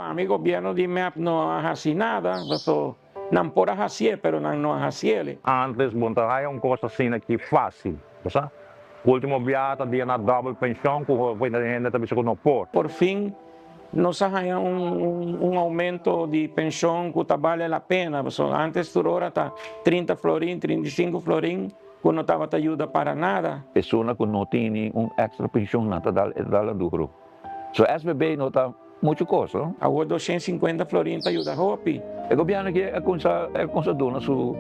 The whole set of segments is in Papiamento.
Pa mi gobierno di mep no a haci nada, paso nan por a hacié pero nan no a haciele. Antes bo no ta haya un cos asina aki facil, bo sa. Ultimo biaha ta dia na double pension cu hopi hende ta bisa cu no por. Por fin nos a haya un aumento di pension cu ta bale la pena, pasobra antes tur ora ta trinta florin, 35 florin cu no tabata yuda para nada. Persona cu no tini un extra pension nan ta dal e ta dal duro. So SBB no ta mucho cos no. Awor 250 florin ta yuda hopi. E gobierno aki a cuminsa a cuminsa duna su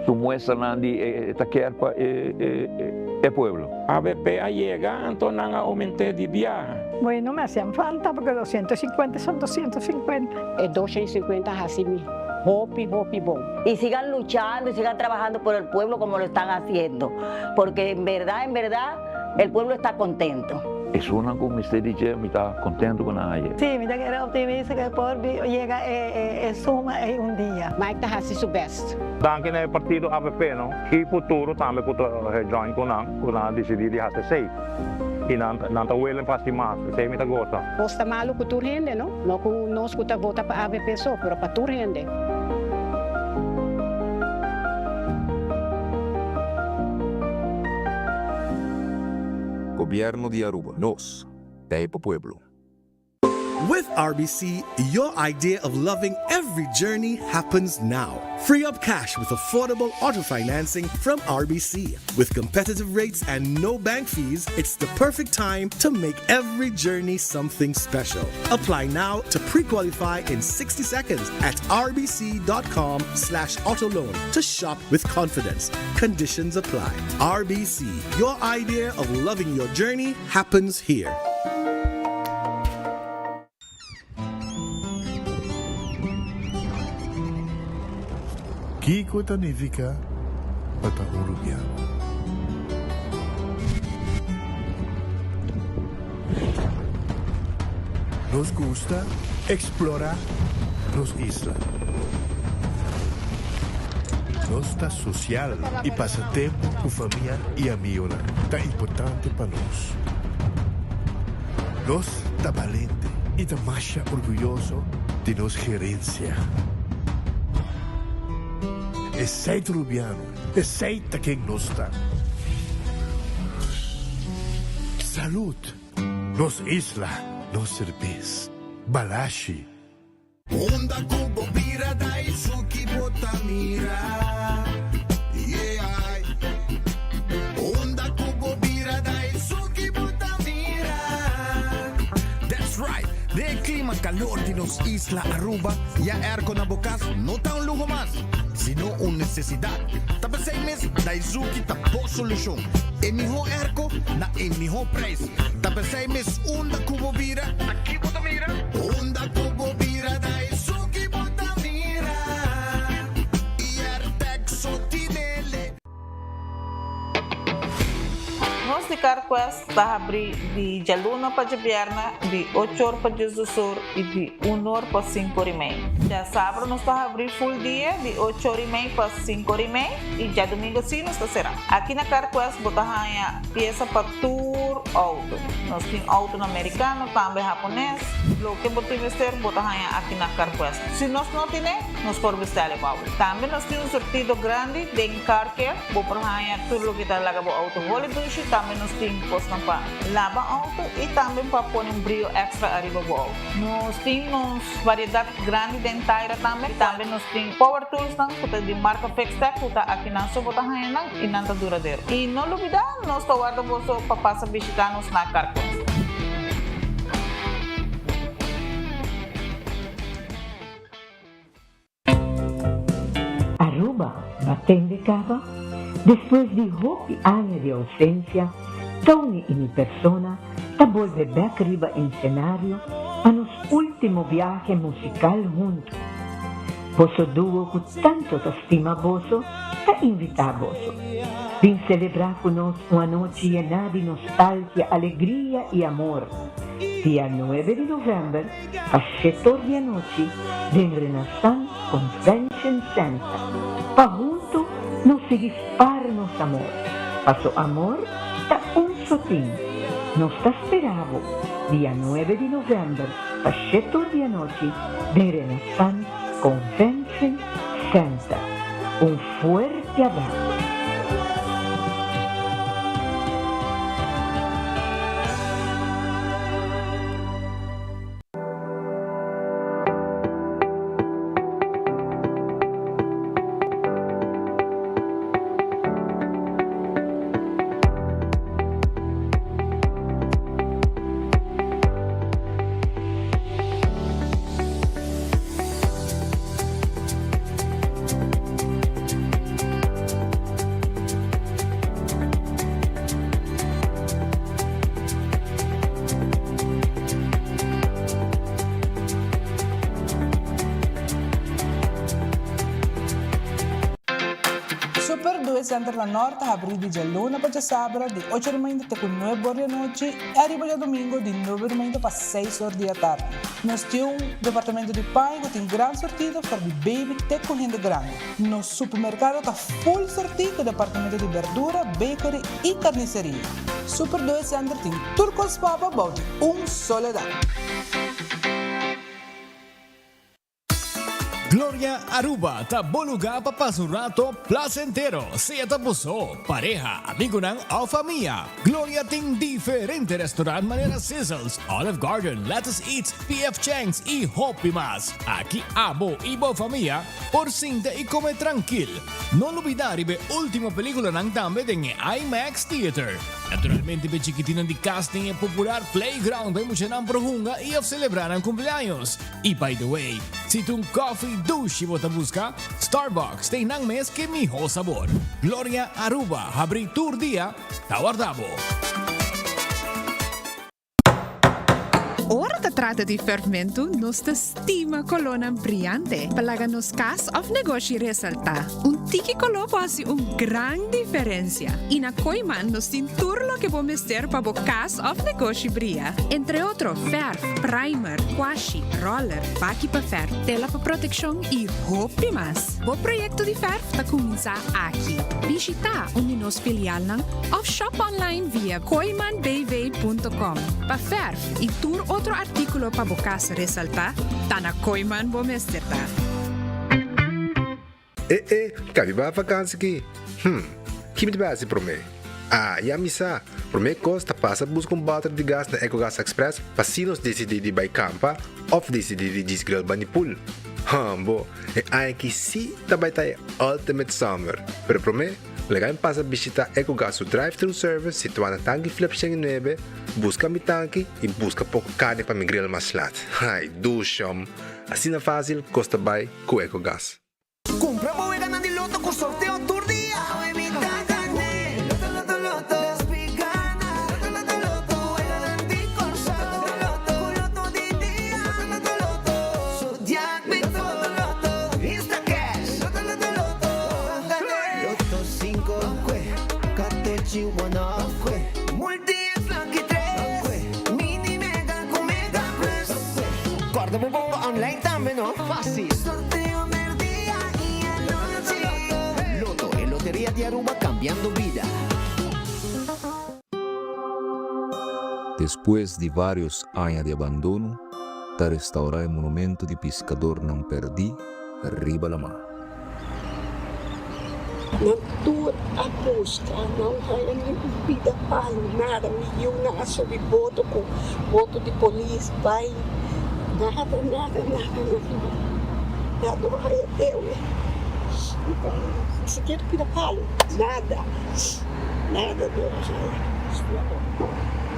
su muestranan di e ta kier pa e e pueblo. Avp a yega anto nan a aumente di biaha. Bueno, me hacían falta porque 250 son 250. E 250 a haci mi hopi hopi bon. Y sigan luchando y sigan trabajando por el pueblo como lo están haciendo, porque en verdad, en verdad, el pueblo está contento. Esunnan cu mester di dje mi ta contento cu nan a yega. Sí, mi ta kere optimista cu por yega e suma ey un dia. Mike ta haci su best. Danki na e partido avp no y futuro tambe cu ta join cu nan cu nan a dicidi di haci esey y nan nan ta willing pa haci mas esey mi ta goza. Cos ta malo cu tur hende no, no cu nos cu ta vota pa avp so, pero pa tur hende. Gobierno di Aruba. Nos ta e pa pueblo. With RBC, your idea of loving every journey happens now. Free up cash with affordable auto financing from RBC. With competitive rates and no bank fees, it's the perfect time to make every journey something special. Apply now to pre-qualify in 60 seconds at rbc.com slash autoloan to shop with confidence. Conditions apply. RBC, your idea of loving your journey happens here. Kiko ta nifiká pa ta un rubiano? Nos gusta eksplorá nos isla. Nos ta sosial i pasa tempu ku famia i amionan ta importante pa nos. Nos ta balente i ta masha orguyoso di nos gerensia. Esei ta Rubiano, esei ta ken nos ta. Salud! Nos isla, nos serbes. Balashi. Unda ku bo bira Daisuki bo ta mira yeah Unda ku bo bira Daisuki bo ta mira That's right! Den e klima kalor di nos isla Aruba, ya airco na bo kas no ta un luho mas, sino un nesesidat. Ta p'esei mes Daizuki ta bo solushon. E mihó airco na e mihó prijs. Ta p'esei mes unda ku bo bira, ta ki bo ta mira? Unda ku bo bira Daisuki bo ta mira Iertec so tinele. Nos di CarQuest ta habri di djaluna pa djabièrnè di ocho or pa diesdos or i di un or pa sinku or i mei. Djasabra nos ta habri full dia di ocho or i mei pa sinku or i mei i djadumingu si nos ta será. Aki na CarQuest bo ta haña piesa pa tur outo. Nos tin outonan merikano, tambe hapones. Loke bo tin mester bo ta haña aki na CarQuest. Si nos no tine, nos por bestèl'e pa bo. Tambe nos tin un surtido grandi den Car Care. Bo por haña tur loke ta laga bo outo holi dushi. Tambe nos tin kosnan pa laba outo i tambe pa pone un brio èkstra ariba bo outo. Nos tin nos variedat grandi den taira tambe. Tambe nos tin power toolsnan ku ta di marka Fixtech ku ta akinan so bo ta haña nan i nan ta duradero. I no lubidá, nos ta warda boso pa pasa bishitá nos na Carquest. Aruba batende caba, despues di hopi aña di ausencia, Tony y mi persona ta bolbe bek riba ensenario pa nos ultimo biahe musical hunto. Boso duo cu tanto ta stima boso ta invita boso. Bin celebra cu nos un anochi yena di nostalgia, alegria y amor. Dia nuebe di november pa shetor di anochi den Renaissance Convention Center pa hunto nos sigui spar nos amor, paso amor ta un sotin. Nos ta spera bo. dia nuebe di novèmber pa shetor di anochi den Renaissance Convention Center. Un fuerte abraso! Super Due Center na Nort ta habrí di djaluna pa djasabra di ocho di mainta te ku nuebe or di anochi i ariba djadumingu di nuebe di mainta pa seis or di atardi. Nos tin un departamento di paña ku tin gran sortido for di baby te ku hende grandi. Nos supermerkado ta full sortí ku departamento di berdura, bakery i karniseria. Super Due Center tin tur kos pa bo bou di un solo dak. Gloria Aruba ta bo lugar pa pasa un rato placentero, sea ta bo so, pareha, amigonan of famia. Gloria tin diferente restaurant manera Sizzles, Olive Garden, Lettuce Eats, PF Chang's y hopi mas. Aki abo y bo famia por sinta y come trankil. No lubida riba e ultimo peliculanan tambe den e IMAX Theater. Naturalmente p'e chikitinan di cas tin e popular playground pa e muchanan por hunga y of celebra nan cumpleaños. Y by the way, si ta un coffee dushi bo ta busca, Starbucks ta einan mes ke miho sabor. Gloria Aruba habri tur dia, ta warda bo. Ora ta trata di ferfmentu, nos ta stima kolónan briante pa laga nos kas òf negoshi resaltá. Un tiki koló por hasi un gran diferensia. I na Kooiman nos tin tur loke bo mester pa bo kas òf negoshi bria. Entre otro fèrf, primer, kwashi, roller, baki pa fèrf, tela pa protekshon i hopi mas. Bo proyekto di fèrf ta kuminsá aki. Bishitá un di nos filialnan òf shop online via kooimanbv.com. Pa fèrf i tur otro artíkulo pa bo kas resaltá, ta na Kooiman bo mester ta. E e, kabi bai vakansi ki? Hm, ki mi ta bai hasi promé? Ah, ya mi sa! Promé kos ta pasa buska un bòter di gas na Ecogas Express pa si nos disidí di bai kampa òf disidí di djis grill bani pool. Hambo, e aña aki sí ta bai ta e ultimate summer! Pero promé, laga mi pasa bishitá Ecogas su drive-thru service situá na Tanki Flip 109, buska mi tanki i buska poko karni pa mi grill mas lat. Ai, dushom! Asina fásil kos ta bai ku Ecogas. Cumpra bo weganan di loto cu sorteo tur dia. Awe mi ta gane. Loto loto loto. Despi gana. Loto loto loto. Weganan di Corsou. Loto loto. Cu loto di dia. Loto loto loto. Zodiac Big Four. Loto loto. Instacash. Loto loto loto. Bo a gane. Loto cinco. Catochi one off. Multi X lucky tres. Mini mega cu mega plus. Corda bo bongo online tambe no. Facil. Sorteo merdia y anochi. Lotto, e loteria di Aruba cambiando bida. Despues di varios aña di abandono, ta restaurá e monumento di piskadornan pèrdí riba lamá. Nan tur a buska, nan haña ni un pida palu, nada. Mi yunan a subi boto ku boto di polis bai, nada, nada, nada, nada. Nan no haña dewe, ni sikiera pida palu, nada, nada no a haña.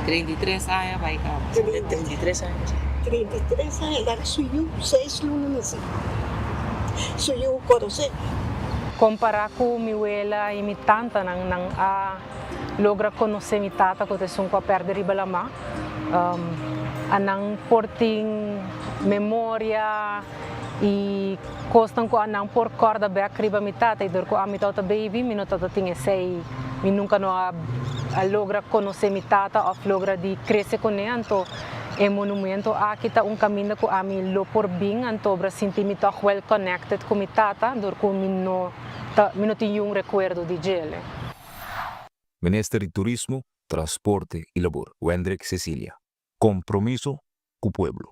33 aña bai kaba. 33 aña. 33 aña, laga su yu seis luna nasi. Su yu konosé. Kompará ku mi wela i mi tantanan, nan a logra konosé mi tata ku ta esun ku a pèrdè riba lamá. A nan por tin memoria i kosnan ku a nan por kòrda bèk riba mi tata i dor ku ami tabata baby mi no tabata tin esei, mi nunka no a logra konosé mi tata òf logra di krese kuné anto E monumento aki ta un kaminda ku ami lo por bin antobra sinti mi tòg well connected ku mi tata dor ku mi no ta mi no tin yun rekuerdo di djele. Minister di Turismo, Transporte y Labor, Wendrick Cecilia. Compromiso cu pueblo.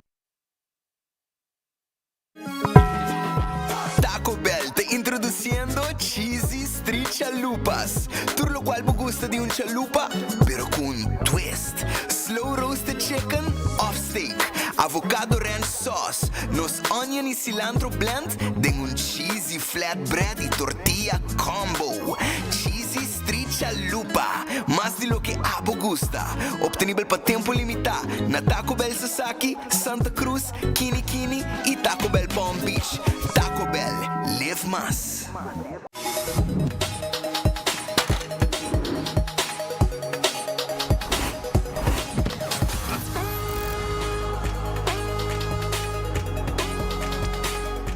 Taco Bell ta introduciendo Cheesy Street Chalupas. Tur locual bo gusta di un chalupa, pero cu un twist. Slow roasted chicken of steak, avocado ranch sauce, nos onion y cilantro blend den un cheesy flatbread y tortilla combo. Cheesy Street Chalupa, mas di loke abo gusta. Obtenibel pa tempo limita na Taco Bell Sasaki, Santa Cruz, Kini Kini y Taco Bell Palm Beach. Taco Bell, live mas.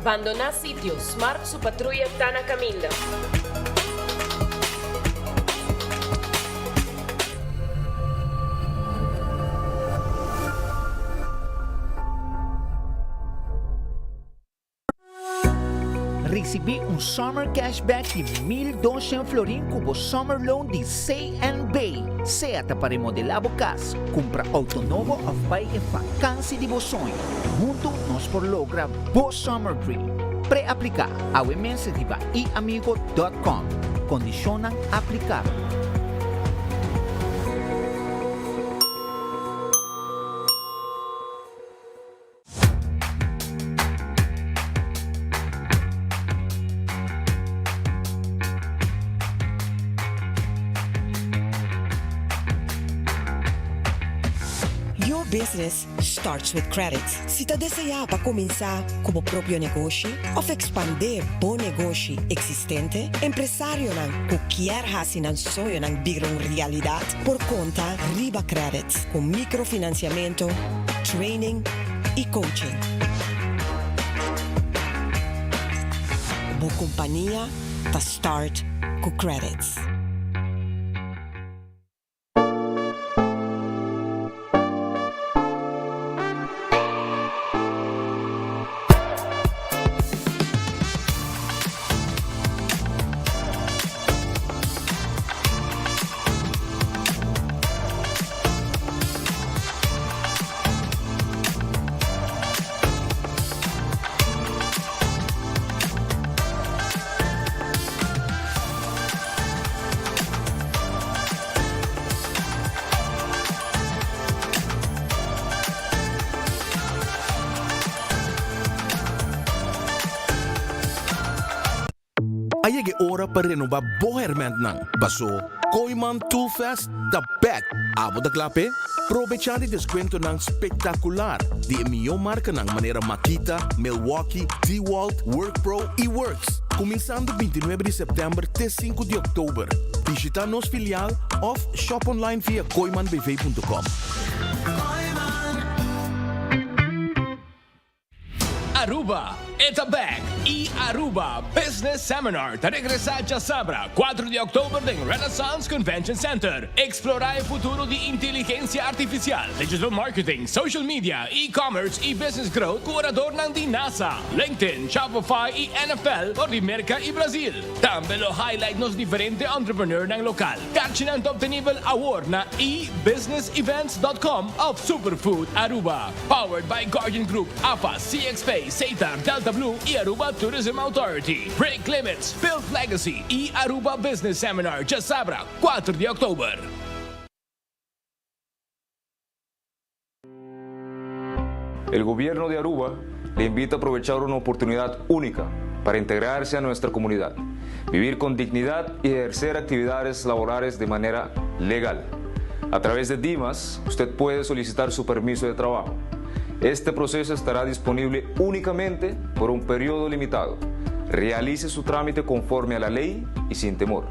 Bandoná sitio, Smart su patruya ta na kaminda. Risibí un Summer Cashback di 1200 florin ku bo Summer Loan di CNB. Sea ta pa remodelá bo kas, kumpra outo nobo òf bai e fakansi di bo soño. Huntu nos por logra bo Summer Dream. Pre-apliká awe mes riba iamigo.com. Kondishonnan aplikabel. Your business starts with credit. Si ta deseá pa kuminsá ku bo propio negoshi òf ekspandé bo negoshi eksistente, empresarionan ku kier hasi nan soñonan bira un realidat por konta riba Credit ku mikrofinansiamentu, training i coaching. Bo kompania ta start ku Credits. A yega e ora pa renoba bo hermentnan, paso Kooyman Toolfest ta bek! Abo ta kla p'e? Probecha di deskuentonan spektakular di e mihó markanan manera Makita, Milwaukee, DeWalt, WorkPro i Worx. Kuminsando 29 di sèptèmber te 5 di òktober. Bishita nos filial òf shop online via kooymanbv.com. Aruba, e ta bek! E Aruba Business Seminar ta regresa djasabra, 4 di oktober den Renaissance Convention Center. Explora e futuro di inteligencia artificial, digital marketing, social media, e-commerce y business growth cu oradornan di NASA, LinkedIn, Shopify y NFL for di Merca y Brazil. Tambe lo highlight nos diferente entrepreneurnan local. Karchinan ta obtenibel awor na ebusinessevents.com of Superfood Aruba. Powered by Guardian Group, AFA, CXP, Setar, Delta Blue y Aruba Tourism Authority. Break Limits, Build Legacy y Aruba Business Seminar djasabra, 4 di oktober. El gobierno de Aruba le invita a aprovechar una oportunidad única para integrarse a nuestra comunidad, vivir con dignidad y ejercer actividades laborales de manera legal. A través de DIMAS, usted puede solicitar su permiso de trabajo. Este proceso estará disponible únicamente por un periodo limitado. Realice su trámite conforme a la ley y sin temor.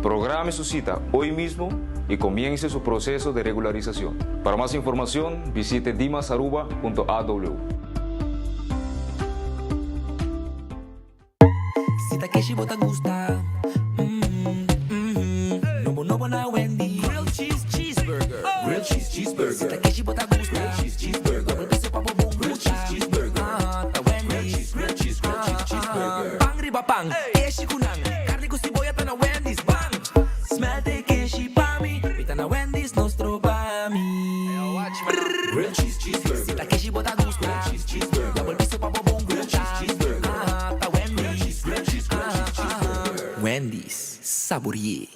Programe su cita hoy mismo y comience su proceso de regularización. Para más información, visite dimasaruba.aw. Si ta keshi bo ta gusta. Nobo nobo na Wendy. Grilled cheese cheeseburger. Grilled cheese cheeseburger. Si ta keshi bo ta gusta. Grilled cheese cheeseburger. Dobel peso pa bo bon Grilled cheese cheeseburger. Ta Wendy. Grilled cheese, grilled cheese, grilled cheese cheeseburger. Pan riba pan. Keshi ku nan. Karni ku siboya ta na Wendy's. Bam! Smelt e keshi pa mi. Mi ta na Wendy's, no stroba mi. Sabori'é.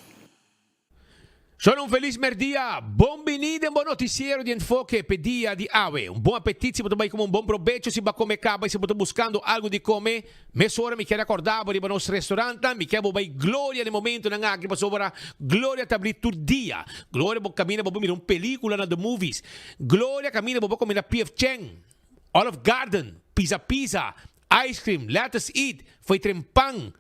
Shon un felis merdia, bon bini den bo noticiero di Enfoke p'e dia di awe. Un bon apetit si bo ta bai come un bon probecho si bo a come caba y si bo ta buscando algo di come, mesora mi kier acorda bo riba nos restaurantnan, mi kier bo bai Gloria den momentonan aki pasobra Gloria ta abri tur dia. Gloria bo caminda bo por mira un pelicula na The Movies. Gloria caminda bo por come na PF Chang, Olive Garden, Pizza Pizza, Ice cream, let us eat, foi tren pan.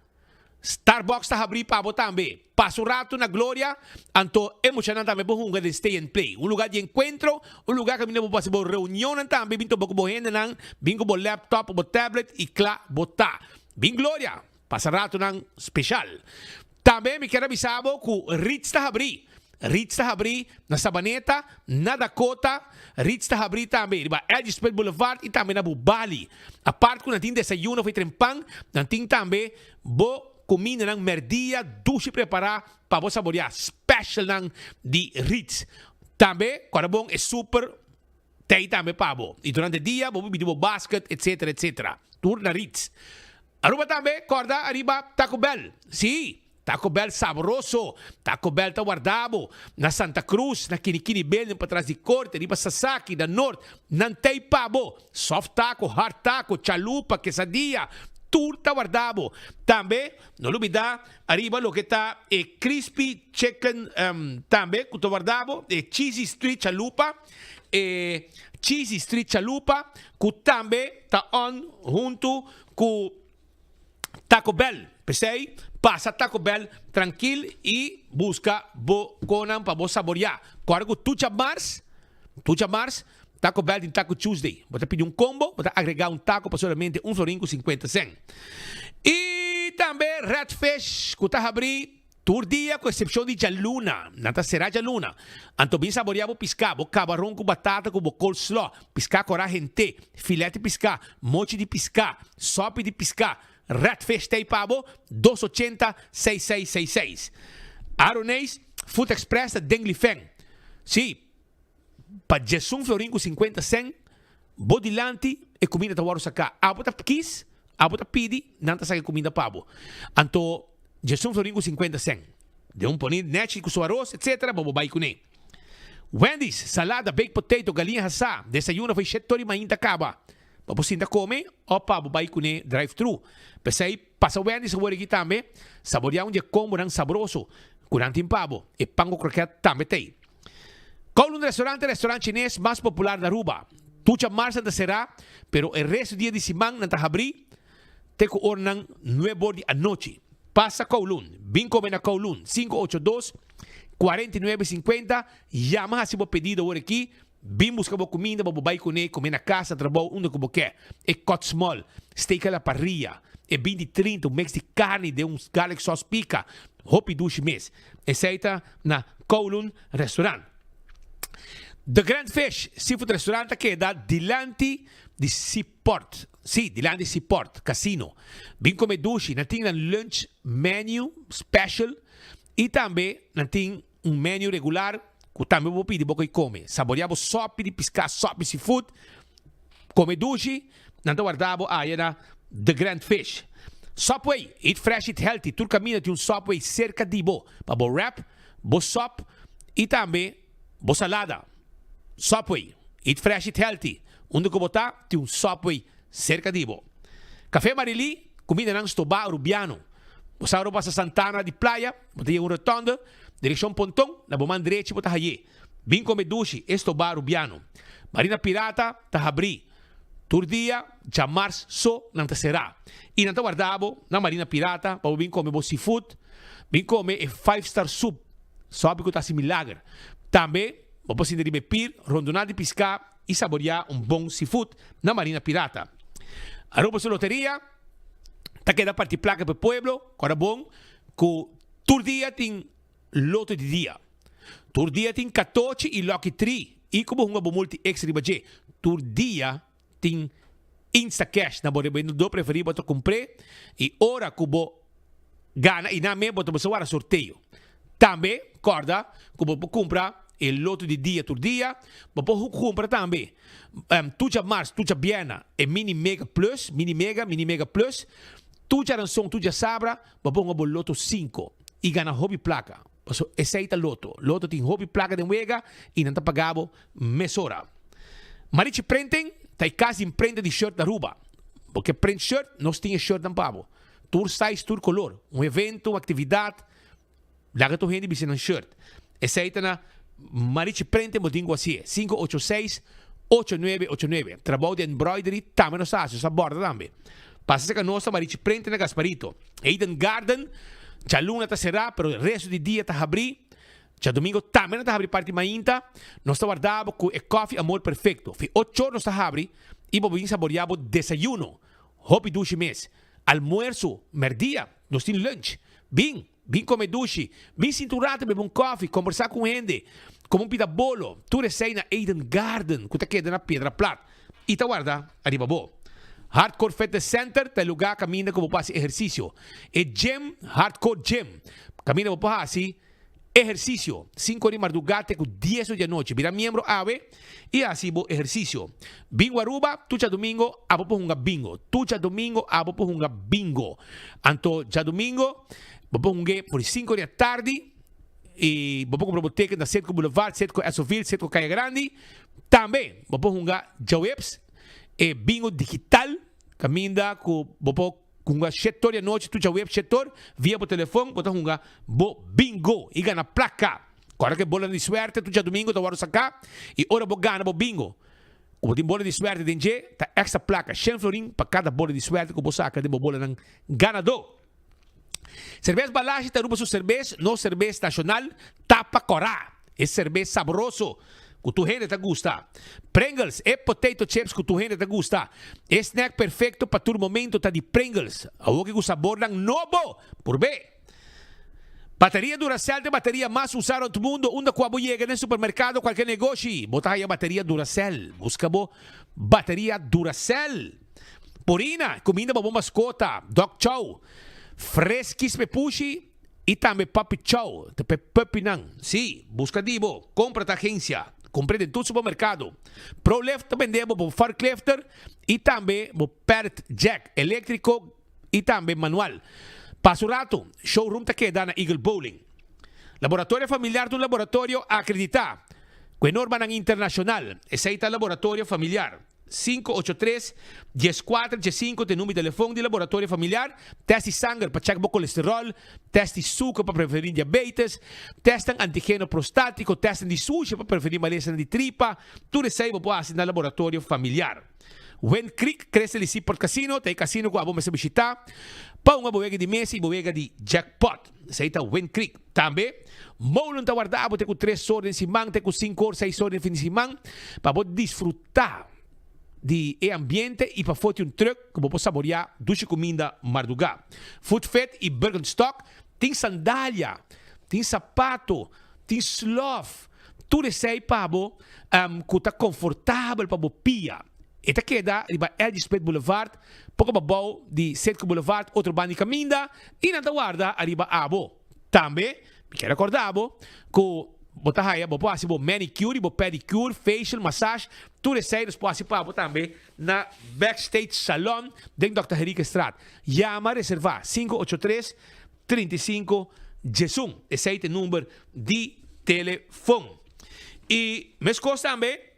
Starbucks ta habrí pa bo tambe. Pasa un ratu na Gloria, anto e muchanan tambe por hunga den Stay and Play. Un lugar di encuentro, un lugar caminda bo por haci bo reunionnan tambe, bin topa cu bo hendenan, bin cu bo laptop o bo tablet y cla bo ta. Bin Gloria, pasa ratunan special. Tambe mi kier a bisa bo cu Ritz ta habrí. Ritz ta habrí na Sabaneta, na Dakota, Ritz ta habrí tambe riba L.G. Smith Boulevard y tambe na Bubali. Apart cu nan tin desayuno of e trempan, nan tin tambe bo cumindanan merdia dushi prepara pa bo saborea specialnan di Ritz. Tambe cuando bon e super t'ey tambe pa bo. Y durante dia bo por bidi bo basket etc etc. Tur na Ritz. Aruba tambe corda ariba Taco Bell. Sí, Taco Bell sabroso. Taco Bell ta warda bo na Santa Cruz, na Kinikini Building patras di Corte, riba Sasaki, na Noord. Nan t'ey pa bo. Soft taco, hard taco, chalupa, quesadilla, tur ta warda bo. Tambe no lubida ariba loke ta e crispy chicken tambe cu ta warda bo, e cheesy street chalupa, e cheesy street chalupa cu tambe ta on hunto cu Taco Bell. P'esei, pasa Taco Bell trankil i buska bo konan pa bo saboriá. Kòrda ku tucha mars, tucha mars, Taco Bell tin Taco Tuesday. Bo ta pidi un kombo, bo ta agregá un tako pa solamente un florin ku sinkuenta sèn. I tambe Red Fish ku ta habrí Tur dia ku eksepshon di djaluna, nan ta será djaluna. Anto bin saboreá bo piská, bo kabaron ku batata ku bo coleslaw, piská korá hent'é, filèt di piská, mochi di piská, sòpi di piská, redfish t'ei pa bo, dos ochenta, seis seis seis seis. Aroneis, Food Express ta den Lifeng. Sí, pa djesun florin ku sinkuenta sèn, bo dilanti e kuminda ta wòrdu saká. Abo ta kis, abo ta pidi, nan ta saka e kuminda pa bo. Anto djesun florin ku sinkuenta sèn, den un poni nèchi ku su aros etsetera, bo bo bai kuné. Wendy's, salada, baked potato, galiña hasá, desayuno for shet tor di mainta kaba. Bo por sinta kome òf pa bo bai kuné drive thru. P'esei, pasa Wendy's awor aki tambe, saboreá un di e kombonan sabroso ku nan tin pa bo. E pan ku krokèt tambe t'ei. Kowloon Restaurant ta e restaurant chines mas popular na Aruba. Tucha mars nan ta será, pero e resto dia di siman nan ta habrí te ku oranan nuebor di anochi. Pasa Kowloon, bin kome na Kowloon, 582 49 50, yama hasi bo pedido awor aki, bin buska bo kuminda pa bo bai kuné, kome na kas, na trabou, unda ku bo ke. E cut small, steak a la parrilla, e binti trinta, un mix di karni den un garlic sauce pika, hopi dushi mes. Esei ta na Kowloon Restaurant. The Grand Fish Seafood Restaurant ta keda dilanti di Seaport. Sí, dilanti di Seaport Casino. Bin come dushi. Nan tin nan lunch menu special y tambe nan tin un menu regular cu tambe bo por pidi bo koe come. Saborea bo sopi di pisca, sopi seafood. Come dushi, nan ta warda bo aya na The Grand Fish. Subway, eat fresh, eat healthy. Tur caminda tin un Subway cerca di bo pa bo wrap, bo sop y tambe bo salada. Subway, eat fresh, eat healthy. Unda cu bo ta, tin un Subway cerca di bo. Café Marily, cumindanan stobá Arubiano. Bo sa ora bo pasa Santana di Playa, bo ta yega un rotonde, direccion Ponton, na bo man drechi bo ta haye. Bin come dushi, e stobá Rubiano. Marina Pirata ta habrí. Tur dia djamars so nan ta será. I nan ta warda bo na Marina Pirata pa bo bin come bo seafood, bin come e five star soup, sopi cu ta haci milager. Tambe bo por sinta riba e pir, rondoná di piská i saboriá un bon seafood na Marina Pirata. Aruba su loteria ta keda parti plaka pa e pueblo, kòrda bon cu tur dia tin Loto di dia. Tur dia tin katochi i lucky tree i ku bo hunga bo multi X riba dje. Tur dia tin Instacash na bo rebendedor preferí bo ta kumpr'é i ora ku bo gana i nan me bo ta bisa wara sorteo. Tambe kòrda ku bo por kumpra e loto di dia tur dia. Bo por kumpra tambe tur djamars, tur djabièrna e mini mega plus, mini mega, mini mega plus. Tur djaranson, tur djasabra bo por hunga bo loto sinku. y gana hopi placa. Paso esey ta loto. Loto tin hopi placa den wega y nan ta paga bo mesora. Marichi Printing ta e cas di imprenta di shirt na Aruba. Bo ke print shirt, nos tin e shirtnan pa bo. Tur size, tur color. Un evento, un actividad, laga tur hende bisti nan shirt. Esey ta na Marichi Printing bo tin cu haci'e. 586 8989. Trabou di embroidery tambe nos ta haci, nos ta borda tambe. Pasa cerca nos na Marichi Printing na Gasparito. Eden Garden, djaluna ta será, pero resto di dia ta habrí. Djadomingo tambe nan ta habri parti mainta. Nos ta warda bo ku e kòfi Amor Perfecto. Fi ochor nos ta habri i bo bin saboreá bo desayuno. Hopi dushi mes. Almuerso, mèrdia, nos tin lunch. Bin, bin kome dushi. Bin sinta un rato bebe un kòfi, kombersá ku un hende, kome un pida bolo. Tur esei na Eden Garden ku ta keda na Piedra Plat i ta warda ariba bo. Hardcore Fitness Center ta e lugá kaminda ku bo por hasi ehersisio. E gym, Hardcore Gym, kaminda bo por hasi Ehersisio, Sinku di mardugá te ku dies di anochi. Bira miembro awe i hasi bo ehersisio. Bingo Aruba, Tur djadumingo abo por hunga bingo. Tur djadumingo abo por hunga bingo. Anto djadumingo bo por hung'é for di sinku di atardi i bo por kumpra bo teken na Setco Boulevard, Setco Essoville, Setco Kaya Grandi. Tambe bo por hunga djaweps e bingo digital kaminda ku bo por. Hunga shetor di anochi tucha web shetor via bo telefon bo ta hunga bo bingo y gana placa. Corda cu e bola di suerte tur djadomingo ta wordo saca y ora bo gana bo bingo cu bo tin bola di suerte den dje ta extra placa shen florin pa cada bola di suerte cu bo saca den bo bolanan ganador. Cerbes Balashi ta Aruba su cerbes, nos cerbes nacional tapa cora. E serbes sabroso ku tur hende ta gusta. Pringles, e potato chips ku tur hende ta gusta. E snack perfecto pa tur momento ta di Pringles. Awoki ku sabornan nobo! Purb'é! Bateria Duracell ta e bateria mas usa rond mundo. Unda ku abo yega den supermercado o kualke negoshi, bo ta haya bateria Duracell. Buska bo bateria Duracell. Purina, kuminda pa bo maskota, dog chow, freskis p'e pushi. I tambe Puppy Chow ta p'e puppynan. Sí, buska di bo. Kompra ta agensia. Kumpr'é den tur supermerkado. ProLift ta bende bo bo forklifter i tambe bo pallet jack eléktriko i tambe manual. Pasa un ratu, showroom ta keda na Eagle Bowling. Laboratorio Familiar ta un laboratorio akreditá ku e normanan internashonal. Esei ta Laboratorio Familiar. 583 14 15 ta e number di telefon di Laboratorio Familiar. Test di sanger pa check bo colesterol, test di suker pa preveni diabetes, testnan antigeno prostatico, testnan di sushi pa preveni malesanan di tripa. Tur esei bo por haci na Laboratorio Familiar. Wind Creek Crystal di Seaport Casino ta e casino cu abo mester bishita pa hunga bo wega di mesa y bo wega di jackpot. Esei ta Wind Creek. Tambe, Molen ta warda bo te ku tres or den siman te ku sinku or, seis or den fin di siman pa bo disfrutá di e ambiente i pa foti un trùk ku bo por saboriá dushi kuminda mardugá. Food Fit i Birkenstock tin sandalia, tin sapato, tin slòf, tur esei pa bo ku ta konfortabel pa bo pia. E ta keda riba LG Smith Boulevard, poko pabou di Citgo Boulevard, otro banda di kaminda, i nan ta warda ariba abo. Tambe, mi kier recorda bo cu bo ta haya, bo por haci bo manicure y bo pedicure, facial, massage, tur esey nos por haci pa bo tambe na Backstage Salon den Dòkter Henriquezstraat. Yama reserva 583 35 11, esey ta e number di telefon. Y mescos tambe.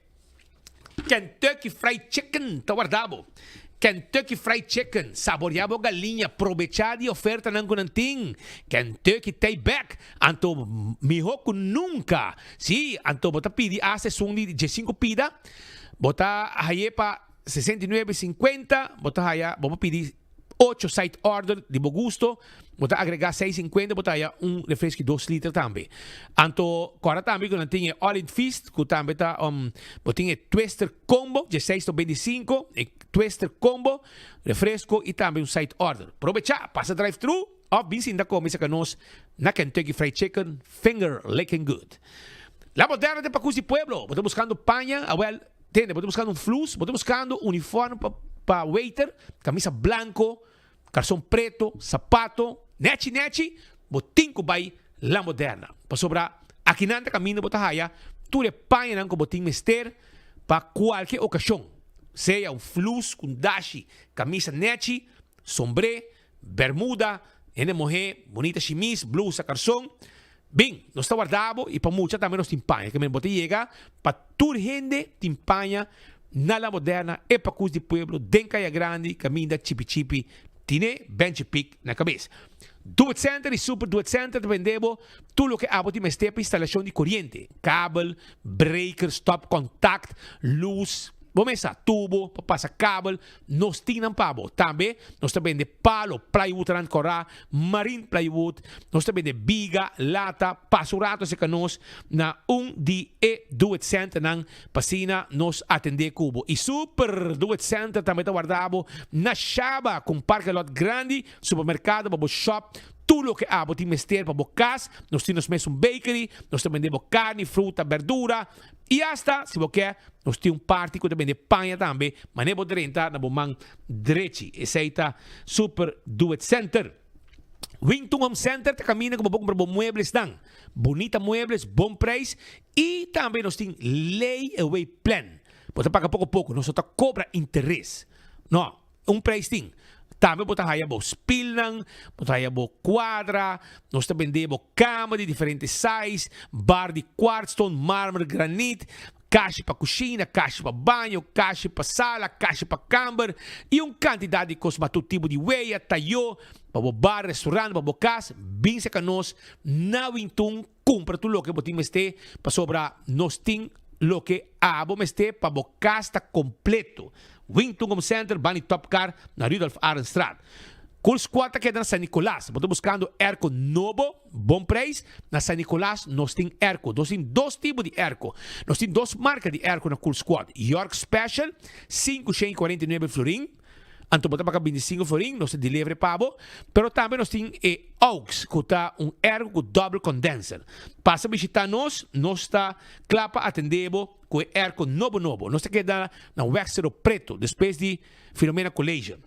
Kentucky Fried Chicken ta warda bo. Kentucky Fried Chicken, saborea bo galiña, probecha di ofertanan ku nan tin. Kentucky t'ei bek, anto miho ku nunka. Sí, anto bo ta pidi asta esun di diesinku pida, bo ta haye pa 69,50, bo ta haya, bo por pidi. Ocho side order di bo gusto, bo ta agrega seis sinkuenta bo ta haya un refresco di dos liter tambe. Anto kòrda tambe ku nan tin e all in feast ku tambe ta bo tin e twister combo dieseis to beintisinko, e twister combo, refresco i tambe un side order. Probechá, pasa drive thru òf bin sinta kome saka nos na Kentucky Fried Chicken, finger licking good. La Moderna ta e pakus di pueblo, bo ta buskando paña, awèl. Tende, bo ta buskando un flus, bo ta buskando uniform pa pa waiter, kamisa blanko, karson preto, sapato, nechi nechi, bo tin ku bai La Moderna. Pasobra akinan ta kaminda bo ta haya tur e pañanan ku bo tin mester pa kualke okashon, sea un flus ku un dashi, kamisa nechi, sombré, bermuda. Hende muhé, bunita shimis, blusa, karson. Bin, nos ta warda bo i pa mucha tambe nos tin paña. Ke men bo ta yega pa tur hende tin paña na La Moderna, e pakus di pueblo den Kaya Grandi kaminda Chipi Chipi tine Benchi Pik na kabes. Do It Center i Super Do It Center ta bende bo tur loke abo tin mester pa instalashon di koriente, kabel, breaker, stopcontact, lus, bo mesa, tubo pa pasa kabel, Nos tin nan pa bo. Tambe nos ta bende palo, plywood rand kòrá, marine plywood. Nos ta bende biga, lata. Pasa un rato aserka nos na un di e Do It Centernan pa asina nos atendé ku bo. I Super Do It Center tambe ta warda bo na Shaba ku un parke lot grandi, supermerkado pa bo shop tur loke abo tin mester pa bo kas. Nos tin nos mes un bakery, nos ta bende bo karni, fruta, berdura. I asta si bo ke, nos tin un parti ku ta bende paña tambe, manera bo drenta na bo man drechi. Esei ta Super Do It Center. Wington Home Center ta kaminda ku bo por kumpra bo mueblesnan. Bunita muebles, bon preis i tambe nos tin lay away plan. Bo ta paga poko poko, nos no ta kobra interes. No. Un prijs tin. Tambe bo ta haya bo spilnan, bo ta haya bo cuadra, nos ta bende bo cama di diferente size, bar di quartzstone, marmer, granit, kashi pa cushina, kashi pa baño, kashi pa sala, kashi pa camber y un cantidad di cos mas. Tur tipo di weya, tayo, pa bo bar, restaurant, pa bo cas, bin cerca nos na Wintun. Kumpra tur loke bo tin mester, pasobra nos tin loke abo mester pa bo kas ta kompleto. Wington Home Center, bani Top Car na Rudolf Arendstraat. Cool Squad ta keda na San Nicolas. Bo ta buskando airco nobo, bon prijs? Na San Nicolas nos tin airco. Nos tin dos tipo di airco. Nos tin dos marka di airco na Cool Squad. York Special, 549 florin. Anto bo ta paga bintisinco florin, nos ta deliver pa bo. Pero tambe nos tin e Aux, cu ta un airco cu double condenser. Pasa bishita nos, nos ta cla pa atende bo cu e airco nobo nobo. Nos ta keda na Weg Cerro Preto, despues di Filomena College.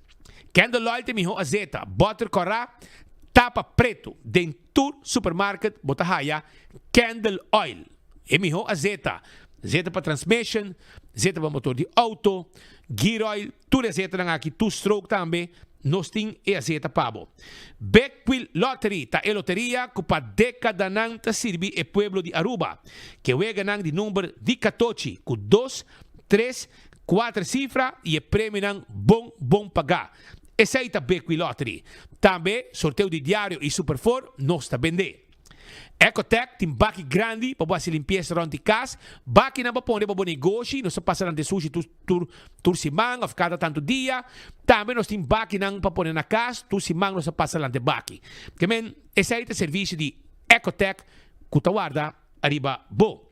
Candle Oil ta e miho azeta, boter cora, tapa preto. Den tur supermarket bo ta haya Candle Oil. E miho azeta, zeta pa transmission, zeta pa motor di auto, gear oil, tur e azetanan aki, two stroke tambe, nos tin e azeta pa bo. Big Wheel Lottery ta e loteria cu pa decadanan ta sirbi e pueblo di Aruba. Ke weganan di number di catochi cu dos, tres, cuater cifra y e premionan bon bon paga. Esey ta Big Wheel Lottery. Tambe sorteo di diario y Super Four nos ta bende. Ecotec tin baki grandi pa bo hasi limpiesa rond di kas. Bakinan pa pone pa bo negoshi. Nos ta pasa nan den sushi tur tur tur siman of kada tantu dia. Tambe nos tin bakinan pa pone na kas. Tur siman nos ta pasa nan den baki. Ke men esei ta servisio di Ecotec ku ta warda ariba bo.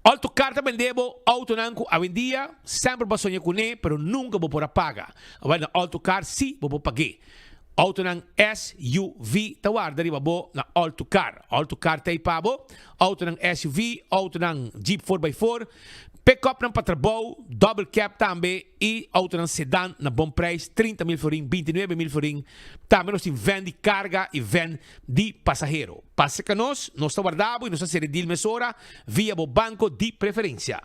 Autocar ta bende bo autonan ku awendia semper bo a soña kuné pero nunka bo por a paga. Awor na Autocar si bo por pag'é. Autonan SUV ta warda riba bo na Autocar. Autocar ta ei pa bo. Autonan SUV, autonan Jeep four by four, pick-upnan pa trabou, double cab tambe y autonan sedan na bon prijs, 30 mil florin, 29 mil florin. Tambe nos tin van di carga y van di pasahero. Pasa ca nos, nos ta warda bo y nos ta cera e deal mesora via bo banco di preferencia.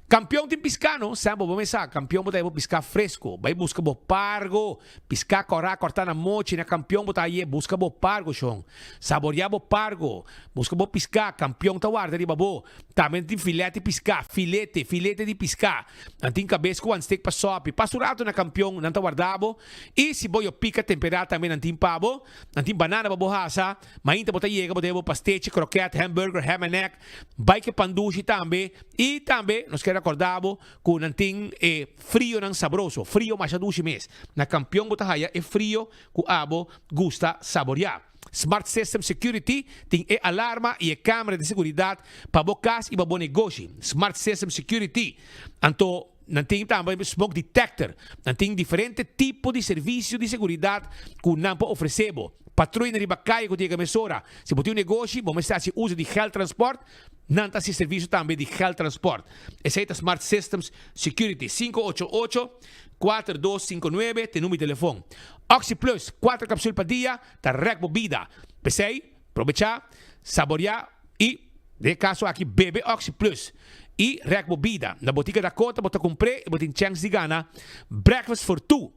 Campeon tin pisca no? Sam bo bo mesa, campeon bo ta haya bo pisca fresco. Bay busca bo pargo. Piská kòrá kòrtá na mochi na kampion bo ta haye buska bo pargo shon saboreá bo pargo buska bo piská kampion ta warda riba bo tambe nan tin filèt di piská filete filete di piská nan tin kabes ku wan stek pa sòpi pasa un ratu na kampion nan ta warda bo i si bo yo pika temperá tambe nan tin pa bo nan tin banana pa bo hasa mainta bo ta yega bo ta haye bo pastechi krokèt hamburger ham and egg bai ke pandushi tambe i tambe nos kier rekòrdá bo Ku nan tin e frionan sabroso, frio masha dushi mes. Na Kampion bo ta haya e frio ku abo gusta saboriá. Smart System Security tin e alarma i e kamera di seguridat pa bo kas i pa bo negoshi. Smart System Security. Anto nan tin tambe smoke detector. Nan tin diferente tipo di servisio di seguridat ku nan por ofresé bo. Patruina riba kaya ku ta yega mesora. Si bo tin un negoshi, bo mester hasi uso di geldtransport. Nan ta hasi servicio tambe di geldtransport. Esey ta Smart Systems Security. 588 4259 t'e number di telefon. Oxi Plus, cuatro capsul pa dia, ta rek bo bida. P'esey, probecha, saborea y, den e caso aki, bebe Oxi Plus y rek bo bida. Na Botica Dakota bo ta cumpr'e y bo tin chens di gana Breakfast for Two.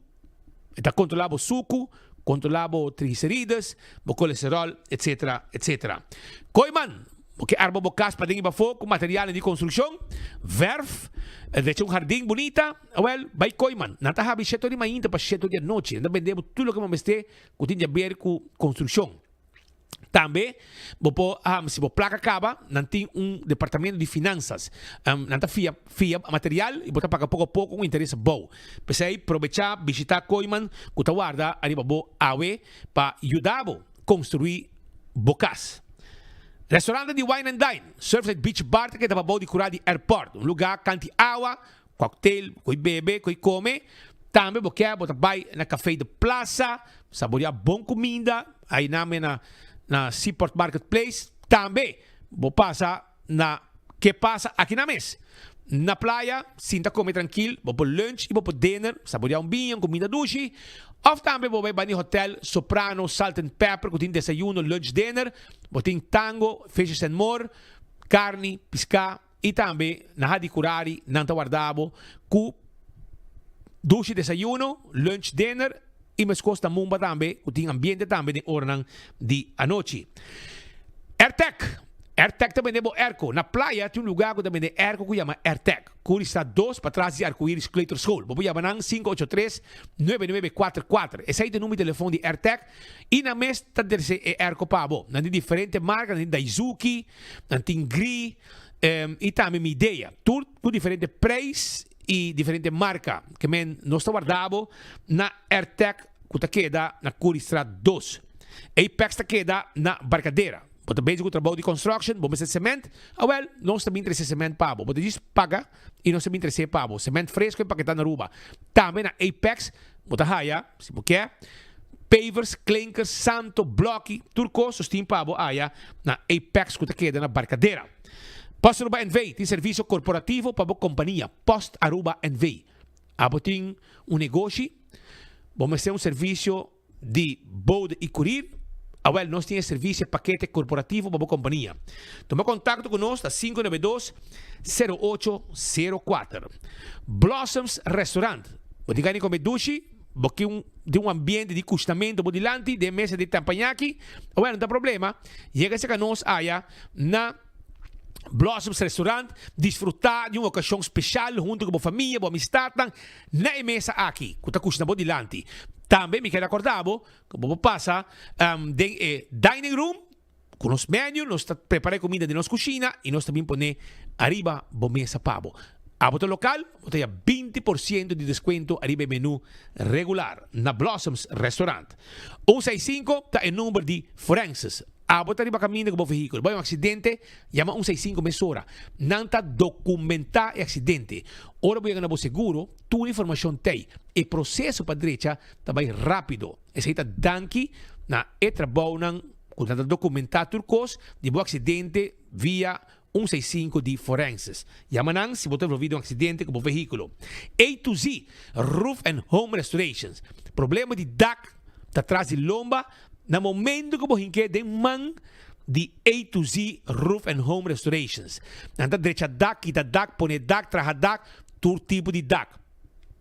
E ta controla bo sucu. Kontrolá bo triglicerides, bo kolesteròl, etc. Etc. Kooiman, bo ke arma bo kas paden i pafó ku materialnan di konstrukshon, vèrf, drecha un hardin bunita? Awèl, bai Kooiman. Nan ta habri shete or di mainta pa shete or di anochi. Nan ta bende bo tur loke bo mester ku tin di aber ku konstrukshon. Tambe bo por, si bo plaka kaba, nan tin un departamento di finansas. Nan ta fia fia material i bo ta paga poko a poko ku interes abou. P'esei probechá bishitá Kooiman ku ta warda ariba bo awe pa yuda bo konstruí bo kas. Restaurante di Wine and Dine, Surfside Beach Bar ta keda pabou di kura di airport, un lugá kanti awa, Cocktail, koe bebe, koe come. Tambe bo kier bo ta bay na Café de Plaza, saborea bon cuminda, ay name na na Seaport Market Place. Tambe bo pasa na Ke Pasa aki na mes. Na playa, sinta come trankil, bo por lunch y bo por dinner, saborea un biña, un cuminda dushi. Of tambe bo bay bani hotel Soprano Salt and Pepper cu tin desayuno, lunch, dinner. Bo tin tango, fishes and more, carni, pisca. I tambe na ha di Curari nan ta warda bo ku dushi desayuno, lunch, dinner i meskos na Mumba tambe ku tin ambiente tambe den oranan di anochi. Airtec, Airtec ta bende bo airco. Na playa tin un luga ku ta bende airco ku yama Airtec. Curista dos patras di Arcoiris Kleuterschool. Bo por yama nan 583 9944. Esei ta e number di telefon di Airtec i nan mes ta trese e airco pa bo. Nan tin diferente marka, nan tin Daizuki, Nan tin gri i tambe Midea. Tur ku diferente preis i diferente marka. Ke men nos ta warda bo na Airtec ku ta keda na Curiestraat dos. Apex ta keda na Barcadera. Bo ta bezig ku trabou di construction, bo mester cement? Awel, nos ta bin trese cement pa bo. Bo ta djis paga i nos ta bin trese pa bo. Cement fresco empaketá na Aruba. Tambe na Apex bo ta haya, si bo ke, pavers, klinkers, santo, bloki, tur kos nos tin pa bo aya na Apex ku ta keda na Barcadera. Post Aruba NV tin servisio korporativo pa bo kompania. Post Aruba NV. Abo tin un negoshi, bo mester un servisio di bode i kurir? Awel, nos tin e servisio pakete korporativo pa bo kompania. Tuma kontakto ku nos na 592 0804. Blossoms Restaurant. Bo tin gana di kome dushi? Bo ke un di un ambiente di kushnamentu bo dilanti den mesa di tampanyaki? Awel, no ta problema. Yega serka nos aya na Blossoms Restaurant. Disfrutá di un okashon speshal huntu ku bo famia, bo amistatnan na e mesa aki ku ta kushna bo dilanti. Tambe mi ke rakorda bo ku bo por pasa den e dining room ku nos menu, nos ta prepara e kuminda den nos kushina i nos ta bin pone ariba bo mesa pa bo. Abo ta lokal, bo ta ya 20% di deskuento ariba e menu regular na Blossoms Restaurant. Un seis sinku ta e number di Forenses. Abo ta riba kaminda ku bo vehíkulo, bo hay un aksidente, yama un seis sinku mesora. Nan ta dokumentá e aksidente. Ora bo yega na bo seguro, tur informashon t'ei. E proseso pa drecha ta bai rápido. Esei ta danki na e trabounan ku nan ta dokumentá tur kos di bo aksidente via un seis sinku di Forenses. Yama nan si bo ta envolví den un aksidente ku bo vehíkulo. A to Z Roof and Home Restorations. Problema di dak ta tras di lomba na momento ku bo hink'é den man di A to Z Roof and Home Restorations. Nan ta drecha dak, kita dak, pone dak, traha dak, tur tipo di dak.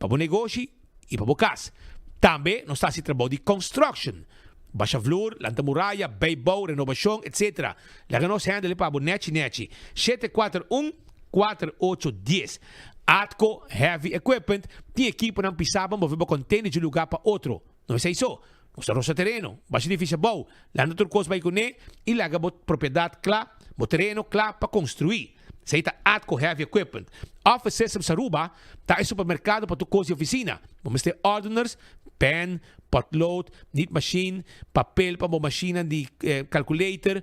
Pa bo negoshi i pa bo kas. Tambe nos ta hasi trabou di construction, basha vloer, lanta muraya, bijbouw, renovacion, etc. Laga nos handle pa bo nechi nechi. 741 4810. Atco Heavy Equipment tin ekiponan pisá pa move bo container di un lugar pa otro. No esei so, nos ta rosa tereno, basha edificio abou, lanta tur kos bai kuné i laga bo propiedat kla, bo tereno kla pa konstruí. Esei ta Atco Heavy Equipment. Office Systems Aruba ta e supermerkado pa tur kos di ofisina. Bo mester ordeners, pen, potlood, nietmachine, papel pa bo mashinnan di calculator,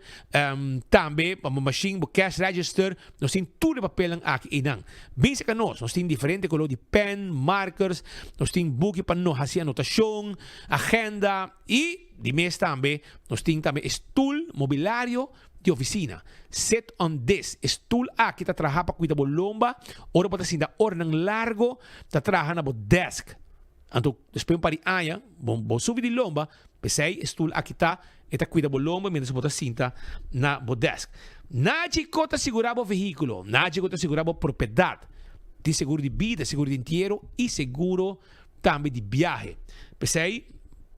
tambe pa bo mashin, bo cash register. Nos tin tur e papelnan aki einan. Bin serka nos, nos tin diferente kolor di pen, markers, nos tin buki pa no hasi anotashon, agenda i di mes tambe nos tin tambe e stul mobilario di ofisina. Sit on this, e stul aki ta traha pa kuida bo lomba ora bo ta sinta oranan largo ta traha na bo desk. Anto despues un par di aña bo bo subi di lomba, p'esei e stul aki ta e ta kuida bo lomba mientras bo ta sinta na bo desk. Nagico ta sigurá bo vehíkulo, Nagico ta sigurá bo propiedat. Tin seguro di bida, seguro di entiero i seguro tambe di biahe. P'esei.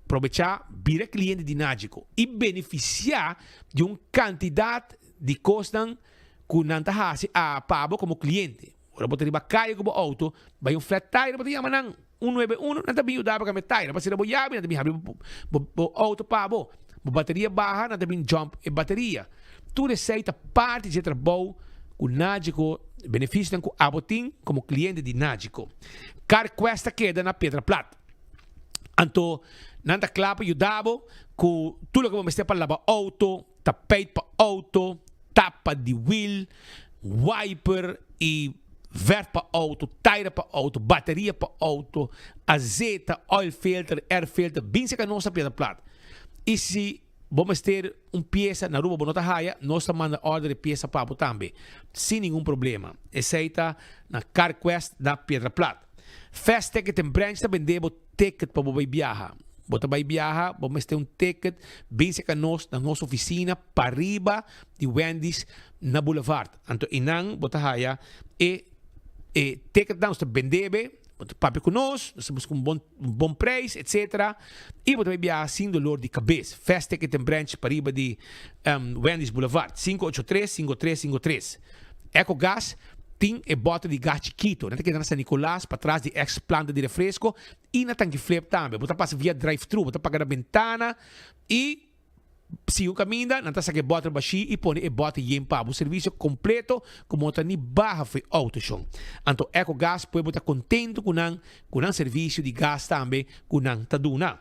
Probechá, bira kliente di Nagico i benefisiá di un kantidat di kosnan ku nan ta hasi a pa bo komo kliente. Ora bo ta riba kaya ku bo outo, bai un flat tire bo ta yama nan un nuebe uno, nan ta bin yuda bo kambia tire. Bo a sera bo yabi, nan ta bin habri bo outo pa bo. Bo bateria baha, nan ta bin jump e bateria. Tur esei ta parti dje trabou ku Nagico, benefisionan ku abo tin komo kliente di Nagico. CarQuest ta keda na Piedra Plat. Anto nan ta kla pa yuda bo ku tur loke bo mester pa laba outo, tapijt pa outo, tapa di wiel, wiper i verf pa outo, taira pa outo, bateria pa outo, azeta, oil filter, air filter, bin seka nos ta piedra plat. I si bo mester un piesa na Aruba bo no ta haya, nos ta manda order e piesa pa bo tambe, sin ningun problema. Esei ta na Carquest na Piedra Plat. Fast Ticket en Branch ta bende bo ticket pa bo bai biaha. Bo ta bai biaha, bo mester un ticket, bin serka nos na nos oficina pariba di Wendy's na Boulevard. Anto einan bo ta haya e e ticketnan, nos ta bende be, bo ta papia ku nos, nos ta buska un bon un bon prijs etc. I bo ta bai biaha sin dolor di kabes. Fast Ticket en Branch pariba di Wendy's Boulevard, 583 5353. Ecogas tin e bote di gas chikito. Nan ta keda na San Nicolas, patras di ex planta di refresco y na Tanki Flip tambe. Bo ta pasa via drive-thru, bo ta paga na bentana y sigui un caminda, nan ta saca e bote bashi y pone e bote yen pa bo. Servicio completo cu bo no ta ni baha for e auto shon. Anto Ecogas pueblo bo ta contento cu nan, cu nan servicio di gas tambe cu nan ta duna.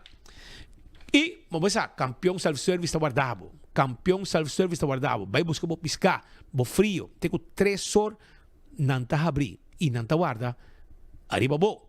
Y bo sa, Campeon Self Service ta warda bo. Campeon Self Service ta warda bo. Bay busca bo pisca. Bo frio te ku tresor nan ta habri i nan ta warda ariba bo.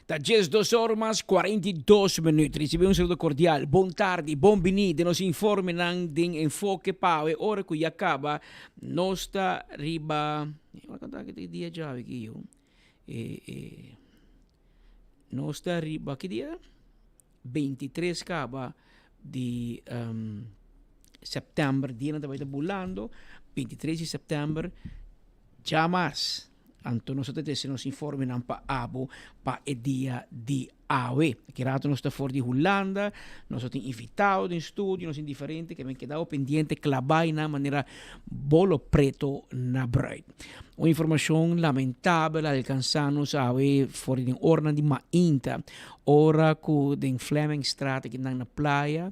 Ta 12 or mas 42 minuut. Ricibi un saludo cordial. Bon tardi, bon bini den nos informenan den Enfoke pa awe ora cu ya caba. Nos ta riba, ora cu ta ki dia djawe ki yo? E, e, nos ta riba ki dia? 23 caba di um, september. Dianan ta bay ta bulando. 23 di september. Djamas. Anto nos ta trese nos informenan pa abo pa e dia di awe. Aki rato nos ta for di Hulanda, nos tin invitado den studio, nos tin diferente ke men kedao pendiente klabá einan manera bolo preto na bruid. Un informashon lamentabel a alkansá nos awe for di den oranan di mainta, ora ku den Flemingstraat akinan na playa,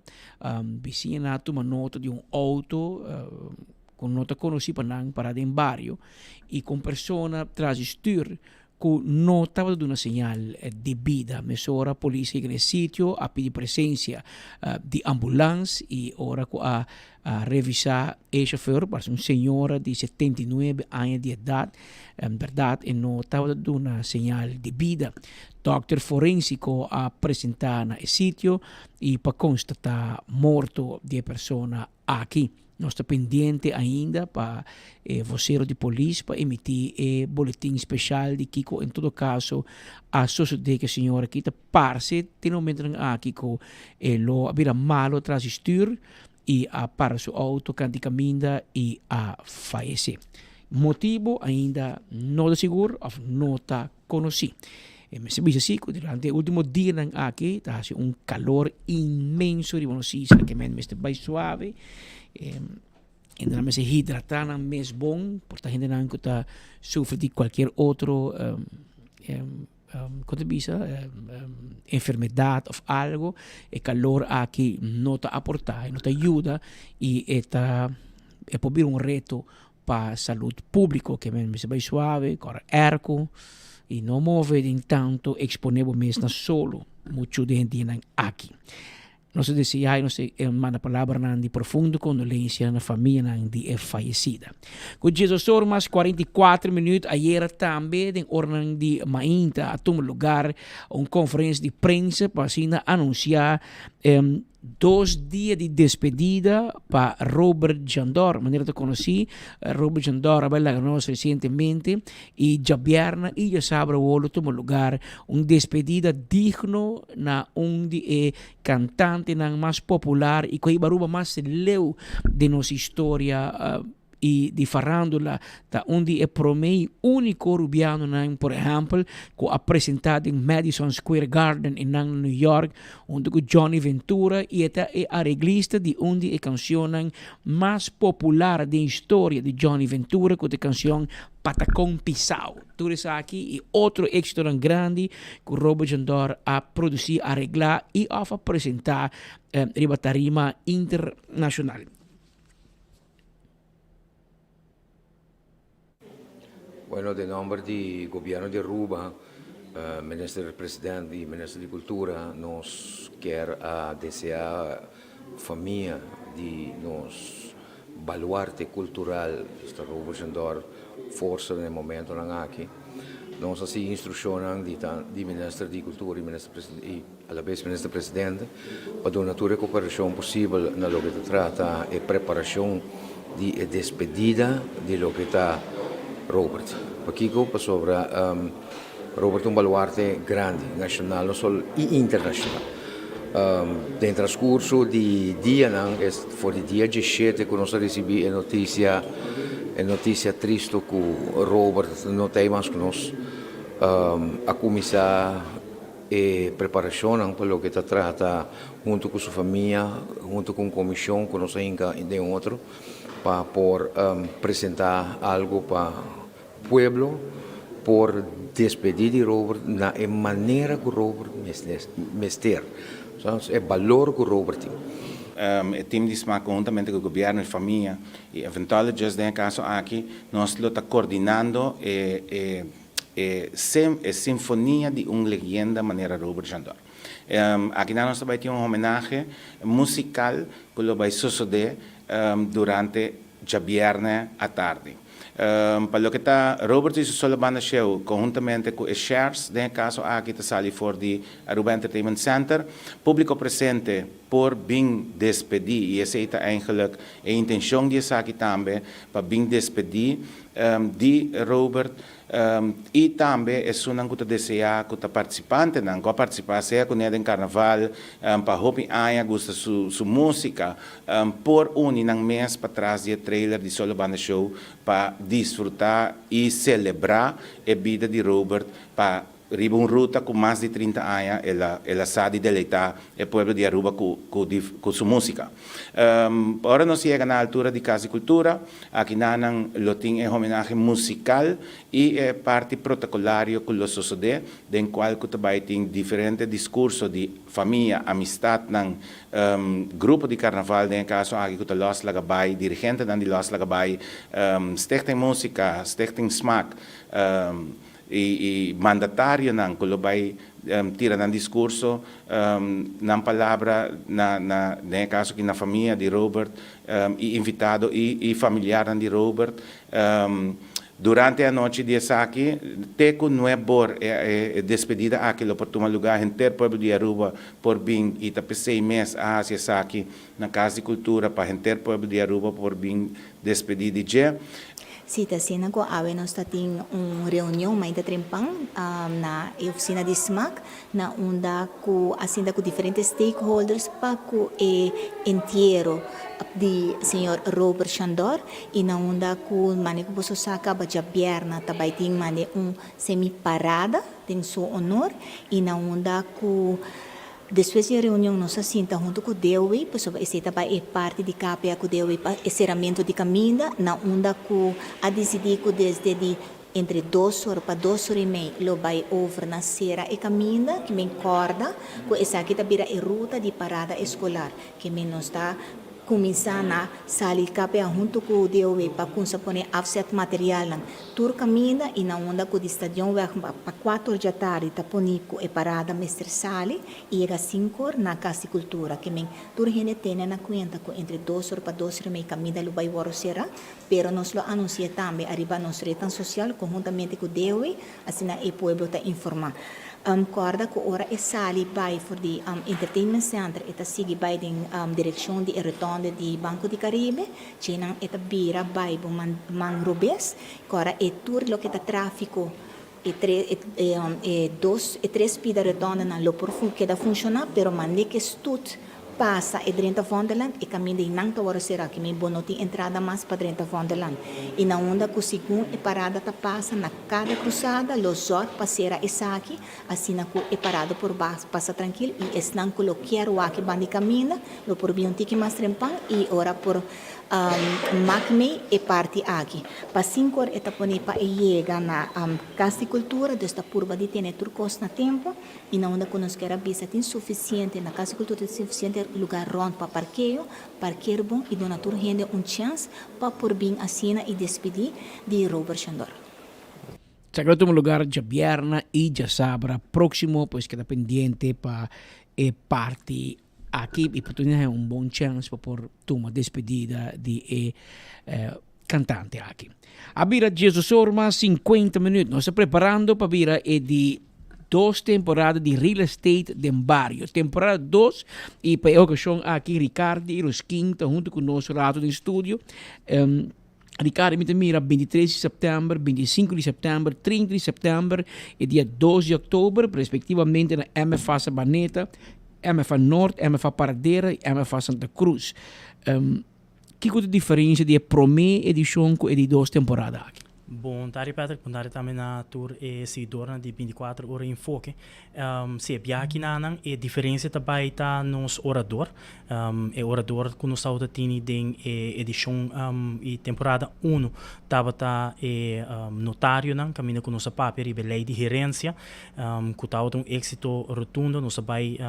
bisiñanan a tuma nota di un outo, ku no ta konosí pa nan para den bario i ku un persona tras di stür ku no tabata duna señal di bida. Mesora polis yega na e sitio a pidi presensia di ambulans i ora ku a revisá e shofèr parse un señora di 79 aña di edat bèrdat e no tabata duna señal di bida. Dòkter forensiko a presentá na e sitio i pa konstatá morto di e persona aki. Nos ta pendiente ainda pa e vocero di polis pa emiti e boletin special di kico en todo caso a sosode cu e señor aki. Ta parce tin e momentonan aki cu e lo a bira malo tras di stuur y a para su auto canti caminda y a fayece. Motibo ainda no ta sigur of no ta conoci. E mester bisa si cu durante e ultimo dianan aki ta haci un calor inmenso riba nos isla ke men mester bay suave. Hendenan mester hidrata nan mes bon, por ta hendenan cu ta sufri di cualkier otro con ta bisa enfermedad of algo, e calor aki no ta aporta, e no ta yuda y e ta e por bira un reto Pa salud publico ke men mester bai suave, kòrda airco y no move den tanto expone bo mes na solo mucho den e dianan aki. Nos ta desea y nos ta manda palabranan di profundo condolencia na famianan di e fayecida. Cu diesdos or mas 44 minuut ayera tambe den oranan di mainta a tuma lugar un conferencia di prensa pa asina anuncia. Dos dia di despedida pa Robert Jandor. Manera ta conoci, Robert Jandor a bai laga nos recientemente y djabièrnè y djasabra awor lo tuma lugar un despedida digno na un di e cantantenan mas popular y cu a hiba Aruba mas leu den nos historia y di farandula ta un di e prome y unico Rubianonan, por ehempel, cu a presenta den Madison Square Garden en nan New York hunto cu Johnny Ventura y e ta e areglista di un di e cancionnan mas popular den historia di Johnny Ventura cu ta e cancion Patacon Pisao. Tur esaki y otro exitonan grandi cu Robert Jandor a produci, aregla y of a presenta riba tarima internacional. Bueno, den nomber di Gobierno di Aruba, Minister President y Minister di Cultura nos kier a desea famia di nos baluarte cultural, Mister Robert Jandor, forsa den e momentonan aki. Nos a sigui instruccionnan di Minister di Cultura y Minister President y Alabes Minister Presidente pa duna tur e cooperacion posibel na loke ta trata e preparacion di e despedida di loke ta Robert. Pakico? Pasobra Robert ta un baluarte grandi, nacional no solo y internacional. Den transcurso di dianan, for di dia diesshete cu nos a ricibi e noticia, e noticia tristo cu Robert no ta ey mas cu nos, a cuminsa. E preparashonnan pa loke ta trata huntu ku su famia, huntu ku un komishon ku nos a hinka den otro pa por presentá algu pa pueblo por despedí di Robert na e manera ku Robert mester, e balor ku Robert tin. E tim di sma konhuntamente ku gobièrnu i famia i eventologist den e kaso aki nos lo ta kordinando e E e sinfonia di un leyenda manera Robert Jandor. Akinan nos ta bai tin un homenahe musical cu lo bai sosode durante djabierne atardi. Pa loke ta Robert y su solo banda show conhuntamente cu e Shares den e caso aki ta sali for di Aruba Entertainment Center. Publico presente por bin despedi y esey ta eigenlijk e intencion di esaki tambe pa bin despedi di Robert y tambe esunnan cu ta desea cu ta participantenan cu a participa sea cu ne den carnaval pa hopi aña gusta su su musica por uni nan mes patras di e trailer di Solo Banda Show pa disfruta y celebra e bida di Robert pa Riba un ruta cu mas di 30 aña el a el a sa di deleita e pueblo di Aruba cu cu cu su musica. Ora nos yega na altura di Cas di Cultura, aki nanan lo tin e homenahe musical y e parti protocolario cu lo sosode den cual cu ta bay tin diferente discurso di famia, amistadnan, grupo di carnaval den e caso aki cu ta Los Laga Bay, dirigentenan di Los Laga Bay, Stichting Musica, Stichting Smaak, E mandatarionan ku lo bai tira nan diskurso, nan palabra na na den e kaso aki na famia di Robert i invitado i i familiarnan di Robert. Durante e anochi di esaki te ku nuebor e despedida aki lo por tuma lugá. Henter pueblo di Aruba por bin i ta p'esei mes a hasi esaki na Kas di Kultura pa henter pueblo di Aruba por bin despedí di dje. Si ta asina cu awe nos ta tin un reunion mainta trempan na e oficina di smac na unda cu a sinta cu diferente stakeholders pa cu e entiero di señor Robert Chandor y na unda cu mane cu boso sa caba djabièrnè ta bay tin mane un semi parada den su honor y na unda cu Despues di e reunion nos a sinta huntu ku Dewi, pasobra esei ta bai e parti di KPA ku Dewi pa e seramentu di kaminda, na unda ku a disidí ku desde di entre dos or pa dos or i mei lo bai over na sera e kaminda, ki men kòrda ku esaki ta bira e ruta di parada eskolar, ki men nos ta Kuminsá na sali KPA huntu ku DOW pa kunsa pone afzet materialnan tur kaminda i na unda ku di Stadionweg pa kuator djatardi ta poni ku e parada mester sali i yega sinkor na Kas di Kultura. Ke men tur hende tene na kuenta ku entre dos or pa dos or i mei kaminda lo bai wòrdu será, pero nos lo anunsi'é tambe ariba nos retnan sosial konhuntamente ku DOW, asina e pueblo ta informá. Kòrda ku ora e sali bai for di Entertainment Center e ta sigui bai den direkshon di e rotonde di Banco di Caribe, djenan e ta bira bai bo man robes, kòrda e tur loke ta tráfiko e tre e dos e tres pida rotondenan lo por keda funshoná pero mane ke stut pasa e drenta Vondelland e kaminda i nan ta wòrdu será ki men bo no tin entrada mas pa drenta Vondelland i na unda ku segun e parada ta pasa na kada krusada lo zòrg pa sera esaki asina ku e parada por pasa trankil i esnan ku lo kier wak e banda di kaminda lo por bin un tiki mas trempan i ora por mak mei e parti aki. Pa sinkor e ta pone pa e yega na Kas di Kultura dus ta purba di tene tur kos na tempu. I na unda ku nos kier a bisa tin sufisiente, na Kas di Kultura tin sufisiente lugar rònt pa parkeo, parker bon i duna tur hende un chèns pa por bin asina i despidí di Robert Shandor. Esaki lo tuma lugar djabièrna i djasabra próksimo, pues keda pendiente pa e parti aki i pa tur hende haña un bon chèns pa por tuma despedida di e cantante aki. A bira Jesus Orma 50 minuut. Nos ta preparando pa bira e di dos temporada di Real Estate den Bario. Temporada 2 y pa e ocasion aki Ricardi y Roskin ta hunto cu nos rato den studio. Um, Ricardi mi ta mira 23 di september, 25 di september, 30 di september y dia 2 di oktober respectivamente na MFA Sabaneta, MFA Noord, MFA Paradera y MFA Santa Cruz. Um, Kiko ta diferensia di e promé edishon ku e di dos temporada aki? Bon tardi Patrick, bon tardi tambe na tur e seguidornan di 24 Ora Enfoke. Si e biaha kinanan e diferensia ta bai ta nos orador. E orador ku nos tabata tini den e edishon i temporada uno tabata e notarionan kaminda ku nos a papia riba e lei di herensia ku tabata un éksito rotundo. Nos a bai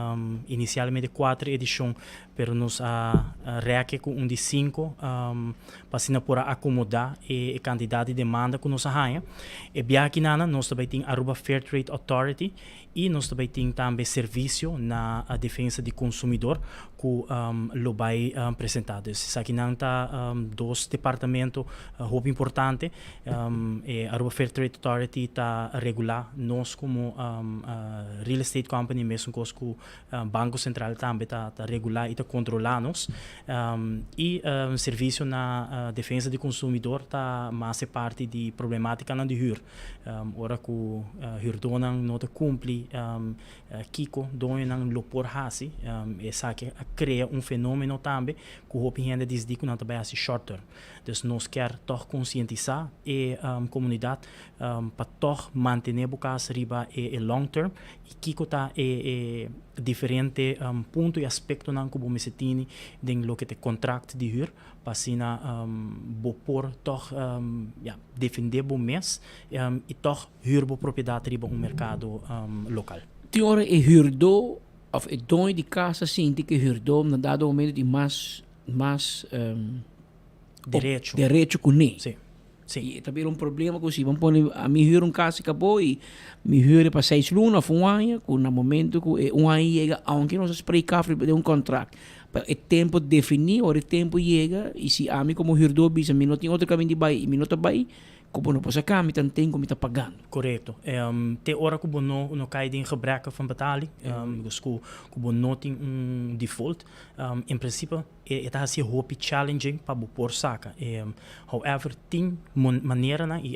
inisialmente kuater edishon Pero nos a rèke ku un di sinku pa asina por a akomodá e kantidat di demanda ku nos a haña. E biaha akinana nos ta bai tin Aruba Fair Trade Authority i nos ta bai tin tambe servisio na defensa di konsumidor ku lo bai presentá. Dus esakinan ta dos departamento hopi importante. E Aruba Fair Trade Authority ta regulá nos komo real estate company mesun kos ku Banco Central tambe ta regulá i ta kontrolá nos. I servisio na defensa di konsumidor ta mas e parti di problemátikanan di hür. Ora ku hürdónan no ta kumpli kiko doñonan lo por hasi, esaki a krea un fenómeno tambe ku hopi hende a disidí ku nan ta bai hasi short term. Dus nos kier tòg konsientisá e komunidat pa tòg mantené bo kas riba e long term I kiko ta e e diferente punto i aspektonan ku bo mester tini den loke ta e kontrakt di hür pa asina bo por tòg ya defendé bo mes i tòg hür bo propiedat riba un merkado lokal. Tin ora e hürdó òf e doño di kas a sinti ku e hürdó na dado momento tin mas mas Derecho. Derecho kuné. Sí. Sí. I e ta bira un problema ku si bo pone ami hür un kas i kabo i mi hür e pa seis luna òf un aña ku na momento ku e un aña yega aunke nos a spreek af riba den un kontrakt pa e tempu definí ora e tempu yega i si ami komo hürdó bisa mi no tin otro kaminda di bai i mi no ta bai ku bo no por saka mi tanten ku mi ta pagando. Korekto. Te ora ku bo no no kai den gebrek van betaling, dus ku ku bo no tin un default, en prinsipe E ta hasi hopi challenging pa bo por saka. However, tin maneranan i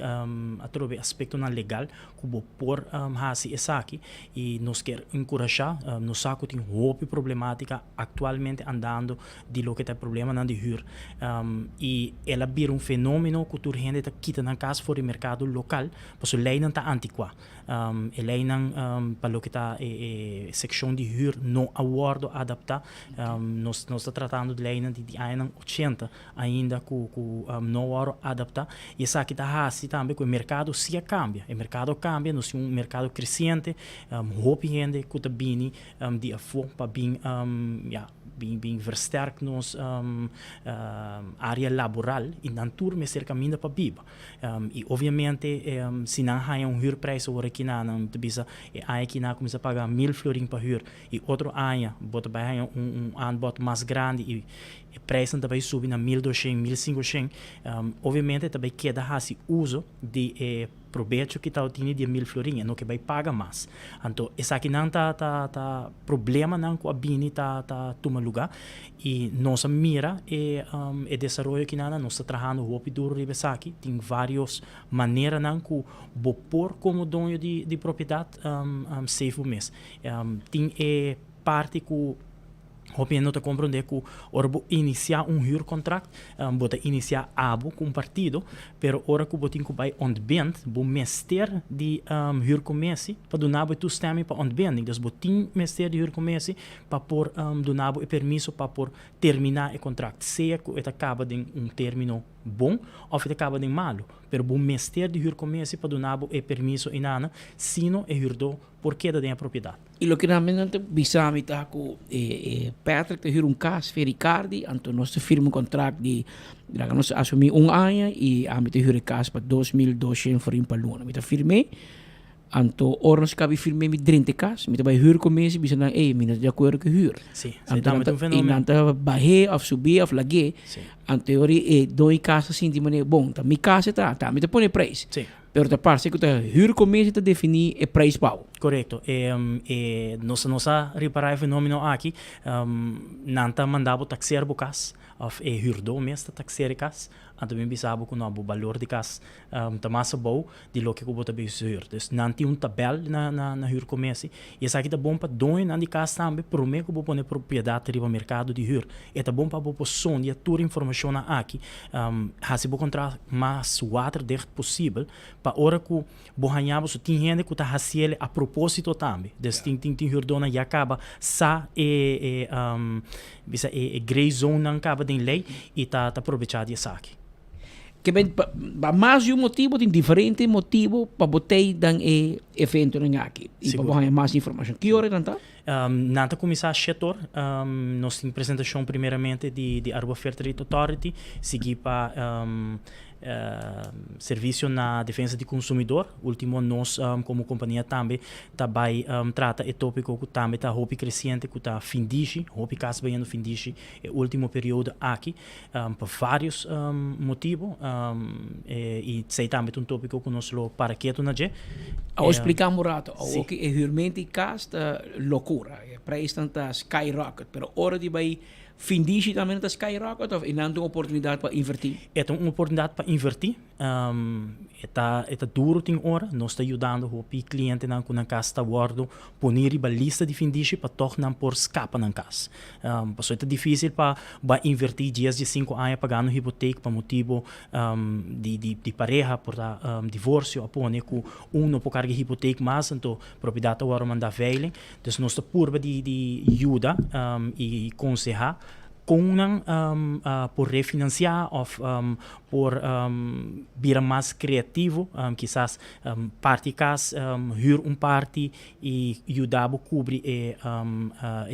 atrobe aspektonan legal ku bo por hasi esaki i nos kier enkurashá. Nos sa ku tin hopi problematika aktualmente andando di loke ta e problemanan di hür i el a bira un fenomeno ku tur hende ta kita nan kas for di merkado lokal pasobra leinan ta antikuá. E leinan pa loke ta e sekshon di hür no a wòrdu adaptá. Nos nos ta tratando di leinan di di añanan ochenta ainda ku ku no wòrdu adaptá i esaki ta hasi tambe ku e merkado si a kambia. E merkado a kambia, nos tin un merkado kresiente, hopi hende ku ta bini di afó pa bin ya bin bin versterk nos área laboral i nan tur mester kaminda pa biba. I obviamente si nan haña un hürprijs awor aki na nan ta bisa e aña aki nan a kuminsá paga mil florin pa hür i otro aña bo ta bai haña un aanbod mas grandi i e prijsnan ta bai subi na mil doshen, mil sinkoshen, obviamente ta bai keda hasi uso di e. probecho ki ta tini di 1000 florin, e no ke bai paga mas. Anto esakinan ta ta ta problemanan ku a bini ta ta tuma lugá i nos a mira e e desaroyo kinan, nos ta trahando hopi duro riba esaki, tin varios maneranan ku bo por komo doño di di propiedat safe bo mes. Tin e parti ku hopi hende no ta komprondé ku ora bo inisiá un huurkontrakt, bo ta inisiá abo ku un partido, pero ora ku bo tin ku bai ontbind, bo mester di huurcommissie pa duna bo e toestemming pa ontbinding. Dus bo tin mester di huurcommissie pa por duna bo e permiso pa por terminá e kontrakt, sea ku e ta kaba den un término bon òf e ta kaba den malu. Pero bo mester di huurcommissie pa duna bo e permiso einana, sino e huurdó por keda den e propiedat. I loke nan nan ta bisa mi ta ku e Patrick ta hür un kas fe Ricardi, anto nos ta firma un kontrakt di laga nos asumí un aña i ami ta hür e kas pa 2200 florin pa luna. Mi ta firm'é, anto ora nos kaba di firm'é mi drenta e kas, mi ta bai hür ku mes i bisa nan ey mi no ta di akuerdo ku e hür. Sí, sí, tambe ta un I fenomeno. nan ta bah'é òf subié òf lag'é, anto e ora e doño di kas ta sinti manera bon ta mi kas e ta, ta ami ta pone e preis. Sí. Pero ta parse ku ta huurcommissie ta definí e prijs pa bo. Korekto. E e nos nos a ripará e fenomeno aki. Nan ta manda bo takseer bo kas òf e huurdó mes ta takseer e kas. Anto bin bisa bo ku no bo balor di kas ta mas abou di loke ku bo ta bezig huur. Dus nan tin un tabèl na na na huurcommissie i esaki ta bon pa doñonan di kas tambe promé ku bo pone propiedat riba merkado di huur. E ta bon pa bo por sondia tur informashonnan aki. Hasi bo kontrakt mas waterdicht posibel pa ora ku bo haña bo so tin hende ku ta hasiel a propósito tambe. Dus tin tin tin hürdónan ya kaba sa e e bisa e e grey zonenan kaba den lei i ta ta probechá di esaki. Ke men pa pa mas di un motibu tin diferente motibu pa bo tei dan e eventonan aki i pa bo haña mas informashon. Ki ora nan ta? Nan ta kuminsá shet or. Nos tin presentashon primeramente di di Aruba Fair Trade Authority, sigui pa Servisio na Defensa di Konsumidor. Ultimo nos komo kompania tambe ta bai trata e topiko ku tambe ta hopi kresiente ku ta findishi, hopi kas bayendo findishi e ultimo periodo aki pa varios motibu i esei tambe ta un topiko ku nos lo para ketu na dje. Awor splika un rato, awor ki e hürmento di kas ta lokura, e preisnan ta skyrocket, pero ora di bai findishi tambe nan ta skyrocket of e nan ta un oportunidat pa invertí? E ta un oportunidat pa invertí. E ta e ta duro tin ora, nos ta yudando hopi klientenan ku nan kas ta wòrdu poni riba lista di findishi pa tòg nan por skapa nan kas. Pasobra e ta difísil pa bo a invertí dies di sinku aña pagando hipotek pa motibu di di di pareha por ta divorsio a pone ku un no por karga hipotek mas anto propiedat ta wòrdu mandá veiling. Dus nos ta purba di di yuda i konsehá kon nan por refinansiá òf por bira mas kreativo, kisas parti kas, hür un parti i yuda bo kubri e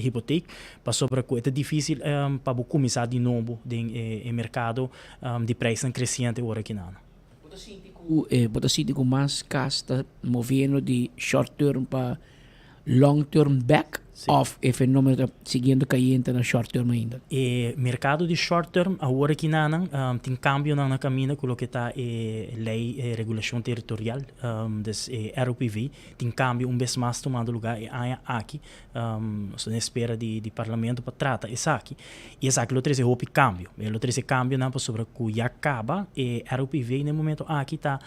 hipotek, pasobra ku e ta difísil pa bo kuminsá di nobo den e merkado di preisnan kresiente ora kinan. Bo ta sinti ku bo ta sinti ku mas kas ta moviendo di short term pa long term bek of e fenomeno ta siguiendo cayente na short term ainda? E mercado di short term awor aki nanan tin cambionan na caminda cu loke ta e ley e regulacion territorial, dus e ROPV, tin cambio un bes mas tumando lugar e aña aki. Nos ta den espera di di parlamento pa trata esaki y esaki lo trece hopi cambio. E lo trece cambionan pasobra cu ya caba e ROPV na e momento aki ta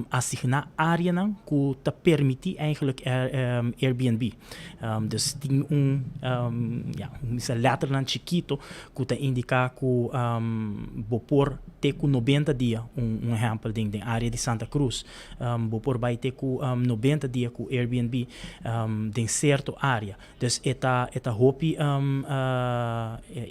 asigná áreanan ku ta permití eigenlijk Airbnb. Dus tin un ya bisa lèternan chikito ku ta indiká ku bo por te ku nobenta dia, un un ehèmpel den den área di Santa Cruz, bo por bai te ku nobenta dia ku Airbnb den sierto área. Dus e ta e ta hopi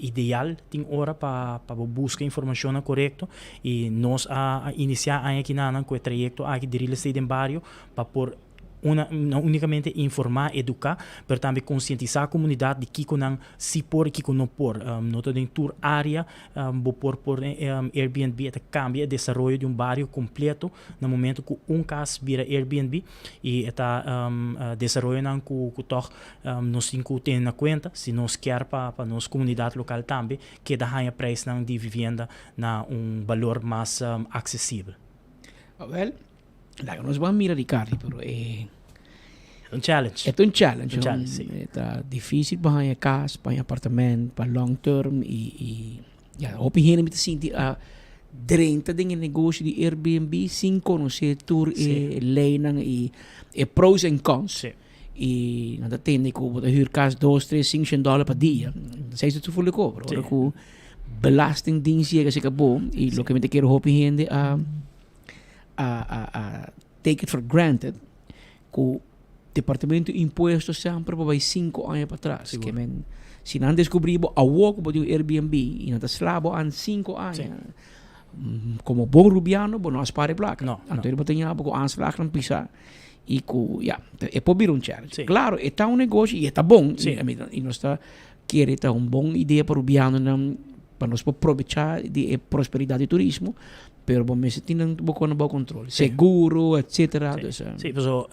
ideal tin ora pa pa bo buska informashonnan korekto i nos a a inisiá aña kinanan ku e trayekto aki di Real Estate den Bario pa por una no únikamente informá, eduká, pero tambe konsientisá komunidat di kiko nan si por i kiko no por. No ta den tur área bo por pone Airbnb, e ta kambia e desaroyo di un bario kompleto na momento ku un kas bira Airbnb. I e ta desaroyonan ku ku tòg nos tin ku tene na kuenta si nos kier pa pa nos komunidat lokal tambe keda haña preisnan di vivienda na un balor mas aksesibel. Awel, Laga nos ban mira Ricardi, pero e... Un challenge. E ta un challenge. Un challenge, si. E ta dificil pa haña cas, pa haña apartament, pa long term y, y ya, hopi hende mi ta sinti a drenta den e negoshi di Airbnb sin conoce tur e leynan y e pros en cons. Y nan ta tende cu bo ta huur cas dos, tres, cinco shen dollar pa dia. Esey ta tur cobro. Ora cu belastingdienst yega si cabo y loke mi ta kere hopi hende a a a a take it for granted cu departamento di impuesto semper por bay cinco aña patras. Ke men si nan descubri bo awo cu bo tin un Airbnb y nan ta sla bo an cinco aña como bon rubiano bo no a spaar e placa. Anto bo ta ña bo cu aanslagnan pisa y cu ya e por bira un challenge. Claro e ta un negoshi y e ta bon y nos ta kere ta un bon idea pa rubianonan pa nos por probecha di e prosperidad di turismo Pero bo mester tin nan bo kono bo control. Seguro, etcetera. Sí, Dus, sí, paso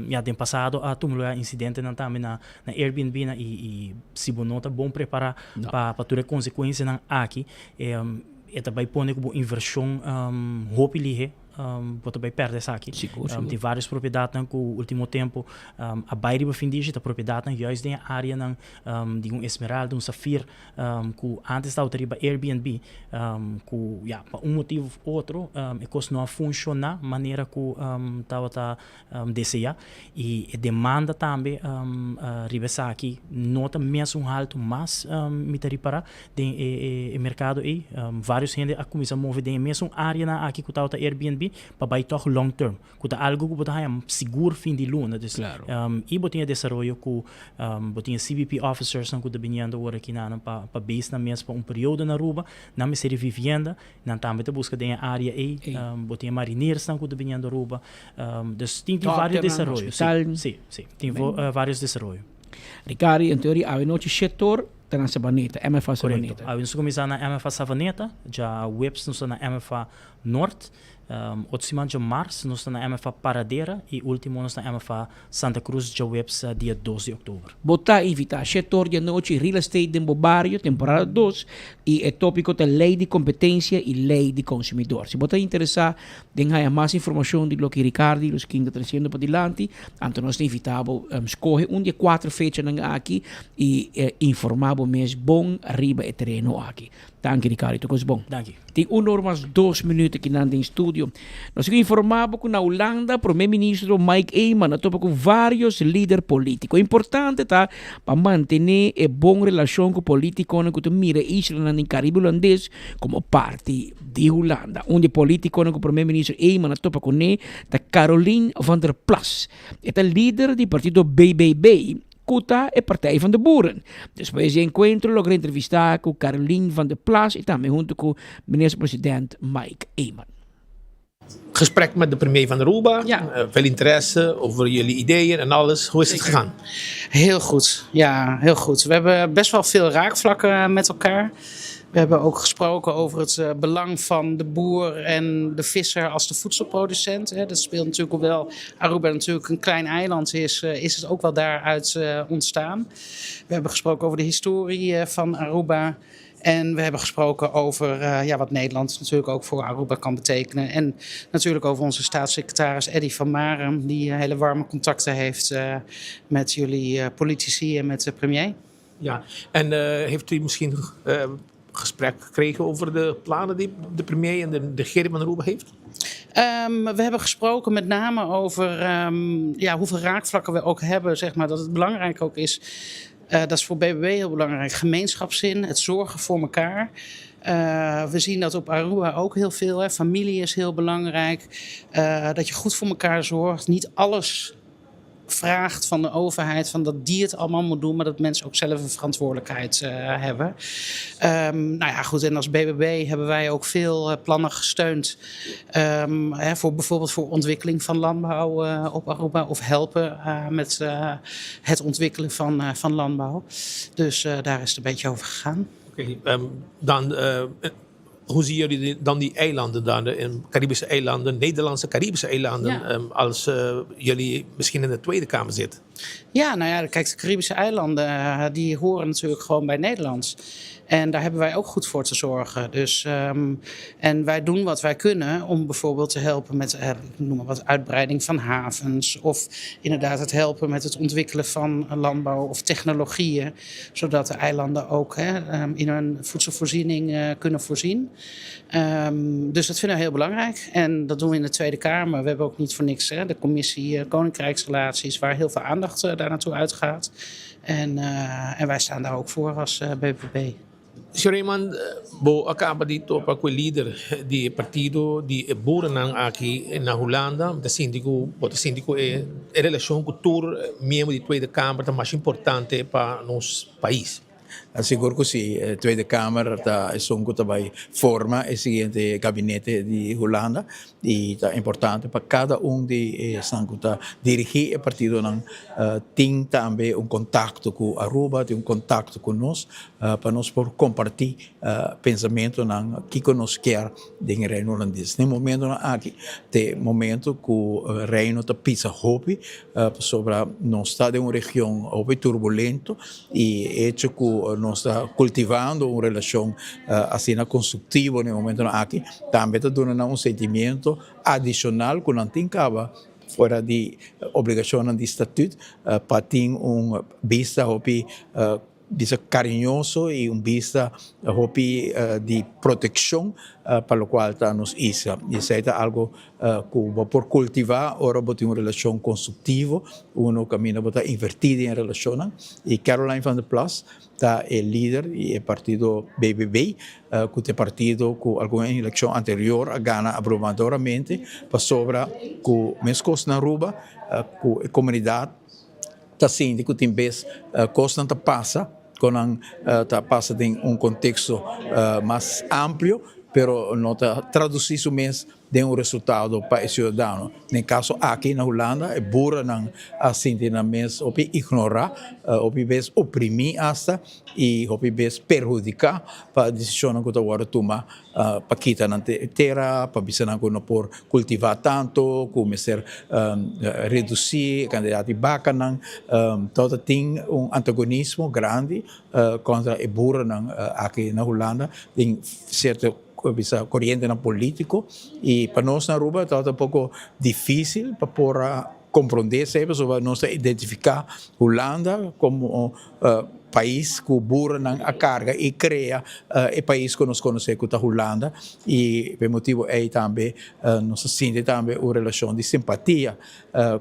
ya den pasado a tuma lugar incidentenan tambe na na Airbnb nan y y si bo no ta bon prepara No. pa pa tur e consecuencianan aki e ta bay pone cu bo inversion hopi lihe bo ta bay perde esaki. Sigur, sigur. Tin varios propiedadnan cu ultimo tempo a bay riba fin dishi ta propiedadnan juist den e areanan di un esmeralda, un safir cu antes tabata riba Airbnb cu ya pa un motivo of otro e cos no a funciona manera cu tabata desea y e demanda tambe riba esaki no ta mesun halto mas mi ta ripara den e mercado ey. Varios hende a cuminsa move den e mesun areanan aki cu tabata Airbnb pa bay toch long term. Ku ta algu ku bo ta haña sigur fin di luna. Dus, i bo tin e desaroyo ku bo tin e CBP officersnan ku ta biniendo ora aki nan pa pa base nan mes pa un periodo na Aruba. Nan mester di vivienda. Nan tambe ta buska den e área ei. Bo tin e mariniersnan ku ta biniendo Aruba. Dus tin tin varios desaroyo. Hospital. Si, si. Tin varios desaroyo. Ricardo, en teoria awe nochi shetor ta na Sabaneta, MFA Sabaneta. Korekto. Awe nos ta kuminsá na MFA Savaneta, djaweps nos ta na MFA Noord. Otro siman djamars nos ta na MFA Paradera y ultimo nos na MFA Santa Cruz djaweps dia dos di october. Bo ta invita shetor di anochi Real Estate den bo bario, temporada dos, y e topico ta Ley di Competencia y Ley di Consumidor. Si bo ta interesa den haya mas informacion di loke Ricardo y Luskin ta treciendo padilanti, anto nos ta invita bo scoge un di e cuatro fechanan aki y informa bo mes bon riba e tereno aki. Danki Ricardo, tur kos bon. Danki. Tin un or mas dos minuut akinan den studio. Nos a informa bo ku na Hulanda Prome Ministro Mike Eman a topa ku varios lider politico. Importante ta pa mantene e bon relashon ku politiconan ku ta mira e islanan den Caribe Hulandes komo parti di Hulanda. Un di e politiconan ku Prome Ministro Eman a topa kuné ta Caroline van der Plas. E ta lider di partido BBB. Ku ta e Partij van de Boeren. Despues di e enkuentro logra entrevistá ku Caroline van der Plas i tambe huntu ku minister-president Mike Eman. Gesprek met de premier van Aruba, veel interesse over jullie ideeën en alles. Hoe is het gegaan? Heel goed, ja, heel goed. We hebben best wel veel raakvlakken met elkaar. We hebben ook gesproken over het eh, belang van de boer en de visser als de voedselproducent. Dat speelt natuurlijk, hoewel Aruba natuurlijk een klein eiland is, eh, is het ook wel daaruit eh, ontstaan. We hebben gesproken over de historie van Aruba. En we hebben gesproken over ja, wat Nederland natuurlijk ook voor Aruba kan betekenen. En natuurlijk over onze staatssecretaris Eddy van Marum, die hele warme contacten heeft met jullie politici en met de premier. Ja, en heeft u misschien gesprek gekregen over de plannen die de premier en de, de regering van Aruba heeft? Um, we hebben gesproken met name over um, ja, hoeveel raakvlakken we ook hebben. Zeg maar, dat het belangrijk ook is. Uh, dat is voor BBB heel belangrijk. Gemeenschapszin, het zorgen voor elkaar. Uh, we zien dat op Aruba ook heel veel. Hè. Familie is heel belangrijk. Uh, dat je goed voor elkaar zorgt. Niet alles vraagt van de overheid, van dat die het allemaal moet doen, maar dat mensen ook zelf een verantwoordelijkheid uh, hebben. Um, nou ja, goed, en als BBB hebben wij ook veel uh, plannen gesteund um, hè, voor bijvoorbeeld voor ontwikkeling van landbouw uh, op Aruba of helpen met het ontwikkelen van, van landbouw. Dus daar is het een beetje over gegaan. Oké, okay, um, dan hoe zien jullie dan die eilanden daar, de Caribische eilanden, Nederlandse Caribische eilanden, ja. Ehm, als uh, jullie misschien in de Tweede Kamer zitten? Ja, nou ja, kijk, de Caribische eilanden eh, die horen natuurlijk gewoon bij Nederland. En daar hebben wij ook goed voor te zorgen. Dus, um, en wij doen wat wij kunnen om bijvoorbeeld te helpen met uh, noem maar wat, uitbreiding van havens. Of inderdaad het helpen met het ontwikkelen van landbouw of technologieën. Zodat de eilanden ook hè, um, in hun voedselvoorziening uh, kunnen voorzien. Um, dus dat vinden we heel belangrijk. En dat doen we in de Tweede Kamer. We hebben ook niet voor niks hè, de commissie uh, Koninkrijksrelaties, waar heel veel aandacht uh, daar naartoe uitgaat. En, uh, en wij staan daar ook voor als uh, BBB. Señor Eman, bo a caba di topa cu e lider di e partido di e boerennan aki na Hulanda. Mi ta sinti cu bo ta sinti cu e relacion cu tur miembro di Tweede Kamer ta mas importante pa nos pais. Sigur cu si. Tweede Kamer ta esun cu ta bay forma e siguiente gabinete di Hulanda y ta importante pa cada un di esnan cu ta dirigi e partidonan tin tambe un contacto cu Aruba, tin un contacto cu nos pa nos por comparti pensamentonan kico nos kier den e Reino Hulandes. Den momentonan aki t'e momento cu Reino ta pisa hopi pasobra nos ta den un region hopi turbulento y e hecho cu nos ta cultivando un relacion asina constructivo den e momentonan aki tambe ta duna nan un sentimiento adicional cu nan tin caba fuera di obligacionnan di statuut pa tin un bista hopi Bisa cariñoso y un bista hopi di proteccion pa locual ta nos isla. Y esey ta algo cu bo por cultiva ora bo tin un relacion constructivo, uno caminda bo ta inverti den e relacionnan. Y Caroline van der Plas ta e lider di e partido BBB, cu ta e partido cu algun eleccion anterior a gana abrumadoramente pasobra cu mescos na Aruba cu e comunidad ta sinti ku tin bes kosnan ta pasa ku nan ta pasa den un konteksto mas amplio pero no ta tradusí su mes den un resultado pa e siudadano. Den kaso aki na Hulanda e boerennan a sinti nan mes hopi ignorá, hopi bes oprimí asta i hopi bes perhudiká pa desishonnan ku ta wòrdu tuma pa kita nan tera, pa bisa nan ku no por kultivá tantu, ku mester redusí e kantidat di bakanan. Tabata tin un antagonismo grandi kontra e boerennan aki na Hulanda den sierto bisa korientenan polítiko i pa nos na Aruba tabata un poko difísil pa por a komprondé esei pasobra nos ta identifiká Hulanda komo pais ku boerennan a karga i krea e pais ku nos konosé ku ta Hulanda i pa e motibu ei tambe nos a sinti tambe un relashon di simpatia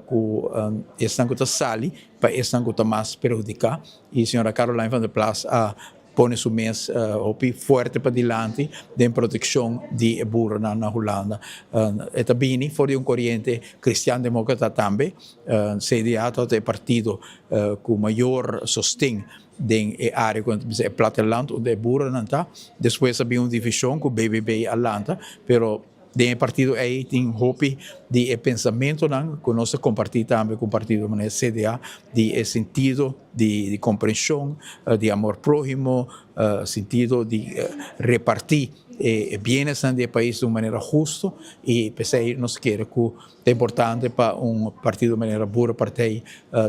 ku esnan ku ta sali pa esnan ku ta mas perhudiká i señora Caroline van der Plas a pone su mes hopi fuerte padilanti den protekshon di e boerennan na Hulanda. E ta bini for di un koriente kristian-demokrata tambe. CDA tabata e partido ku mayor sosten den e área ku nan ta bisa e platteland unda e boerennan ta. Despues a bin un divishon ku BBB a lanta, pero den e partido ei tin hopi di e pensamentonan ku nos ta kompartí tambe ku un partido manera CDA di e sentido di komprenshon, di amor próhimo, sentido di repartí e bienesnan di e pais di un manera husto i p'esei nos kere ku Ta importante pa un partido manera Boerenpartij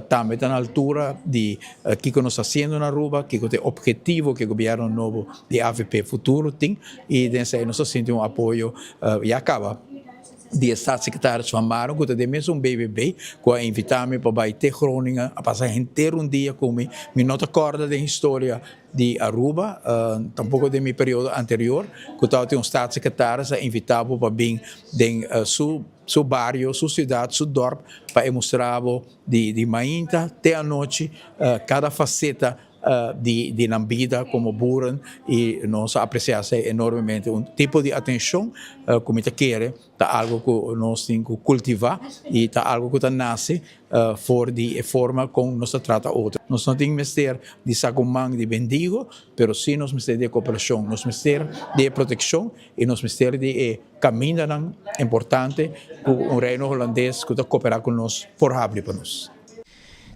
tambe ta na altura di kiko nos ta haciendo na Aruba, kiko ta e objetivo ku e gobierno nobo di avp Futuro tin y den esei nos ta sinti un apoyo ya caba di e staatssecretaris Van Marum ku ta den mesun BBB ku a invita mi pa bai te Groningen a pasa henter un dia ku mi, mi no ta corda den historia di Aruba, tampoco den mi periodo anterior, cu tabatin un staatssecretaris a invita bo pa bin den su su bario, su ciudad, su dorp, pa e mustra bo di di mainta te anochi cada faceta di di nan bida como boeren y nos a aprecia esey enormemente. Un tipo di atencion cu mi ta kere Ta algo ku nos tin ku kultivá i ta algo ku ta nase for di e forma kon nos ta trata otro. Nos no tin mester di saka un man di bendigo, pero sí nos mester di e koperashon, nos mester di e protekshon i nos mester di e kamindanan importante ku un Reino Hulandes ku ta koperá ku nos por habri pa nos.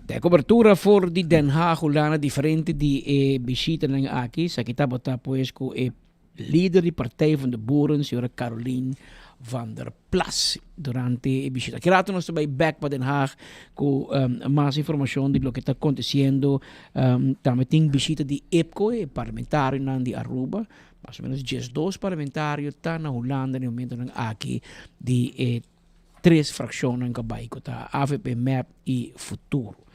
Ta e kobertura for di Den Haag Hulanda diferente di e bishitanan aki, esaki tabata pues ku e Lider di Partij van de Boeren, señora Caroline Van der Plas durante e bishita. Ki rato nos ta bai bek pa Den Haag ku mas informashon di loke ta akontesiendo. Tambe tin bishita di IPCO, e parlamentarionan di Aruba. Mas o menos 12 parlamentario ta na Hulanda na e momentonan aki di e tres frakshonnan ku a bai ku ta avp, mep i Futuro.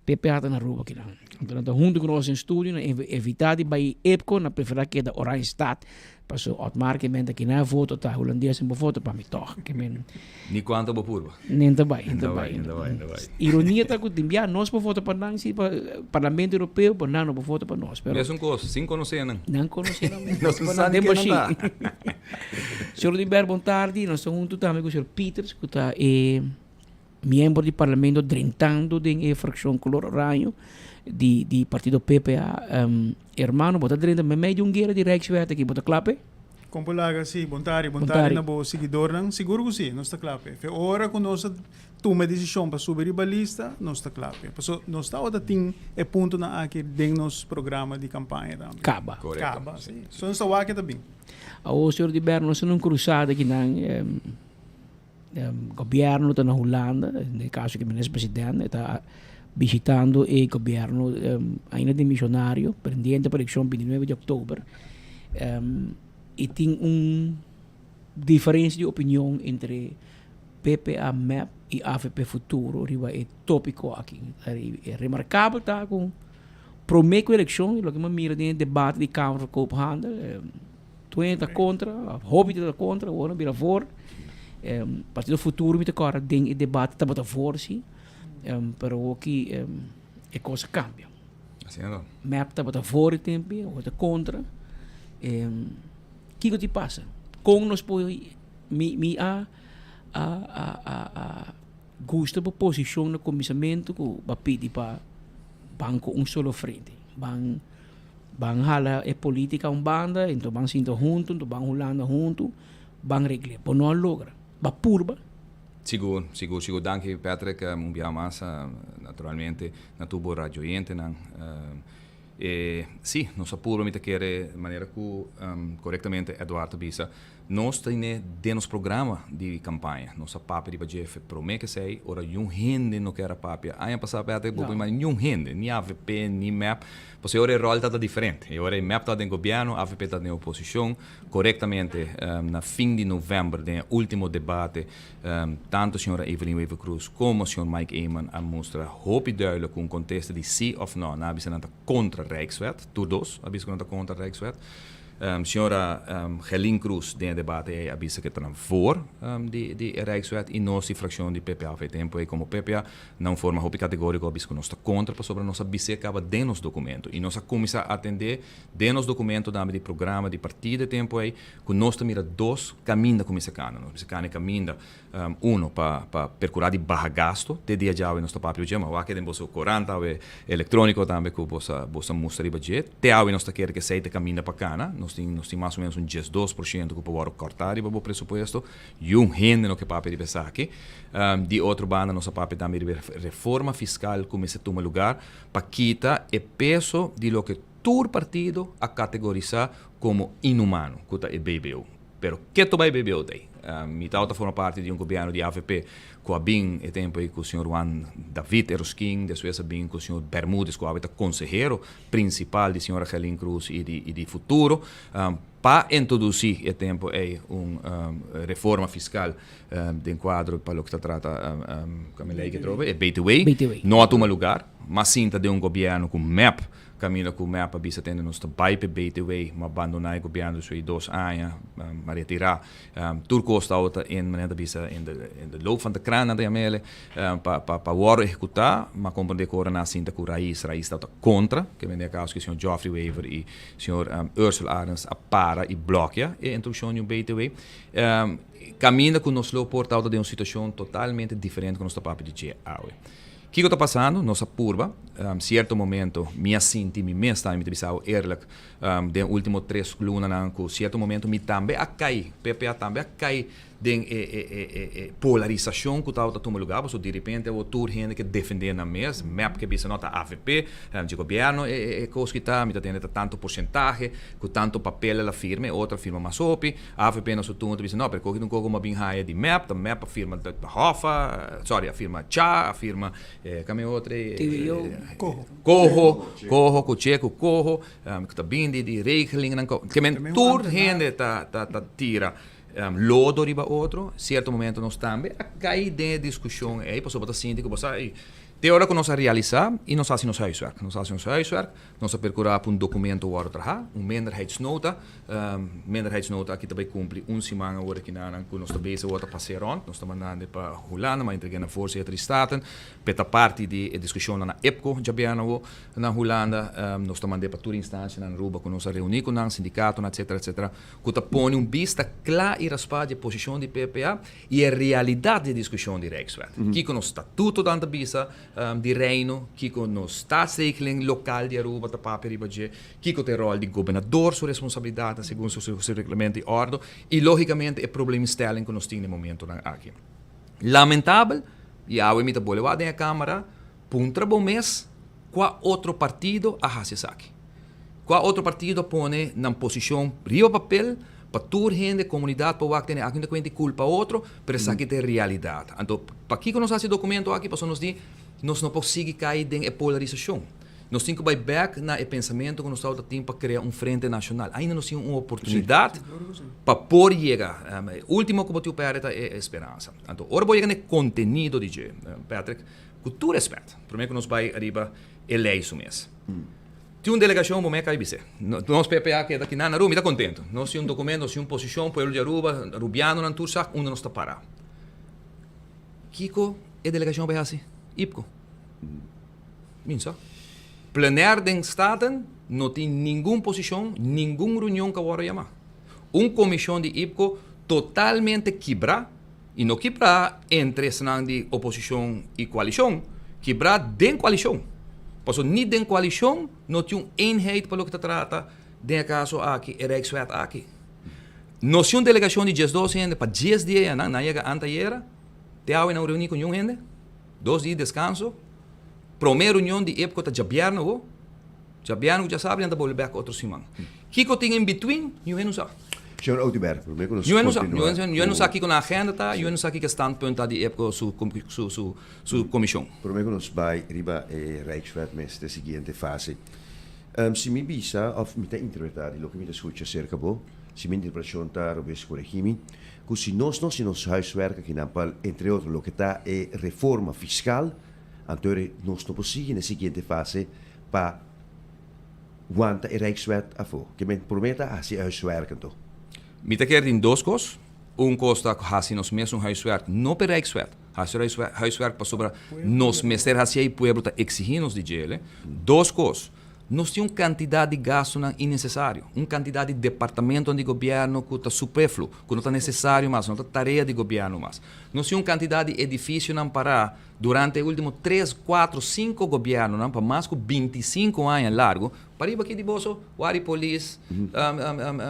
PPA ta na Aruba kinan. Anto nan ta hunto ku nos den studio, nan evita di bai IPCO, nan prefera keda Oranjestad, paso Otmar ke men ta kinan e voto ta Hulandes en bo voto pa mi tog. Ke men Ni kuanto bo purba. Nen ta bai, nen ta bai. Nen ta bai, nen ta bai. Ironia ta ku tin bia nos por vota pa nan si pa Parlamento Europeo, pero nan no por vota pa nos. Pero Mesun kos, sin konosé nan. Nan konosé nan mes. Nos no sa di ken nan ta. Señor Oduber, bon tardi. Nos ta hunto tambe ku señor Pieters ku ta e Miembro di parlamento drentando den e fraccion color oraño di di partido PPA. Hermano bo ta drenta memey di un guera di Rijkswet aki, bo ta kla p'e? Kon por laga si, bon tardi, bon tardi na bo siguidornan. Sigur ku si, nos ta kla p'e. Fe ora ku nos a tuma e desishon pa subi riba lista, nos ta kla p'e. Paso nos tabata tin e puntonan aki den nos programa di kampaña tambe. Kaba. Kaba, si. So nos ta wak e ta bin. Awor, señor Di Berno, nos ta na un cruzada akinan. Gobierno ta na Hulanda, den e caso ki minister president e ta bishitando e gobierno ainda demisionario, pendiente pa eleccion 29 di october. Y tin un diferencia di opinion entre PPA, mep y avp Futuro riba e topico aki. E remarcabel ta cu prome cu eleccion, loke mi a mira den e debate di Kamer van Koophandel, Tur hende ta kontra, hopi ta kontra, awor a bira voor. Partido Futuro mi ta kòrda den e debate tabata voor si, pero awor ki e kos a kambia. Asina ta. Mep tabata voor e tempu, awor ta kontra. Kiko tin pasa? Kon nos por, mi mi a a a a gusta bo posishon na kuminsamentu ku bo a pidi pa ban ku un solo frente, ban. Ban hala e politica un banda, enton ban sinta hunto, enton ban Hulanda hunto, ban regl'é. Bo no a logra. Bo a purba. Sigur, sigur, sigur. Danki Patrick, un biaha mas naturalmente na tur bo radioyentenan. E si, nos a purba, mi ta kere manera ku korektamente Eduard a bisa, nos tene den nos programa di kampaña, nos a papia riba dje promé ke esei, ora niun hende no ker a papia. Aña pasá Patrick bo por imagina niun hende, ni avp, ni mep, Pasobra e ora e ròl ta ta diferente. E ora e mep ta den gobièrnu, avp ta den oposishon. Korektamente na fin di novèmber den e último debate tantu señora Evelyn Wever-Croes komo señor Mike Eman a mustra hopi duidelijk ku un kontesta di sí òf nò. Nan a bisa nan ta kontra Rijkswet. Tur dos a bisa ku nan ta kontra Rijkswet. Señora Gerlien Croes den e debate ei a bisa ku e ta nan voor di di e Rijkswet i nos di frakshon di PPA òf e tempu ei komo PPA Na un forma hopi kategóriko a bisa ku nos ta kontra pasobra nos a bis'é kaba den nos dokumento i nos a kuminsá atendé den nos dokumento tambe di programa di partido e tempu ei ku nos ta mira dos kaminda kuminsá kana. Nos mester kana e kaminda uno pa pa perkurá di baha gasto te dia djawe nos ta papia dje ma wak den boso korant awe elektróniko tambe ku bo sa bo sa mustra riba dje te awe nos ta kere ku esei ta e kaminda pa kana. Nos tin nos tin mas o menos un 12% ku por wòrdu kòrtá riba bo presupuesto. Yun hende no ke papia riba esaki. Di otro banda nos a papia tambe riba e reforma fiskal ku mester tuma lugar pa kita e peso di loke tur partido a kategorisá komo inhumano, ku ta e BBO. Pero ke ta bai BBO ta ei? Mi tabata forma parti di un gobièrnu di avp ku a bin e tempu ei ku señor Juan David Eroskin, despues a bin ku señor Bermudez ku awe ta konsehero prinsipal di señora Gerlin Cruz i di Futuro. Pa introdusí e tempu ei un reforma fiskal den kuadro pa loke ta trata kami lei ke trobe, e BTW, no a tuma lugar. Mas sinta den un gobièrnu ku mep, kaminda ku mep a bisa tende nos ta bai p'e BTW, ma bandoná e gobièrnu despues di dos aña, ma retirá. Tur kos tabata in, manera ta bisa, in de in de loop van de kraan nan ta yama ele, pa pa pa wòrdu ehekutá, ma komprendé ku ora nan a sinta ku Raiz, Raiz tabata kontra, ke men den e kaso ku señor Geoffrey Wever i Señor Ursula Arends a para y blokia e introduccion di un BTW. Caminda cu nos lo por tabata den un situacion totalmente diferente cu nos ta papia di dje awe. Kico ta pasando? Nos a purba. Cierto momento mi a sinti mi mes tambe, mi ta bisa awe eerlijk, den ultimo tres lunanan cu cierto momento mi tambe a cay, PPA tambe a cay. Den e e e e e polarisashon ku tabata tuma lugá, pasobra direpente awor tur hende ke defendé nan mes, mep ke bisa no ta avp, dje gobièrnu e e e kos ki ta, mi ta tende ta tantu porsentahe, ku tantu papel el a firma, e otro a firma mas hopi, avp na su turno ta bisa no, pero koki ta un koko ku a bin haya di mep, ta mep a firma Hoffa, sorry a firma Cha, a firma kami e otro ei? TVO. Koho. Koho, koho ku che ku koho, ku ta bin di di regelingnan, ke men tur hende ta ta ta tira. Lodo riba otro, cierto momento nos tambe a cay den e discusion ey, pasobra bo ta sinti cu bo sa ey, te ora cu nos a realisa y nos haci nos huiswerk, nos haci nos huiswerk, nos a percura pa un documento worde traha, un minderheidsnota, minderheidsnota aki ta bay cumpli un siman awor aki nan cu nos ta bezig awor ta pasea rond, nos ta mandando pa Hulanda, mas entrega na voorzitter di Staten, p'e ta parti di e discusionnan na IPCO djabièrnè awor na Hulanda, nos ta mand'e pa tur instancianan na Aruba cu nos a reuni cu nan, sindicatonan etcetera etcetera. ku ta pone un bista kla i raspá di e posishon di PPA i e realidat di e diskushon di Rijkswet. Kiko nos statutonan ta bisa di Reino, kiko nos staatsregeling lokal di Aruba ta papia riba dje, kiko ta e ròl di gobernador su responsabilidatnan segun su reglamento i òrdu i lógikamente e probleemstelling ku nos tin na e momentonan aki. Lamentabel, i awe mi ta bole wak den e kámara, puntra bo mes kua otro partido a hasi esaki. Kua otro partido a pone nan posishon riba papel pa tur hende, komunidat por wak tene aki no ta kuenta di kulpa otro, pero esaki ta e realidat. Anto pakiko nos hasi e dokumento aki? Pasobra nos di nos no por sigui kai den e polarisashon. Nos tin ku bai bèk na e pensamentu ku nos tabata tin pa krea un frente nashonal. Ainda nos tin un oportunidat pa por yega. E ultimo ku bo tin ku pèrdè ta e speransa. Anto ora bo yega na e kontenido di dje, Patrick, ku tur rèspèt, promé ku nos bai ariba e lei su mes. Tin un delegashon bo meka i bis'é. Nos PPA keda aki nan Aruba, mi ta kontentu. Nos tin un dokumento, nos tin un posishon, pueblo di Aruba, Arubianonan tur sa unda nos ta pará. Kiko e delegashon a bai hasi? Ipko. Mi no sa. Plenair den Staten no tin ningun posishon, ningun reunion ku a wòrdu yamá. Un komishon di Ipko totalmente kibrá, i no kibrá entre esnan di oposishon i koalishon, kibrá den koalishon. Pasobra ni den koalishon no tin un eenheid pa loke ta trata den e kaso aki e Rijkswet aki. Nos tin un delegashon di diesdos hende pa dies dia ya nan, nan yega antayera, te awe nan reuní ku niun hende, dos dia di deskanso. Promé reunion di IPCO ta djabièrnè awo. Djabièrnè ku djasabra nan ta bolbe bèk otro siman. Kiko tin in between? Niun hende no sa. Señor Oduber, promé ku nos Niun hende no sa. kontinua Niun hende no sa ku. kiko nan agenda ta, niun hende no sa kiko e standpunt ta di IPCO su su su su komishon. Promé ku nos bai riba e Rijkswet mes den siguiente fase. Si mi bisa òf mi ta interpretá di loke mi ta skucha serka bo, si mi interpretashon ta robes koregí mi, ku si nos no hasi nos huiswerk akinan pa entre otro loke ta e reforma fiskal, anto nos no por sigui na e siguiente fase pa wanta e Rijkswet afó. Ke men promé ta hasi e huiswerk anto. Mi ta kere tin dos kos. Un kos ta hasi nos mesun huiswerk, no p'e Rijkswet. Hasi huiswerk pasobra nos mester hasié i pueblo ta eksigí nos di djele. Dos kos, nos tin un kantidat di gastunan innesesario, un kantidat di departamentonan di gobièrnu ku ta superfluo, ku no ta nesesario mas, no ta tarea di gobièrnu mas. Nos tin un kantidat di edifisionan pará Durante e ultimo tres, cuatro, cinco gobiernonan pa mas cu binticinco aña largo, pariba aki di boso, wari polis,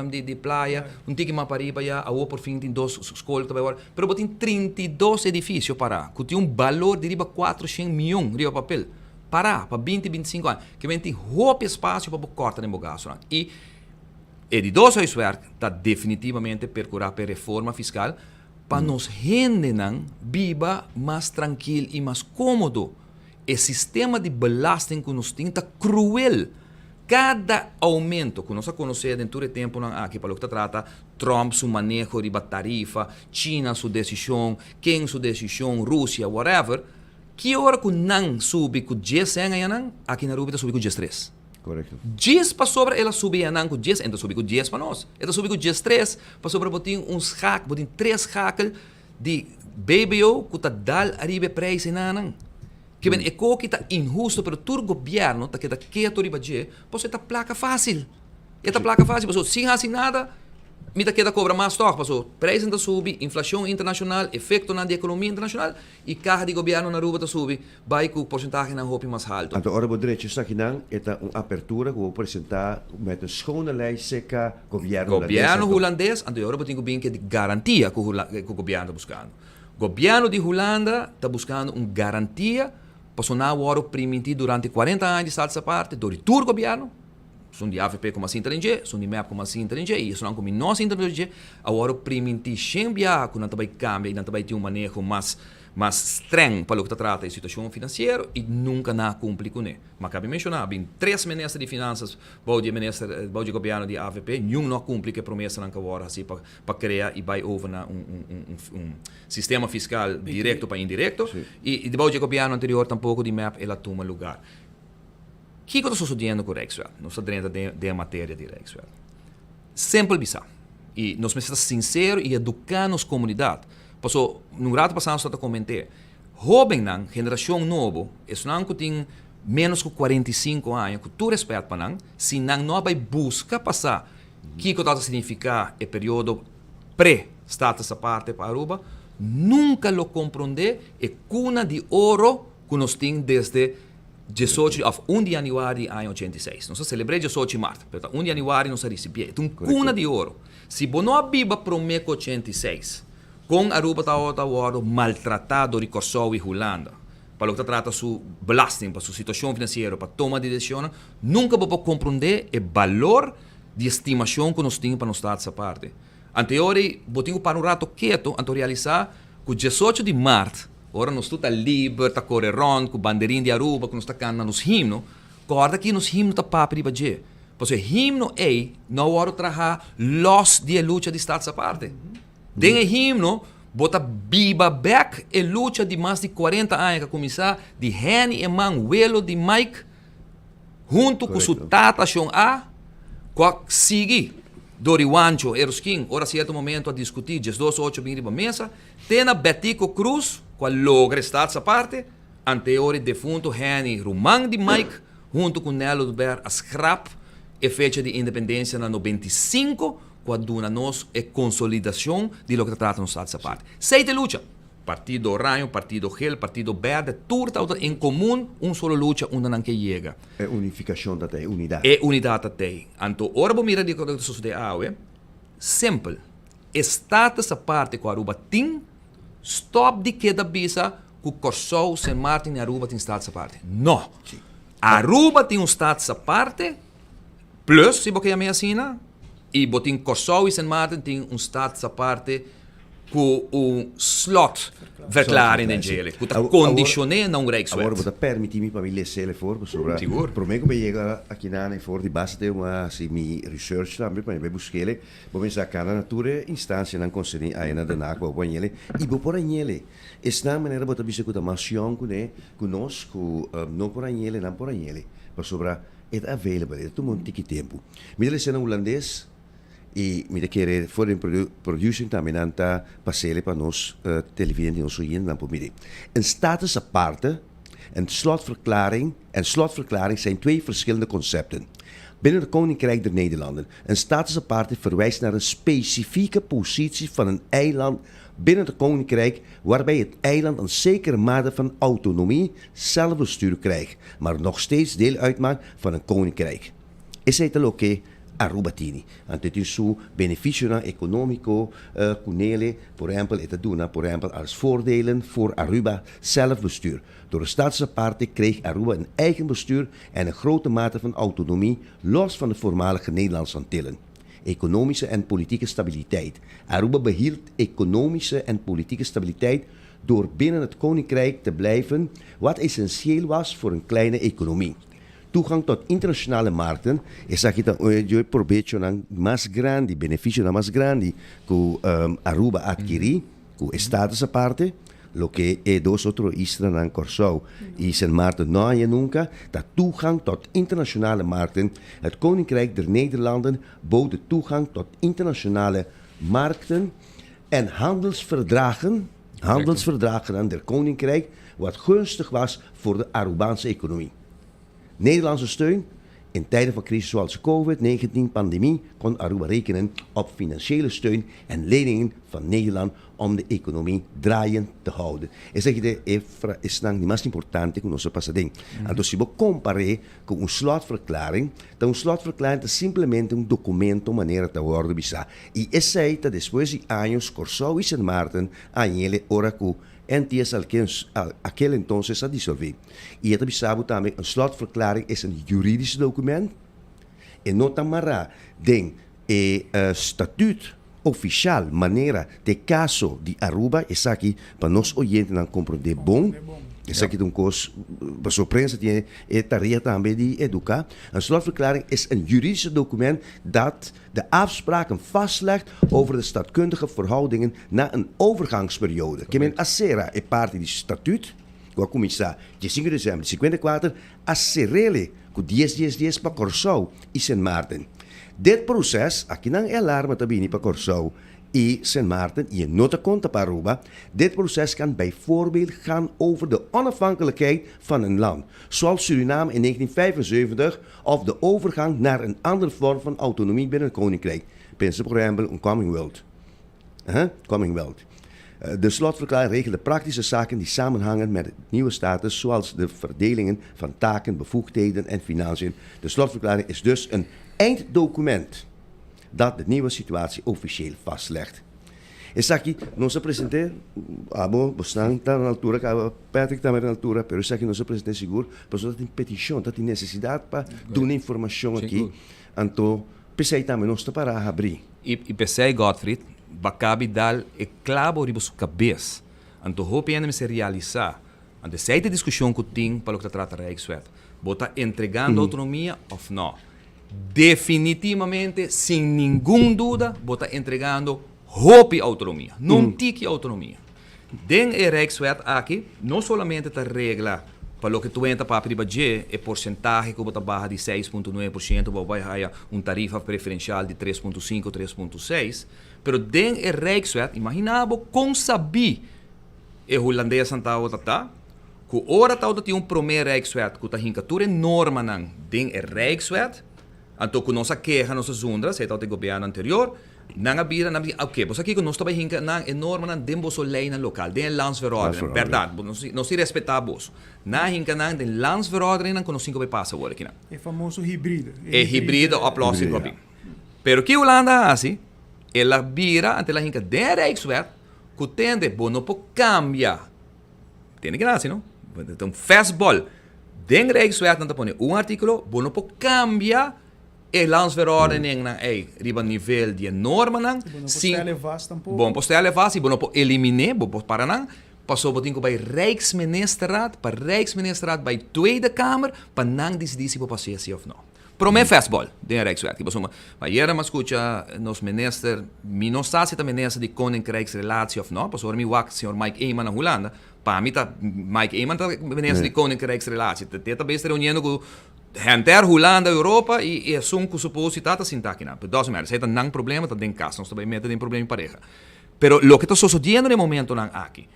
di di playa, un tiki mas pariba ya, awor por fin tin dos scol cu ta bay worde, pero bo tin 32 edificio para cu tin un balor di riba cuatrocientos miyon riba papel, para pa binti, binticinco aña, ke men tin hopi espacio pa bo corta den bo gastonan. Y e di dos huiswerk ta definitivamente percura pa e reforma fiscal, Pa nos hendenan biba mas trankil i mas kómodo. E sistema di belasting ku nos tin ta kruel. Kada oumento ku nos a konosé den tur e tempunan aki pa loke ta trata Trump su maneho riba tarifa, China su desishon, ken su desishon, Rusia, whatever, ki ora ku nan subi ku dies sèn ayanan, aki na Aruba ta subi ku diestres. Correcto. Djis pasobra el a subi enan ku djes, en ta subi ku djes pa nos. E ta subi ku djestres pasobra bo tin un schakel, bo tin tres schakel di BBO ku ta dal ariba e prijs enanan. Ke men e koki ta inhusto pero tur gobierno ta keda keto riba dje pasobra e ta plaka facil. E ta plaka facil pasobra sin hasi nada. Mi ta keda kobra mas tòg, paso prijzen ta subi, inflashon internashonal, efektonan di ekonomia internashonal i kaha di gobièrnu na Aruba ta subi bai ku porsentahenan hopi mas haltu. Anto ora bo drecha esakinan e ta un apertura ku bo presentá met un schone lei seka gobièrnu hulandes Gobièrnu anto. hulandes, anto e ora bo tin ku bin ke di garantia ku ku gobièrnu ta buskando. Gobièrnu di Hulanda ta buskando un garantia paso nan a wòrdu primintí durante kuarenta aña di Status Aparte dor di tur gobièrnu. Esun di avp ku mas sinta den dje, esun di mep ku mas sinta den dje i esunnan ku mi no sinta den dje a wòrdu primintí shen biaha ku nan ta bai kambia i nan ta bai tin un maneho mas mas strèng pa loke ta trata e situashon finansiero i nunka nan a kumpli kuné. Ma kabi menshoná a bin tres minister di finansas bou di e minister bou di e gobièrnu di avp, niun no a kumpli ku e promesanan ku a wòrdu hasí pa pa krea i bai over na un un un un sistema fiskal direkto pa indirekto i bou di e gobièrnu anterior tampoko di mep el a tuma lugar. Kiko ta sosodiendo ku Rijkswet? Nos ta drenta den e materia di Rijkswet. Simpel bisa. I nos mester ta sinsero i eduká nos komunidat. Paso, un rato pasá nos tabata koment'é, hóbennan, generashon nobo, esnan ku tin ménos ku 45 aña, ku tur rèspèt pa nan, si nan no a bai buska pa sa kiko tabata signifiká e periodo pre-Status Aparte pa Aruba, nunka lo komprondé e kuna di oro ku nos tin desde 18 òf un di yanüari di aña 86. Nos a selebr'é 18 di mart, pero ta un di yanüari nos a risibié. E ta un kuna di oro. Si bo no a biba promé ku 86, kon Aruba tabata wòrdu maltratá dor di Kòrsou i Hulanda pa loke ta trata su belasting, pa su situashon finansiero, pa toma di desishonnan, nunka bo por komprondé e balor di estimashon ku nos tin pa nos Status Aparte. Anteor ei bo tin ku para un rato ketu anto realisá ku 18 di mart, Ora nos tur ta liber, ta kore rònt ku banderin di Aruba ku nos ta kanta nos himno, kòrda ki nos himno ta papia riba dje. Pasobra e himno ei no a wòrdu trahá lòs di e lucha di Status Aparte. Den e himno bo ta biba bèk e lucha di mas di kuarenta aña ku a kuminsá di Henny Eman, welo di Mike, huntu ku su tata Shon A, ku a sigui dor di Wancho Eroskin ora sierto momento a diskutí 12 ocho bin riba mesa. Te na Betico Croes cu a logra e Status Aparte, anteor e defunto Henny ruman di Mike hunto cu Nel Oduber a scrap e fecha di independencia na 95 cu a duna nos e consolidacion di loke ta trata nos Status Aparte. Esey ta e lucha! Partido Oraño, Partido Geel, Partido Berde, tur tabata en comun un solo lucha unda nan ke yega. E unificacion ta tey, e unidad. E unidad ta tey. Anto ora bo mira di loke ta sosode awe, simpel. E status aparte ku Aruba tin, stòp di keda bisa ku Kòrsou, Sint Maarten i Aruba tin status aparte. No! Aruba tin un status aparte, plus si bo ke yam'é asina, i bo tin Kòrsou i Sint Maarten tin un status aparte ku un slotverklaring den djele, ku ta kondishoné na un Rijkswet. Awor bo ta permití mi pa mi les'é for, pasobra promé ku mi yega akinan e for di base te un a hasi mi research tambe pa mi bai busk'é. Bo mester a kana na tur e instansianan konserní aya na Den Haag pa bo por añele i bo por añele. Esnan manera bo ta bisa ku ta mas yòn kuné ku nos ku no por añele nan por añele pasobra e ta available, e ta tuma un tiki tempu. Mi ta lesa na hulandes i mi ta kere for den producing tambe nan ta pasele pa nos televidente nos oyentenan por mire. Een status aparte, een slotverklaring en slotverklaring zijn twee verschillende concepten. Binnen het Koninkrijk der Nederlanden, een status aparte verwijst naar een specifieke positie van een eiland binnen het Koninkrijk waarbij het eiland een zekere mate van autonomie, zelfbestuur krijgt, maar nog steeds deel uitmaakt van een Koninkrijk. Esei ta loke Aruba tini. Anto e tin su beneficionan economico cu nele, por ehempel e ta duna por ehempel als voordelen voor Aruba zelfbestuur. Door de status aparte kreeg Aruba een eigen bestuur en een grote mate van autonomie los van de voormalige Nederlandse Antillen. Economische en politieke stabiliteit. Aruba behield economische en politieke stabiliteit door binnen het koninkrijk te blijven, wat essentieel was voor een kleine economie. Toegang tot internationale markten, esaki ta un di e probechonan mas grandi, beneficionan mas grandi cu Aruba a adkiri cu e status aparte, loke e dos otro islanan Kòrsou i Sint Maarten no haña nunka, ta toegang tot internationale markten. Het Koninkrijk der Nederlanden bood de toegang tot internationale markten en handelsverdragen, handelsverdragen der Koninkrijk, wat gunstig was voor de Arubaanse economie. Nederlandse steun. In tijden van crisis zoals COVID-19 pandemie kon Aruba rekenen op financiële steun en leningen van Nederland om de economie draaiend te houden. Esaki ta e fra esnan di mas importante ku nos a pasa den. Anto si bo kompar'é ku un slotverklaring, ta un slotverklaring ta simplemente un dokumento manera ta wòrdu bisá. I esei ta despues di años Kòrsou i Sint Maarten a hañ'el ora ku NTS aquel entonces a disolví. I e ta bisa bo tambe un slotverklaring es un juridisch document, e no ta mará den e statuut ofishal manera t'e kaso di Aruba, esaki pa nos oyentenan komprondé bon, esaki ta un kos, pasobra prensa tin e tarea tambe di eduká. Een slotverklaring is een juridisch document dat de afspraken vastlegt over de staatkundige verhoudingen na een overgangsperiode. Ke men a sera e parti di statuut ku a kuminsá diesinku di desèmber di sinkuenta i kuater, a ser'ele ku dies dies dies pa Kòrsou i Sint Maarten. Dit proses, akinan e alarma ta bini pa Kòrsou i Sint Maarten i e no ta konta pa Aruba, dit proces kan bijvoorbeeld gaan over de onafhankelijkheid van een land, zoals Suriname in 1975 of de overgang naar een andere vorm van autonomie binnen het Koninkrijk. Pensa por ehempel un Commonwealth. Huh? Commonwealth. De slotverklaring regelt de praktische zaken die samenhangen met het nieuwe status, zoals de verdelingen van taken, bevoegdheden en financiën. De slotverklaring is dus een einddocument dat de nieuwe situatie officieel vastlegt. Esaki nos a present'é, abo, bosnan ta na altura kaba, Patrick tambe ta na altura, pero esaki nos a present'é sigur pasobra ta tin petishon, ta tin nesesidat pa duna informashon aki, anto p'esei tambe nos ta para habrí. I p'esei Godfried bakabi dal e klabo riba su kabes. Anto hopi hende mester realisá, anto esei ta e diskushon ku tin pa loke ta trata Rijkswet. Bo ta entregando outonomia òf nò? Definitivamente, sin ningun duda, bo ta entregando hopi autonomia, no un tiki autonomia. Den e Rijkswet aki, no solamente ta regla pa loke Twente a papia riba dje, e porsentahe ku bo ta baha di 6.9% bo bai haya un tarifa preferenshal di 3.5, 3.6, pero den e Rijkswet, imagina bo kon sabí e Hulandesnan tabata ta, Ku ora tawata tin un promé Rijkswet ku ta hinka tur e normanan den e Rijkswet, anto ku nos a keha, nos a zundra, esei tawata e gobièrnu anterior, nan a bira, nan a bisa, oke, bo sa kiko, nos ta bai hinka nan e normanan den boso leinan lokal, den e landsverordening. Bèrdat, nos tin respetá boso. Nan a hinka nan den landsverordeningnan ku nos tin ku bai pasa awor akinan. E famoso hibride. E hibride oplossing ku a bin. Pero ki Hulanda a hasi? El a bira, anto el a hinka den e Rijkswet ku tende bo no por kambia. Tene gracia, no? Ta un fastball. Den Rijkswet nan ta pone un artíkulo, bo no por kambia e landsverordeningnan ei riba nivel di e normanan. Bo no por stèl e vast tampoko. Bo no por stèl e vast i bo no por eliminé, bo por para nan, pasobra bo tin ku bai Rijksministerraad, pa Rijksministerraad bai Tweede Kamer pa nan disidí si bo por hasi òf no. Promé fastball den e Rijkswet. Pasobra ayera mi a skucha nos minister, mi no sa si ta minister di Koninkrijksrelatie òf no, pasobra ora mi wak señor Mike Eman na Hulanda, pa mi ta Mike Eman ta minister di Koninkrijksrelatie. Te ta bes reuniendo ku henter Hulanda, Europa i esun ku supos si ta ta sinta akinan. Pero doesn't matter, esei ta nan problema, ta den kas, nos ta bai mete den problema di pareha. Pero loke ta sosodiendo den e momentonan aki,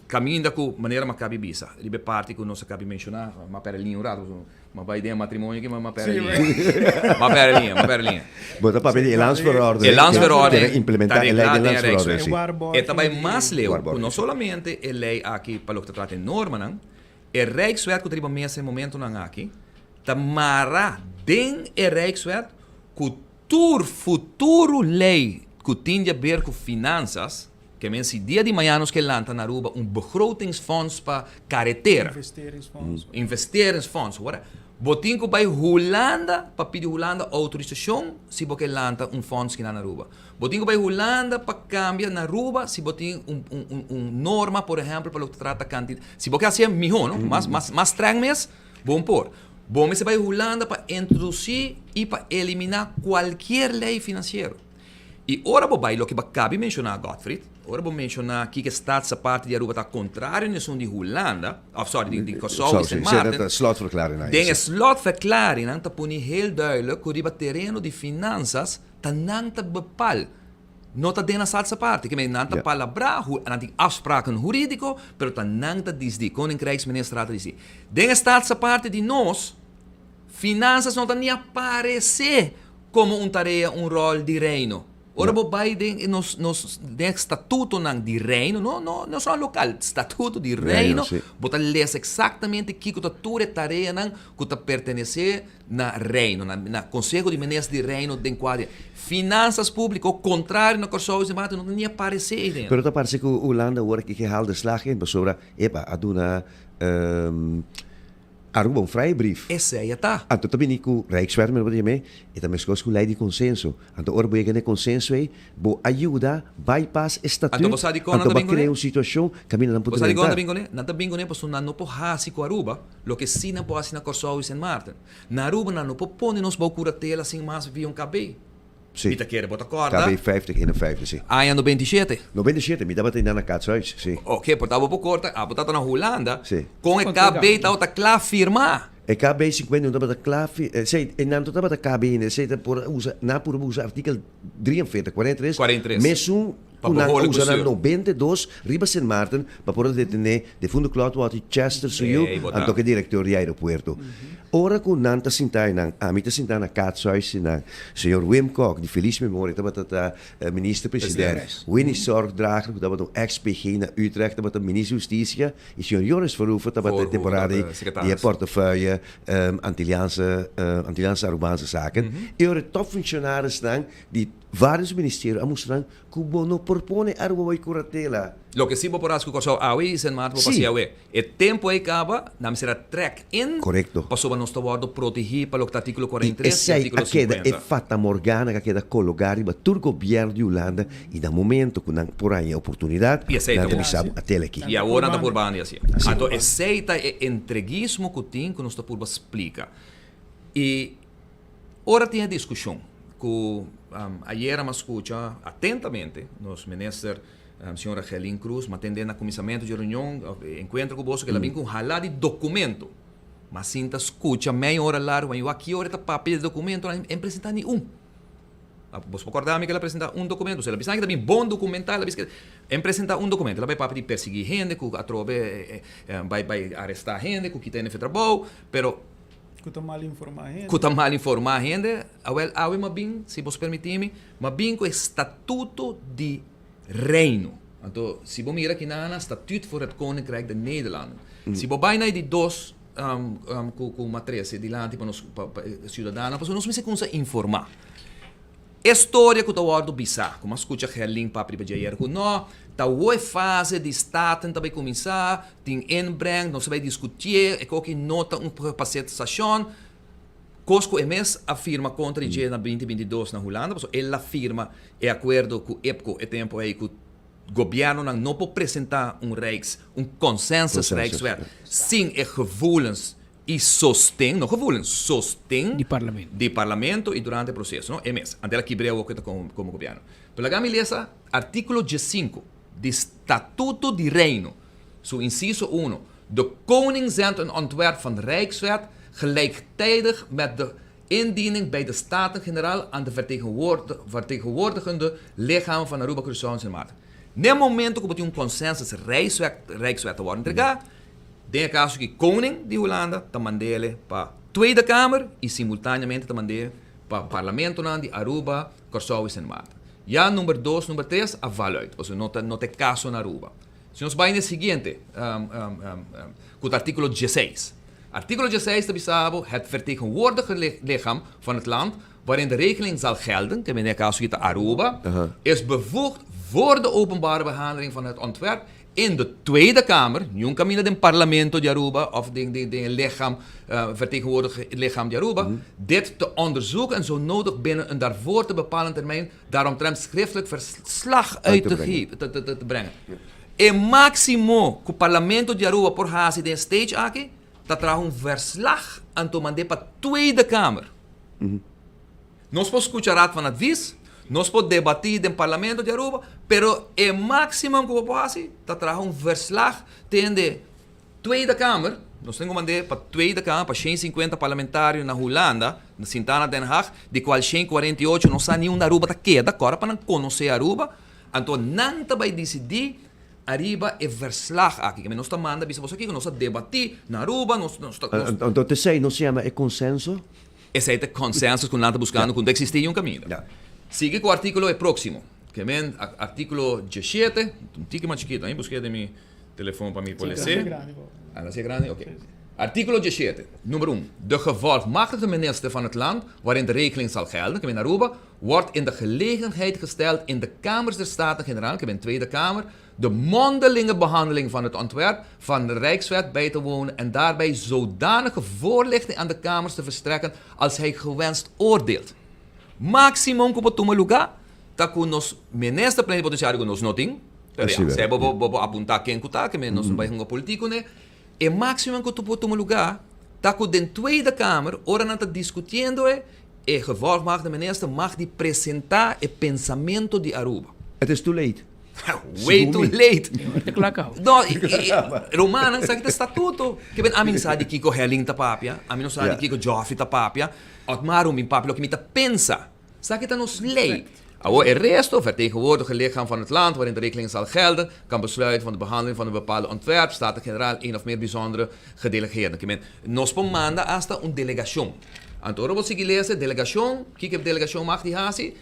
Caminda cu manera m'a cabi bisa, riba e parti cu nos a cabi menciona, m'a perde liña un rato, pasobra m'a bay den e matrimonio aki, m'a perde liña. M'a perde liña, m'a perde liña. Bo ta papia di e landsverordening. E landsverordening Quiere implementa ta e ley regla den den e landsverordening, Rijkswet. si. E ta bay mas leu cu no solamente e ley aki pa loke ta trata e normanan, e Rijkswet cu ta riba mesa e momentonan aki, ta mara den e Rijkswet cu tur futuro ley cu tin di haber cu finanzas, Ke men si dia di mañana nos ke lanta na Aruba un begrotingsfonds pa karetera. Investeringsfonds. Investeringsfonds, whatever. Bo tin ku bai Hulanda pa pidi Hulanda outorisashon si bo ke lanta un fonds kina na Aruba. Bo tin ku bai Hulanda pa kambia na Aruba si bo tin un un un norma por ehèmpel pa loke ta trata kanti si bo ke hasié mihó no mas mas mas strèng mes bo por. Bo mester bai Hulanda pa introdusí i pa eliminá kualkier lei finansiero. I ora bo bai loke bo a kabi menshoná, Godfried, ora bo menshoná kiko e Staatse parti di Aruba ta kontrario na esun di Hulanda, òf sòri, di Kòrsou i Sint Maarten, den e slotverklaring nan ta pone heel duidelijk ku riba tereno di finansas ta nan ta bepal, no ta den nan Staatse parti. Ke men nan ta palabrá, nan tin afspraken hurídiko, pero ta nan ta disdi, Koninkrijksministerraad ta disdi. Den e Staatse parti di nos. Finanzas no ta ni aparece como un tarea, un rol di Reino. Ora bo bai den nos nos den statutonan di Reino, no no no solo local, statuto di Reino, bo ta lesa exactamente kico ta tur e tareanan cu ta pertenece na Reino, na na Conseho di Minister di Reino den cua di Finanzas Publico, contrario na Corsou y Sint Maarten no ta ni aparece eyden. Pero ta parce cu Hulanda awor aki ke haal de slag in pasobra epa a duna Aruba un vrijbrief. Esei a ta. Anto ta bini ku Rijkswet men bo ta yam'é, e ta meskos ku lei di konsenso. Anto ora bo yega na e konsenso ei, bo a yuda bypass e Anto statuut, bo sa dikon nan anto ta bo a bin kuné? krea un situashon kaminda nan por Bo sa dikon nan drenta. ta bin kuné? Nan ta bin kuné pasobra nan no por hasi ku Aruba loke sí nan por hasi na Kòrsou i Sint Maarten. Na Aruba nan no por pone nos bou kuratela sin mas via un KB. Sí. Mi ta kere bo ta kòrda. KB 50, 51, sí. Aña 97. 97, mi tabata inda na Catshuis, sí. Oké, por ta bo por kòrda, abo tabata na Hulanda, Sí. kon e KB tabata kla firmá. E KB 51 tabata kla fi, sí, e nan no tabata KB ainda, esei ta por a usa, nan a purba usa artikel 43, 43, 43. mesun Pa ku nan a behoorlijk usa na bestuur. 92 riba Sint Maarten pa por a detené defunto Claude Watty Chester su yu, Ey, bo ta. anto ke direktor di aeropuerto. Ora ku nan ta sintá einan, ami ta sintá na Catshuis einan, señor Wim Kok, di felis memoria, tabata ta minister president, Winnie Sorgdrager, ku tabata un ex PG na Utrecht, tabata minister di hustisia, i señor Joris Verhoeven tabata e temporada ei di e portefeuille Antilliaanse, Antilliaanse Arubaanse Zaken. E ora e topfunctionarisnan di varios ministerio a mustra nan Ku bo no por pone Aruba bai kuratela. Loke si bo por hasi ku Kòrsou awe i Sint Maarten bo por hasi awe. E tempu ei kaba, nan mester a trèk in Korekto. pasobra nos ta wòrdu protegí pa loke ta artíkulo I 43 i esei a artíkulo keda e 50. fata morgana ku a keda kologá riba tur gobièrnu di Hulanda i na momento ku nan por haña e oportunidat, I esei nan ta ta bo. bisa bo a tele aki. I awor nan ta purba handi hasié. Anto esei ta e entreguismo ku tin ku nos ta purba splika. I Ora tin e diskushon ku ayera mi a skucha atentamente nos minister señora Gerlin Cruz, mi a tende na kuminsamentu dje reunion òf e enkuentro ku boso ku el a bin ku un hala di dokumento. Mi a sinta skucha mei ora largu, mi a wak ki ora e ta papia di dokumentonan, e no presentá ni un. Boso por kòrda mi ku el a presentá un dokumento, el a bisa nan ku ta bin bon dokumentá, el a bisa ku e no presentá un dokumento, el a bai papia di persiguí hende ku atrobe bai bai arestá hende ku kita hende for trabou, pero Ku ta mal informá hende. Ku ta mal informá hende. Awel, awe m'a bin, si bos permití mi, m'a bin ku e Statuto di Reino. Anto, si bo mira kinan, Statuut voor het Koninkrijk der Nederlanden. Si bo bai na e di dos ku ku m'a trese dilanti pa nos pa pa e siudadanonan, pasobra nos mester kumsa informá. E storia ku ta wòrdu bisá, ku m'a skucha Gerlin papia riba dje ayer, ku no, ta wou e fase di Staten ta bai kuminsá, Tin inbreng, nos a bai diskutié, e koki no ta un gepasseerd station. Kos ku e mes a firma kontra di dje na binti 22 na Hulanda, pasobra el a firma e akuerdo ku IPCO e tempu ei ku gobièrnunan no por presentá un Rijks, un consensus Rijkswet sin e gevoelens i sosten, no gevoelens, sosten di parlamento, di parlamento i durante e proseso, no? E mes. Anto el a kibr'é awor ku e ta komo gobièrnu. Pero laga mi lesa artíkulo diesinku di Statuto di Reino. Su inciso 1. De koning zendt een ontwerp van Rijkswet gelijktijdig met de indiening bij de Staten-Generaal aan de vertegenwoordigende lichamen van Aruba, Curaçao en Sint Maarten. N'e momento ku bo tin un consensus Rijkswet, Rijkswet ta wòrdu entregá, den e kaso aki koning di Hulanda ta mand'é pa Tweede Kamer i simultaneamente ta mand'é pa parlamentonan di Aruba, Kòrsou i Sint Maarten. Ya number dos, number tres a val uit, pasobra no ta no ta e kaso na Aruba. Si nos bai na e siguiente, ku ta artíkulo dieseis. Artíkulo dieseis ta bisa bo, Het vertegenwoordigend lichaam van het land waarin de regeling zal gelden, ke men den e kaso aki ta Aruba, is bevoegd voor de openbare behandeling van het ontwerp in de Tweede Kamer, niun kaminda den Parlamento di Aruba of den den e lichaam, vertegenwoordigend lichaam di Aruba, dit te onderzoeken en zo nodig binnen een daarvoor te bepalen termijn Daaromtrent schriftelijk verslag uit te geven, te, te, te brengen. E máximo ku Parlamento di Aruba por hasi den e stage aki ta traha un verslag anto mand'é pa Tweede Kamer. Nos por skucha Raad van Advies, nos por debatí den Parlamento di Aruba, pero e máximo ku bo por hasi ta traha un verslag tende Tweede Kamer, nos tin ku mand'é pa Tweede Kamer, pa 150 parlamentario na Hulanda, na sintá na Den Haag, di kual 148 no sa ni unda Aruba ta keda, kòrda pa nan konosé Aruba, anto nan ta bai disidí, Ariba e verslag aki, ke men nos ta manda bisa boso kiko nos a debatí na Aruba, nos nos ta nos. Anto esei no se yama e consenso? Esei ta e consensus ku nan ta buskando ku no ta eksistí niun kaminda. Sigui ku artíkulo e próksimo, ke men artíkulo diesshete, un tiki mas chikitu, a mi busk'é den mi telefon pa mi por les'é. Ah, no si e grandi? Oké. Artíkulo diesshete, numero un, De gevolmachtigde minister van het land waarin de regeling zal gelden, ke men Aruba, wordt in de gelegenheid gesteld in de Kamers der Staten-Generaal, ke men Tweede Kamer, de mondelinge behandeling van het ontwerp van de Rijkswet bij te wonen en daarbij zodanige voorlichting aan de Kamers te verstrekken als hij gewenst oordeelt. Maximum ku por tuma luga ta ku nos minister plenipotenciario ku nos no tin, pero ya, sea bo bo por apunta ken ku ta, ke men nos no bai hunga politico ne, e maximum ku por tuma luga ta ku den Tweede Kamer ora nan ta discutiendo e, E gevolgmaagde minister mag di presenta e pensamento di Aruba. Het is too late. Way too late. No, Romanan sa ki ta statuto. Ke ben ami no sa di kiko Helling ta papia, ami no sa di kiko Geoffrey ta papia, Otmar un bin papia loke mi ta pensa. Sa ki ta nos ley. Awor e resto, vertegenwoordige lichaam van het land waarin de regeling zal gelden, kan besluiten van de behandeling van een bepaalde ontwerp, Staten-Generaal, een of meer bijzondere gedelegeerden. Ke men, nos por manda asta un delegacion. Anto ora bo sigui lesa e delegacion, kiko e delegacion mag di haci?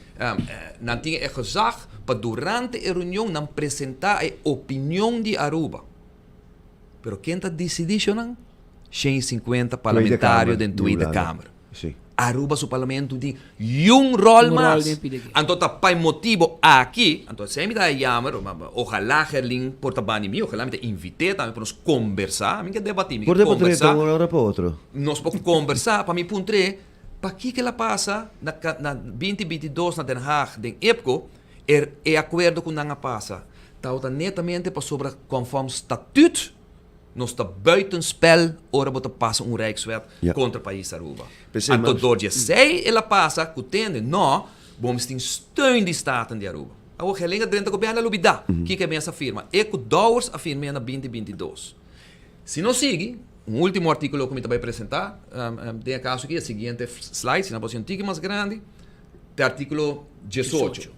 Nan tin e gezag pa durante e reunion nan presenta e opinion di Aruba. Pero ken ta dicidi shonan? 150 parlamentario den Tweede Kamer. Aruba su parlamento tin yun rol mas. Anto ta pa e motibo aki, anto esei mi ta jammer, ojalá Gerlin por ta bani mi, ojalá mi ta invit'é tambe pa nos kombersá, mi ke debatí, mi ke kombersá. Por un ora pa otro. Nos por kombersá pa mi puntr'é pakiko el a pasa na na binti 22 na Den Haag den IPCO e e akuerdo ku nan a pasa tabata netamente pasobra konform statuut Nos ta buitenspel ora bo ta pasa un rijkswet kontra pais Aruba. Anto dor di esei el a pasa ku tende, no, bo mester tin steun di Staten di Aruba. Awor Helena drenta gobièrnu a lubidá kiko e mes a firma. E ku Dowers a firm'é na binti 22. Si nos sigui, un último artíkulo ku mi ta bai presentá den e kaso aki, e siguiente slide, si nan por hasi un tiki mas grandi, ta e artíkulo diesocho.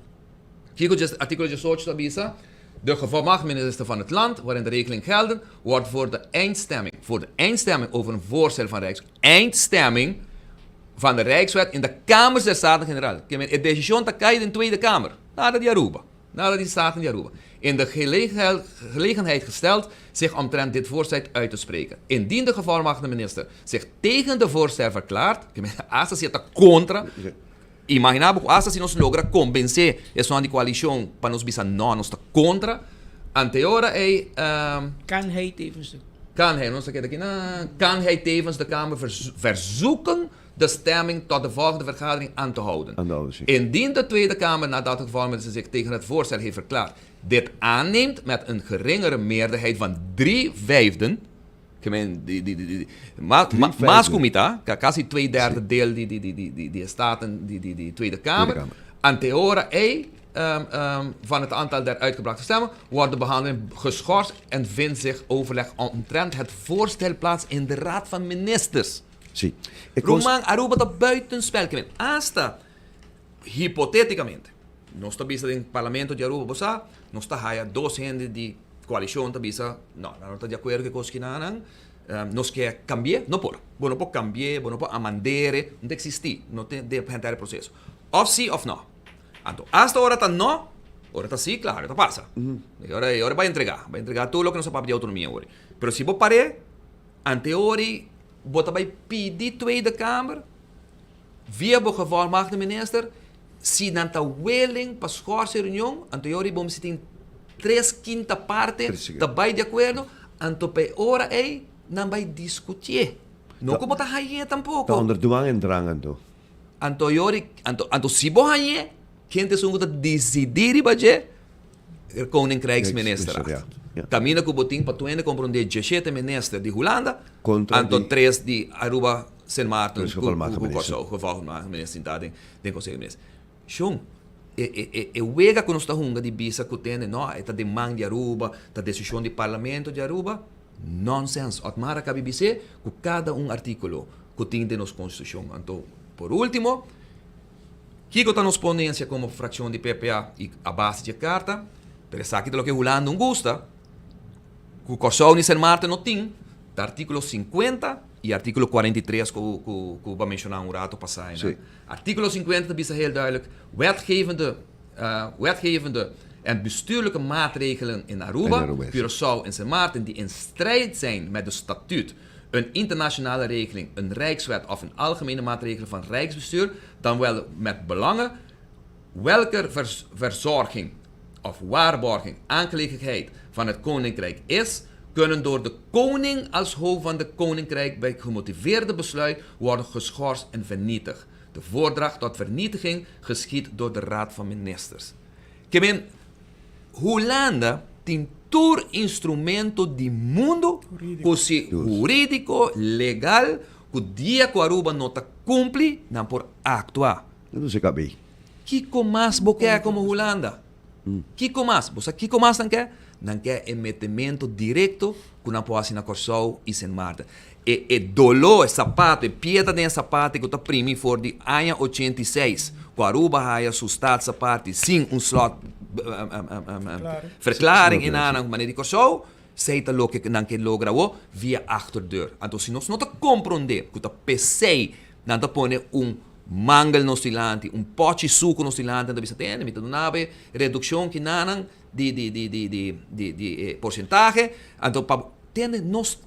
Kiko artíkulo diesocho ta bisa? De gevolmachtigde van het land waarin de regeling gelden, wordt voor de eindstemming, voor de eindstemming over een voorstel van Rijks, eindstemming van de Rijkswet in de Kamers der Staten-Generaal. E decision ta kai den Tweede Kamer, nada di Aruba, nada di Staten di Aruba. In de gelegenheid gesteld zich omtrent dit voorstel uit te spreken. Indien de gevolmachtigde minister zich tegen de voorstel verklaart, hasta si e ta contra, Imaginá bo ku asta si nos logra kombensé esunnan di koalishon pa nos bisa nò, nos ta kontra, ante ora ei. Kan hij tevens de. Kan hij, nos ta keda kinan, kan hij tevens de Kamer verzoeken de stemming tot de volgende vergadering aan te houden. Indien de Tweede Kamer, nadat de gevolmachtigde zich tegen het voorstel heeft verklaard, dit aanneemt met een geringere meerderheid van drie vijfden, Ke men di di di ma ma mas ku mitá, kasi twee derde deel di di di di di di e Staten di di di Tweede Kamer. Ante ora ei van het aantal der uitgebrachte stemmen wordt de behandeling geschorst en vindt zich overleg omtrent het voorstel plaats in de Raad van Ministers. Sí. Ruman, Aruba ta buitenspel. Ke men asta hipoteticamente Nos ta bisa den Parlamento di Aruba, bo sa, nos ta haya dos hende di coalicion ta bisa, no, nan no ta di acuerdo cu e cos kinanan, nos ke cambi'e, no por. Bo no por cambi'e, bo no por amandere, no ta existi, no tin den henter e proceso. Of si of no. Anto, hasta ora ta no, ora ta si, claro, e ta pasa. E ora e ora bai entrega, bai entrega tur loke nos a papia di autonomia awor. Pero si bo par'e, ante ora bo ta bai pidi Tweede Kamer, Via bo gevolmachtigde minister, si nan ta willing pa schorsen e reunion, anto e ora ei bo mester tin tres kinta parte ta bai di akuerdo, anto pa e ora ei nan bai diskutié. No ku bo ta hañ'é tampoko. Ta onder dwang en drang anto. Anto e ora ei, anto, anto si bo hañ'é, ken ta esun ku ta disidí riba dje? Koninkrijksministerraad. Kaminda ku bo tin pa tuende komprondé djeshete minister di Hulanda, anto tres di Aruba, Sint Maarten ku Kòrsou, gevolgmatige minister sintá den Konseho di Minister. Shon, e wega ku nos ta hunga di bisa ku tende no, e ta den man di Aruba, ta desishon di Parlamento di Aruba, nonsens. Otmar a kabi bis'é ku kada un artíkulo ku tin den nos konstitushon. Anto, por último, Kiko ta nos ponensia komo frakshon di PPA i a base dje karta? Pero esaki ta loke Hulanda un gusta. Ku Kòrsou ni Sint Maarten no tin, ta artíkulo 50 i artíkulo 43 ku ku ku bo a menshoná un rato pasá einan. Artíkulo 50 ta bisa heel duidelijk, wetgevende wetgevende en bestuurlijke maatregelen in Aruba, Curaçao en Sint Maarten die in strijd zijn met de statuut, een internationale regeling, een rijkswet of een algemene maatregelen van rijksbestuur, dan wel met belangen welker verzorging of waarborging aangelegenheid van het Koninkrijk is, kunnen door de koning als hoofd van de Koninkrijk bij gemotiveerde besluit worden geschorst en vernietigd. De voordracht tot vernietiging geschiedt door de Raad van Ministers. Ke men, Hulanda tin tur instrumento di mundu ku si hurídiko, legal, ku dia ku Aruba no ta kumpli, nan por aktua. Kiko mas bo ke komo Hulanda? Kiko mas? Bo sa kiko mas nan ke? Nan ke e metemento direkto ku nan por hasi na Kòrsou i Sint Maarten. E e doló, e sapato, e piedra den e sapato ku ta primi for di aña 86 ku Aruba haya su staatsaparte sin un slot verklaring enanan manera di Kòrsou, esei ta loke nan ke logra awor via achterdeur. Anto si nos no ta komprondé ku ta p'esei nan ta pone un Mangel nos dilanti, un pochi suku nos dilanti, nan ta bisa, Tende, mi ta duna bo e redukshon kinanan di di di di di di di e porsentahe, anto pa bo, tende, nos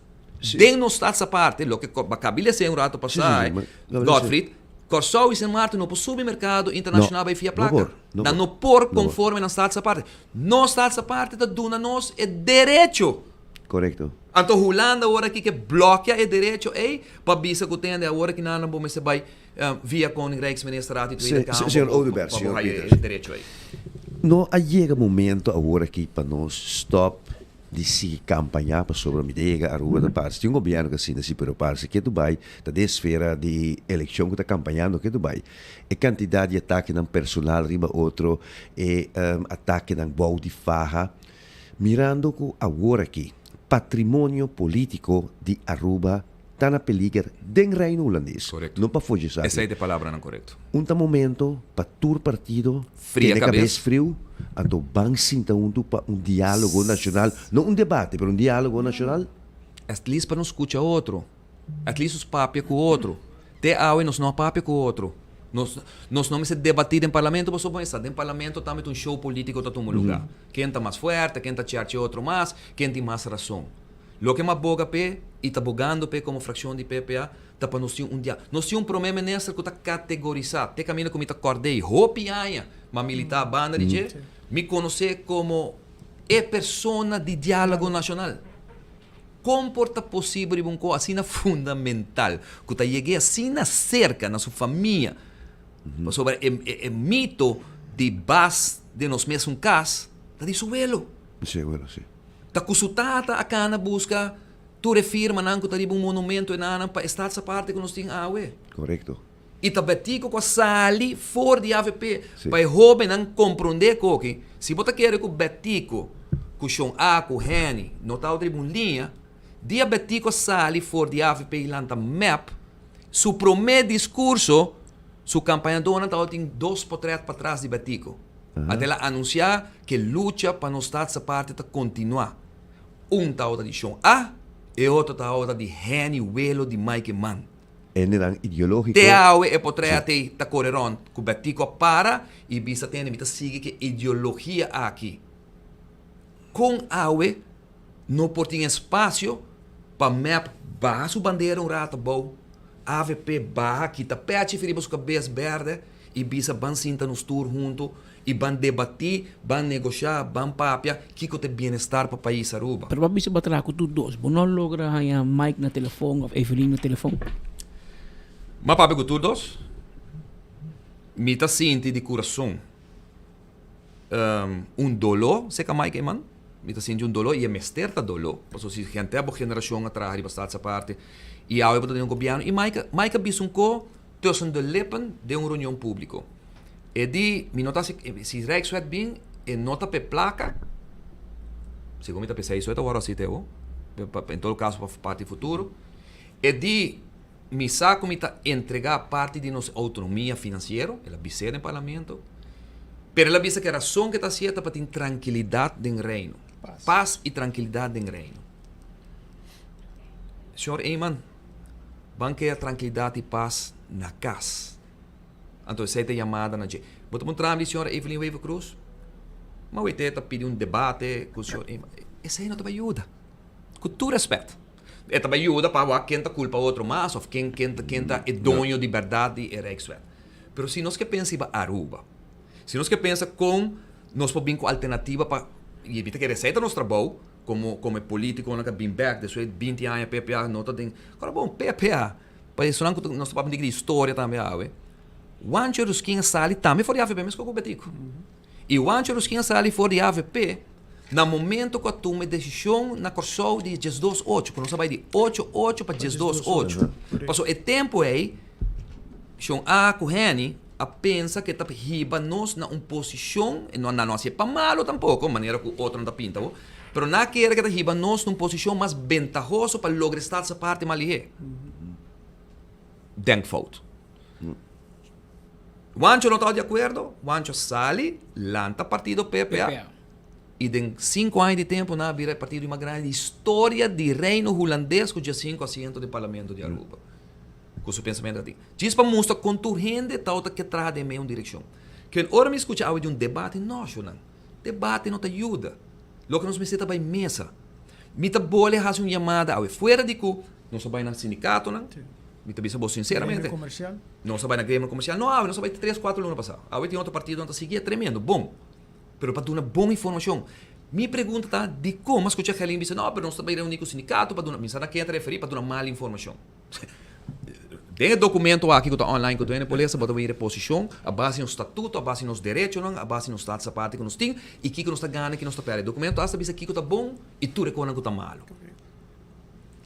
den nos stats aparte, loke bo a kabi lesa un rato pasá, Godfried, Kòrsou i Sint Maarten no por subi merkado internashonal bai fia plaka. Nan no por konforme nan stats aparte. Nos stats aparte ta duna nos e derecho. Korekto. Anto Hulanda awor aki ke blòkia e derecho ei pa bisa ku tende awor aki nan bo mester bai via Koninkrijksministerraad i Tweede Kamer Señor Oduber, pa bo señor haya e Pieters. derecho ei. No a yega momento awor aki pa nos stòp di sigui kampañá pasobra mi ta yega Aruba ta parse tin un gobièrnu ku asina si pero parse ke tu bai ta den esfera di elekshon ku ta kampañando ke tu bai e kantidat di atakenan personal riba otro e atakenan bou di faha Mirando cu awor aki patrimonio politico di Aruba ta na peliger den Reino Hulandes, Correcto. no pafó dje esaki. Esey ta e palabranan corecto. Un ta momento pa tur partido Fria tene cabes cabes. friu, anto ban sinta hunto pa un dialogo nacional, no un debate, pero un dialogo nacional. At least pa nos scucha otro. At least nos papia cu otro. Te awe nos no a papia cu otro. Nos nos no mester debati den parlamento pasobra bo sa den parlamento tambe ta un show politico ta tuma luga. Ken ta mas fuerte, ken ta cherchi otro mas, ken tin mas rason. Loke m'a boga p'e y ta bogando p'e como fraccion di PPA ta pa nos tin un dia. Nos tin un prome minister cu ta categorisa te caminda cu mi ta cord'ey hopi aña m'a milita banda di dje, mi conoce como e persona di dialogo nacional. Kon por ta posibel riba un kos asina fundamental ku ta yeg'é asina serka na su famia? Pasobra e e mito di bas den nos mesun kas ta di su welo. Si, welo, si. Ta ku su tata a kana buska tur e firmanan ku ta riba un monumento enanan pa e staats aparte ku nos tin awe. Korekto. I ta Betico ku a sali for di avp pa e hóbennan komprondé koki. Si bo ta kere ku Betico, ku Shon A, ku Henny no tabata riba un liña, dia Betico a sali for di avp i lanta mep, su promé diskurso, su kampañadónan tabatin dos potrèt patras di Betico. Ata el a anunsiá ku e lucha pa nos Staats Aparte ta kontinuá. Un tabata di Shon A, e otro tabata di Henny welo di Mike Eman. Hendenan ideológiko. Te awe e potret ei ta kore rònt ku Betico a para i bisa tende mi ta sigui ku e ideologia aki. Kon awe no por tin espasio pa mep baha su bandera un rato abou, avp baha kita pèchi riba su kabes bèrdè i bisa ban sinta nos tur huntu i ban debatí, ban negoshá, ban papia kiko ta e bienestar pa pais Aruba. Pero bo a bisa bo a traha ku tur dos. Bo no a logra haña Mike na telefon òf Evelyn na telefon? Mi a papia ku tur dos. Mi ta sinti di kurason un doló serka Mike Eman. Mi ta sinti un doló i e mester ta doló. Pasobra si henter bo generashon a traha riba Staats Aparte i awe bo ta den un gobièrnu i Mike Mike a bisa un ko tussen de lippen den un reunion públiko. E di, mi no ta hasi, si Rijkswet bin, e no ta p'e plaka, segun mi ta p'esei so e ta wòrdu hasi te awo, en todo kaso pa parti futuro. E di, mi sa ku mi ta entregá parti di nos outonomia finansiero, el a bis'é den parlamento, pero el a bisa ku e rason ku e ta hasié ta pa tin trankilidat den Reino, pas i trankilidat den Reino. Señor Eman, ban kea trankilidat i pas na kas. Anto esei ta e yamada na dje. Bo ta puntra mi di señora Evelyn Wever-Croes? Ma wete ta pidi un debate ku señor Eman. Esei no ta bai yuda. Ku tur respet. E ta bai yuda pa wak ken ta kulpa otro mas of ken ken ken ta e doño di bèrdat di e Rijkswet. Pero si nos ke pensa riba Aruba, si nos ke pensa kon nos por bin ku alternativa pa, i mi ta kere esei ta nos trabou komo komo e politikonan ku a bin bèk despues di binti aña PPA no ta den, kòrda bon PPA pa esunnan ku ta nos ta papia di historia tambe awe, Juancho Rusquin a sali tambe for di avp meskos ku Betico. I Juancho Rusquin a sali for di avp na momento ku a tuma e desishon na Kòrsou di diesdos ocho, ku nos a bai di ocho ocho pa diesdos ocho. Pasobra e tempu ei Shon A ku Henny a pensa ku e ta hiba nos na un posishon, e no nan no hasié pa malu tampoko, manera ku otronan ta pinta bo, pero nan a kere ku e ta hiba nos na un posishon mas bentahoso pa logra e Staatse parti mas lihé. Denkfout. Wancho no tabata di akuerdo, Wancho a sali, lanta partido PPA i den sinku aña di tempu nan a bira e partido di mas grandi di historia di Reino Hulandes ku diesinku asiento den Parlamento di Aruba. Ku su pensamentu a tin. Djis pa mustra kon tur hende tabata ke traha den meun direkshon. Ken ora mi skucha awe di un debate, no shonnan. Debate no ta yuda. Loke nos mester ta bai mesa. Mi ta bole hasi un yamada awe. Fuera di ku nos a bai na sindikatonan, mi ta bisa bo sinseramente. Gremio komersial. Nos a bai na gremio komersial. No awe, nos a bai tres, kuater luna pasá. Awe tin otro partidonan ta sigui, e tremendo, bon. Pero pa duna bon informashon. Mi pregunta ta, dikon? Mi a skucha Gerlin bisa, no, pero nos ta bai reuní ku sindikato pa duna, mi sa na ken a ta referí, pa duna mal informashon. Den e documento aki cu ta online cu duende por lesa bo ta mira e posicion a base di nos statuto, a base di nos derechonan, a base di nos status aparte cu nos tin y kico nos ta gana y kico nos ta perde. E documento hasta bisa kico ta bon y tur e conan cu ta malo.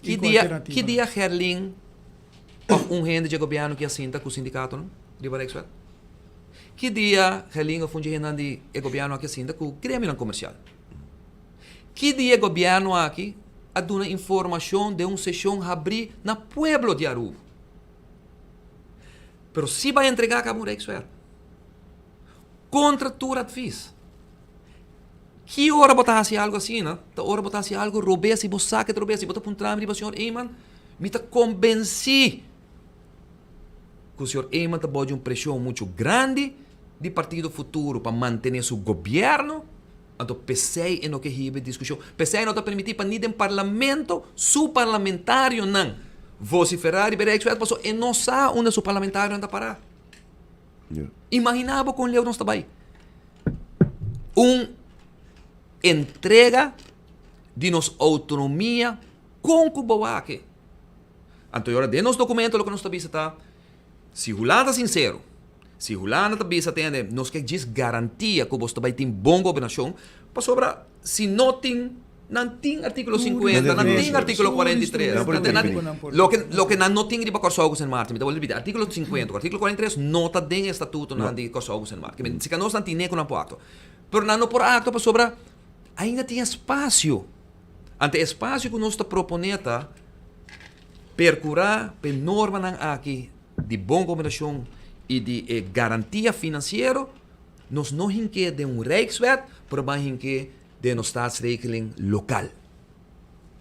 Ki dia, ki dia Gerlin of un hende dje gobierno ki a sinta cu sindicatonan riba Rijkswet? Ki dia Gerlin of un dje hendenan di e gobierno aki a sinta cu gremionan comercial? Ki dia e gobierno aki a duna informacion den un sesion habri na pueblo di Aruba? Pero si bay entrega caba un Rijkswet. Contra tur advies. Ki ora bo ta haci algo asina? Ta ora bo ta haci algo robes y bo sa ke ta robes y bo ta puntra mi riba señor Eman, mi ta convenci cu señor Eman ta bao di un presion mucho grandi di Partido Futuro pa mantene su gobierno. Anto p'esei e no ke hiba e diskushon. P'esei e no ta permití pa ni den parlamento su parlamentarionan vosiferá riba e Rijkswet pasobra e no sa unda su parlamentarionan ta pará. Imaginá bo kon leu nos ta bai. Un entrega di nos outonomia kon ku bo wak. Anto e ora den nos dokumento loke nos ta bisa ta Si Hulanda ta sinsero, si Hulanda ta bisa tende nos ke djis garantia ku bos ta bai tin bon gobernashon, pasobra si no tin, nan tin artíkulo sinkuenta, nan tin artíkulo kuarenta i tres, loke loke nan no tin riba Kòrsou ku Sint Maarten, mi ta bolbe ripití, artíkulo sinkuenta ku artíkulo kuarenta i tres no ta den e statutonan di Kòrsou ku Sint Maarten. Si ka nos nan tine ku nan por aktua. Pero nan no por aktua pasobra ainda tin espasio. Ante e espasio ku nos ta proponé ta. Percura p'e normanan aki di bon gobernacion y di e garantia financiero, nos no hink'é den un Rijkswet, pero ban hink'é den nos staatsregeling local.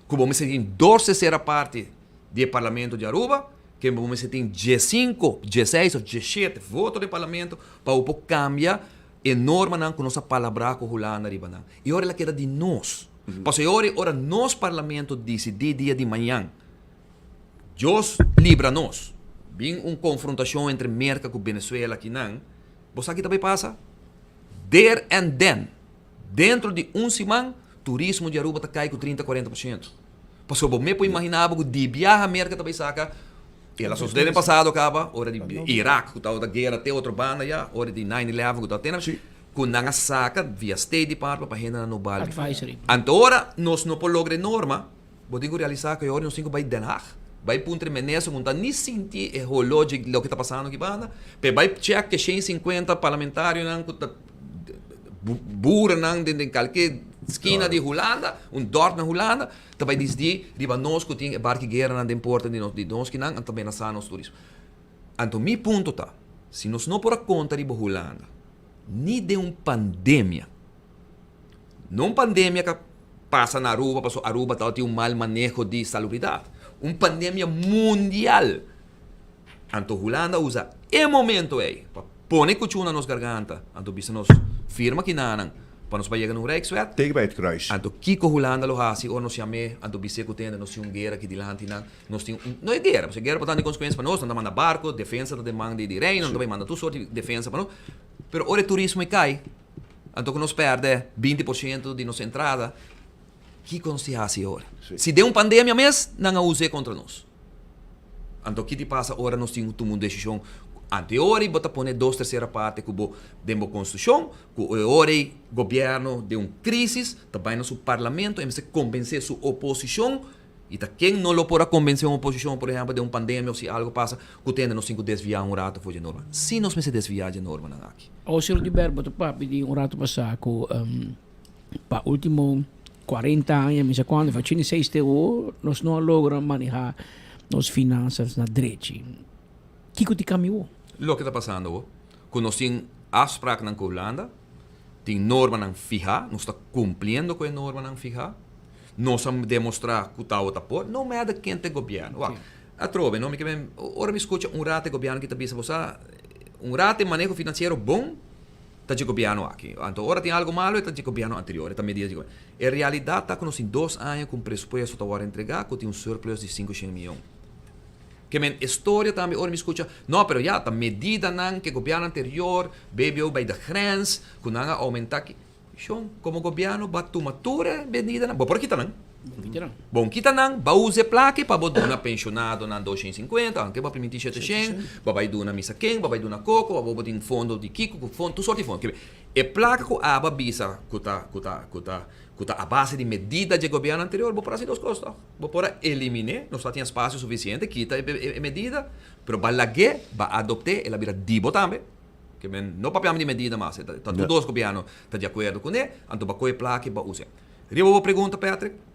Cu bo mester tin dos tercera parti di e Parlamento di Aruba, ke bo mester tin diescinco, diesseis of diesshete voto den Parlamento pa bo por cambia e normanan cu nos a palabrá cu Hulanda riba nan. E ora el a keda di nos. Pasobra e ora ora nos Parlamento disidí dia di mañan, Dios libra nos, bin un konfrontashon entre Merka ku Venezuela akinan, bo sa ki ta bai pasa? Der en den, dentro di un siman, turismo di Aruba ta kai ku 30, 40 por siento. Pasobra bo me por imaginá bo ku di biaha Merka ta bai saka, el a sosodé den pasado kaba, ora di Irak ku tabata guera te otro banda ya, ora di nine eleven ku tabata tene. Ku nan a saka via State Department pa hendenan no bal. Advisory. Anto ora nos no por logra e norma, bo tin ku realisá ku e ora nos tin ku bai Den Haag, bai puntra e minister ku no ta ni sinti e holó dje loke ta pasando aki banda, pa e bai chèk e shen sinkuenta parlamentarionan ku ta burenan den kalke skina di Hulanda, un dòrp na Hulanda, ta bai disidí riba nos ku tin e barki gueranan den porta di nos di nos kinan, anto ta menasá nos turismo. Anto mi punto ta, si nos no por a konta riba Hulanda, ni den un pandemia, no un pandemia ka pasa na Aruba pasobra Aruba tabatin un mal maneho di salubridat. Un pandemia mundial. Anto Hulanda usa e momento ei pa pone kuchú na nos garganta, anto bisa nos firma kinanan pa nos bai yega na un Rijkswet. Teken bij het kruis. Anto kiko Hulanda lo hasi ora nos yam'é, anto bis'é ku tende nos tin un guera aki dilanti nan, nos tin un, no e guera, pasobra e guera por tantu konsekuensia pa nos, nan ta manda barko, defensa ta den man di Reino, nan ta bai manda tur sorti di defensa pa nos, pero ora e turismo ei kai, anto ku nos pèrdè 20% di nos entrada, Kiko nos tin hasi ora? Si den un pandemia mes nan a us'é kontra nos. Anto ki ti pasa ora nos tin ku tuma un desishon? Ante ora ei bo ta pone dos tersera parte ku bo den bo konstitushon, ku e ora ei gobièrnu den un krisis ta bai na su parlamento e mester kombensé su oposishon i ta ken no lo por a kombensé un oposishon por ehèmpel den un pandemia òf si algu pasa ku tende nos tin ku desviá un ratu for dje norma. Si nos mester desviá dje normanan aki. Awor señor Oduber bo ta papia di un ratu pasá ku. Pa ultimo 40 aña, mi sa cuando, fa 86 te awor, nos no a logra maneha nos finanzas na drechi. Kico ti cambia awor? Loke ta pasando awor, cu nos tin afspraaknan cu Hulanda, tin normanan fiha, nos ta cumpliendo cu e normanan fiha, nos a demostra cu tawata por, no matter ken ta e gobierno. Wak, atrobe, no, mi ke men, ora mi scucha un rato e gobierno ki ta bisa bo sa, un rato e maneho financiero bon, Ta dje gobièrnu aki. Anto ora tin algu malu e ta dje gobièrnu anterior, e ta medida dje gobièrnu. E realidat ta ku nos tin dos aña ku un presupuesto ta wòrdu entregá ku tin un surplus di 500 mion. Ke men e storia tambe ora mi skucha, no pero ya ta medidanan ku e gobièrnu anterior, BBO bij de grens, ku nan a oumentá ki. Shon, komo gobièrnu bo a tuma tur e medidanan, bo por a kita nan. Bon kita nan, bo a usa e plaka pa bo duna penshonadonan 250, aunke bo a primintí 700, bo a bai duna misa ken, bo a bai duna koko, bo tin fondo di kiko, ku fondo, tur sorti di fondo. E plaka ku abo a bisa ku ta, ku ta, ku ta, ku ta a base di medida dje gobièrnu anterior, bo por hasi dos kos tòg. Bo por a elimin'é, nos ta tin espasio sufisiente, kita e medida, pero bo a lag'é, bo a adopt'é, el a bira di bo tambe. Ke men no papiamos di medida mas, ta tur dos gobièrnu ta di akuerdo kuné, anto bo a kohe plaka i bo a us'é. Riba bo pregunta Patrick,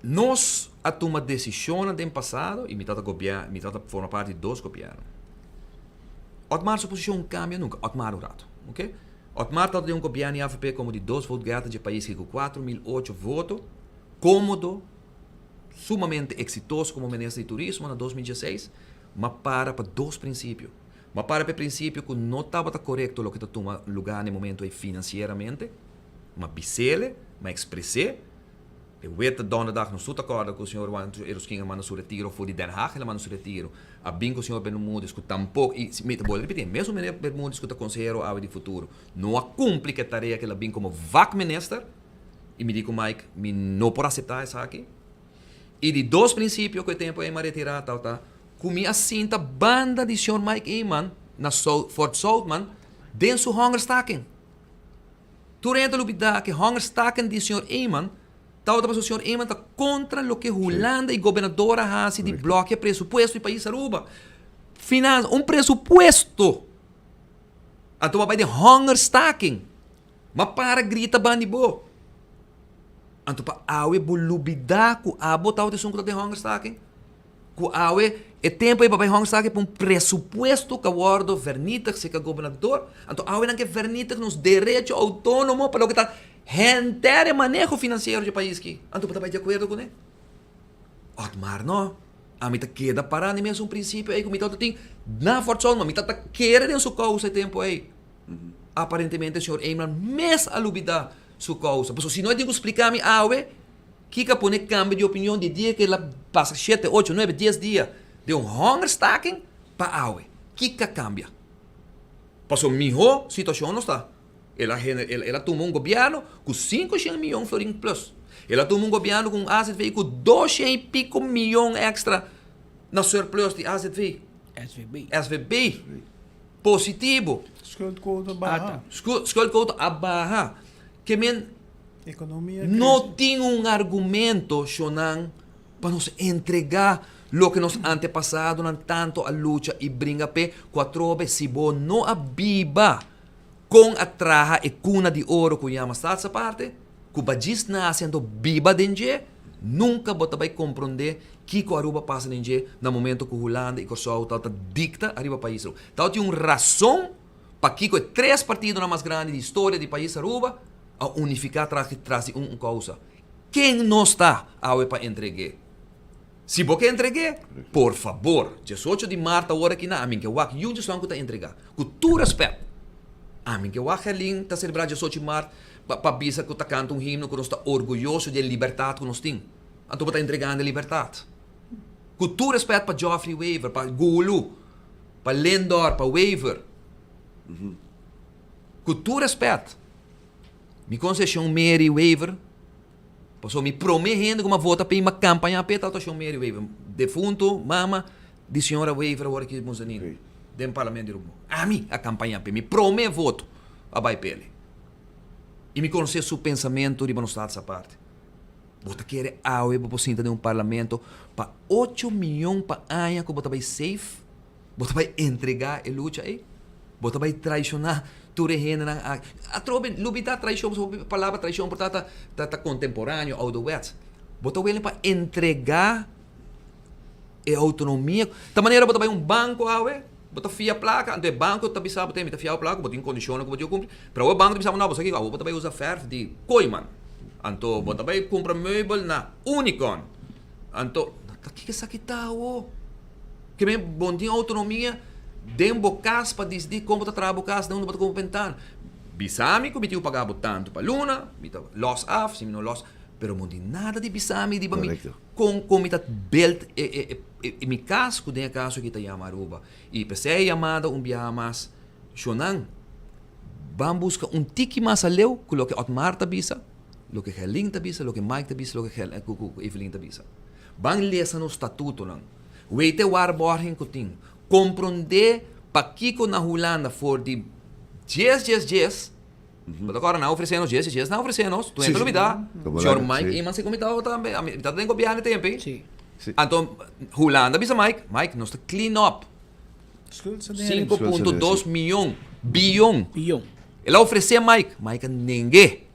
nos a tuma decisionnan den pasado y mi tata gobierno, mi tata forma parti di dos gobierno. Otmar su posicion cambia nunca, Otmar un rato, ok? Otmar tata den un gobierno di avp como di dos vote getter dje pais ki cu 4008 voto, comodo, sumamente exitoso como minister di turismo na 2016, ma para pa dos principio. Ma para pa e principio cu no tabata corecto loke ta tuma lugar na e momento ey financieramente, M'a bis'ele, m'a expres'é. E wet donderdag nos tur ta corda cu señor Juan Eroskin a manda su retiro for di Den Haag, el a manda su retiro. A bin cu señor Bermudez cu tampoco, y mi ta bolbe ripiti, e mesun meneer Bermudez cu ta consehero awe di futuro, no a cumpli cu e tarea cu el a bin como vakminister. Y mi di cu Mike, mi no por acepta esaki. Y di dos principio cu e tempo ey m'a retira tabata cu mi a sinta banda di señor Mike Eman na Fort Zoutman den su hongerstaking. Tur hende ta lubida ku e hongerstaking di señor Eman tabata pasobra señor Eman ta kontra loke Hulanda i gobernador a hasi di blòkia presupuesto di pais Aruba. Finansa, un presupuesto! Anto bo a bai den hongerstaking. Bo a para grita bandi bo. Anto pa awe bo lubida ku abo tabata esun ku ta den hongerstaking? Ku awe e tempu ei pa bai hòngstake pa un presupuesto ku a wòrdu vernitig serka gobernador, anto awe nan ke vernitig nos derecho outónomo pa loke ta henter e maneho finansiero dje pais aki. Anto bo ta bai di akuerdo kuné? Otmar no. Ami ta keda pará na e mesun prinsipio ei ku mi tabata tin na Fort Solomon. Mi tabata kere den su kousa e tempu ei. Aparentemente señor Eman mes a lubidá su kousa. Pasobra si no e tin ku splika mi awe. Kiko a pone kambio di opinion di dia ku el a pasa shete, ocho, nuebe, dies dia den un hongerstaking pa awe? Kiko a kambia? Pasobra mihó situashon nos ta. El a el a tuma un gobièrnu ku 500 miyon florin plus. El a tuma un gobièrnu ku un AZV ku 200 i piko miyon èkstra na surplus di AZV. SVB. SVB. Positivo. Schuldquote a baha. Schuldquote a baha. Ke men No tin un argumento, shonnan, pa nos entregá loke nos antepasadonan tantu a lucha i bringa p'e, ku atrobe si bo no a biba kon a traha e kuna di oro ku yama Stadsaparte, ku ba djis nase anto biba den dje, nunka bo ta bai komprondé kiko Aruba pasa den dje na momento ku Hulanda i Kòrsou tabata dikta ariba pais Aruba. Tabatin un rason pakiko e tres partidonan mas grandi di historia di pais Aruba a unifiká tras di tras di un un kousa. Ken nos ta awe pa entreg'é? Si bo ke entreg'é, por fabor, diesocho di mart awor aki na, ami ke wak yun djesnan ku ta entregá. Ku tur rèspèt, ami ke wak Gerlin ta selebrá diesocho di mart pa pa bisa ku ta kanta un himno ku nos ta orguyoso di e libertat ku nos tin. Anto bo ta entregando e libertat. Ku tur rèspèt pa Geoffrey Wever, pa Gulu, pa Lindor, pa Wever. Ku tur rèspèt, mi konseshon Mary Wever. Pasobra mi prome hende ku mi a vota p'e i mi a kampañá p'e tabata Shon Mary Wever, defuntu mama di señora Wever awor aki Monsanino den parlamento di Aruba. Ami a kampañá p'e, mi prome voto a bai p'el. I mi konosé su pensamentu riba nos Status Aparte. Bo ta kere awe bo por sinta den un parlamento pa ocho miyon pa aña ku bo ta bai safe? Bo ta bai entregá e lucha ei? Bo ta bai traishoná tur e hendenan aki? Atrobe, lubidá traishon, pasobra e palabra traishon por ta ta ta kontemporáneo, ouderwets. Bo ta welen pa entregá e outonomia. Ta manera bo ta bai un banko awe, bo ta fia plaka, anto e banko ta bisa bo, mi ta fia bo plaka, bo tin kondishonnan ku bo tin ku kumpli. Pero awe e banko ta bisa bo, no, bo sa kiko, awe bo ta bai usa fèrf di Kooiman. Anto bo ta bai kumpra meubel na Unicorn. Anto, ta kiko esaki ta awo? Ke men bon tin outonomia den bo kas pa disidí kon bo ta traha bo kas, den unda bo ta kumpra bentana. Bisa mi ku mi tin ku paga bo tantu pa luna, mi ta lòs af, si mi no lòs, pero bo no tin nada di bisa mi riba mi kon kon mi ta build e e e mi kas ku den e kaso aki ta yama Aruba. I p'esei e yamada un biaha mas, Shonan, ban buska un tiki mas aleu ku loke Otmar ta bisa, loke Gerlin ta bisa, loke Mike ta bisa, loke ku Evelyn ta bisa. Ban lesa nos statutonan. Wete waarborging ku tin. Komprondé pakiko na Hulanda for di djes djes djes, bo ta kòrda nan a ofresé nos djes djes djes, nan a ofresé nos, tur hende a lubidá. Señor Mike Eman si ku mi tabata tambe, mi tabata den gobièrnu e tempu ei. Anto Hulanda a bisa Mike, Mike nos ta clean up 5.2 miyon, biyon. El a ofresé Mike, Mike a neng'é.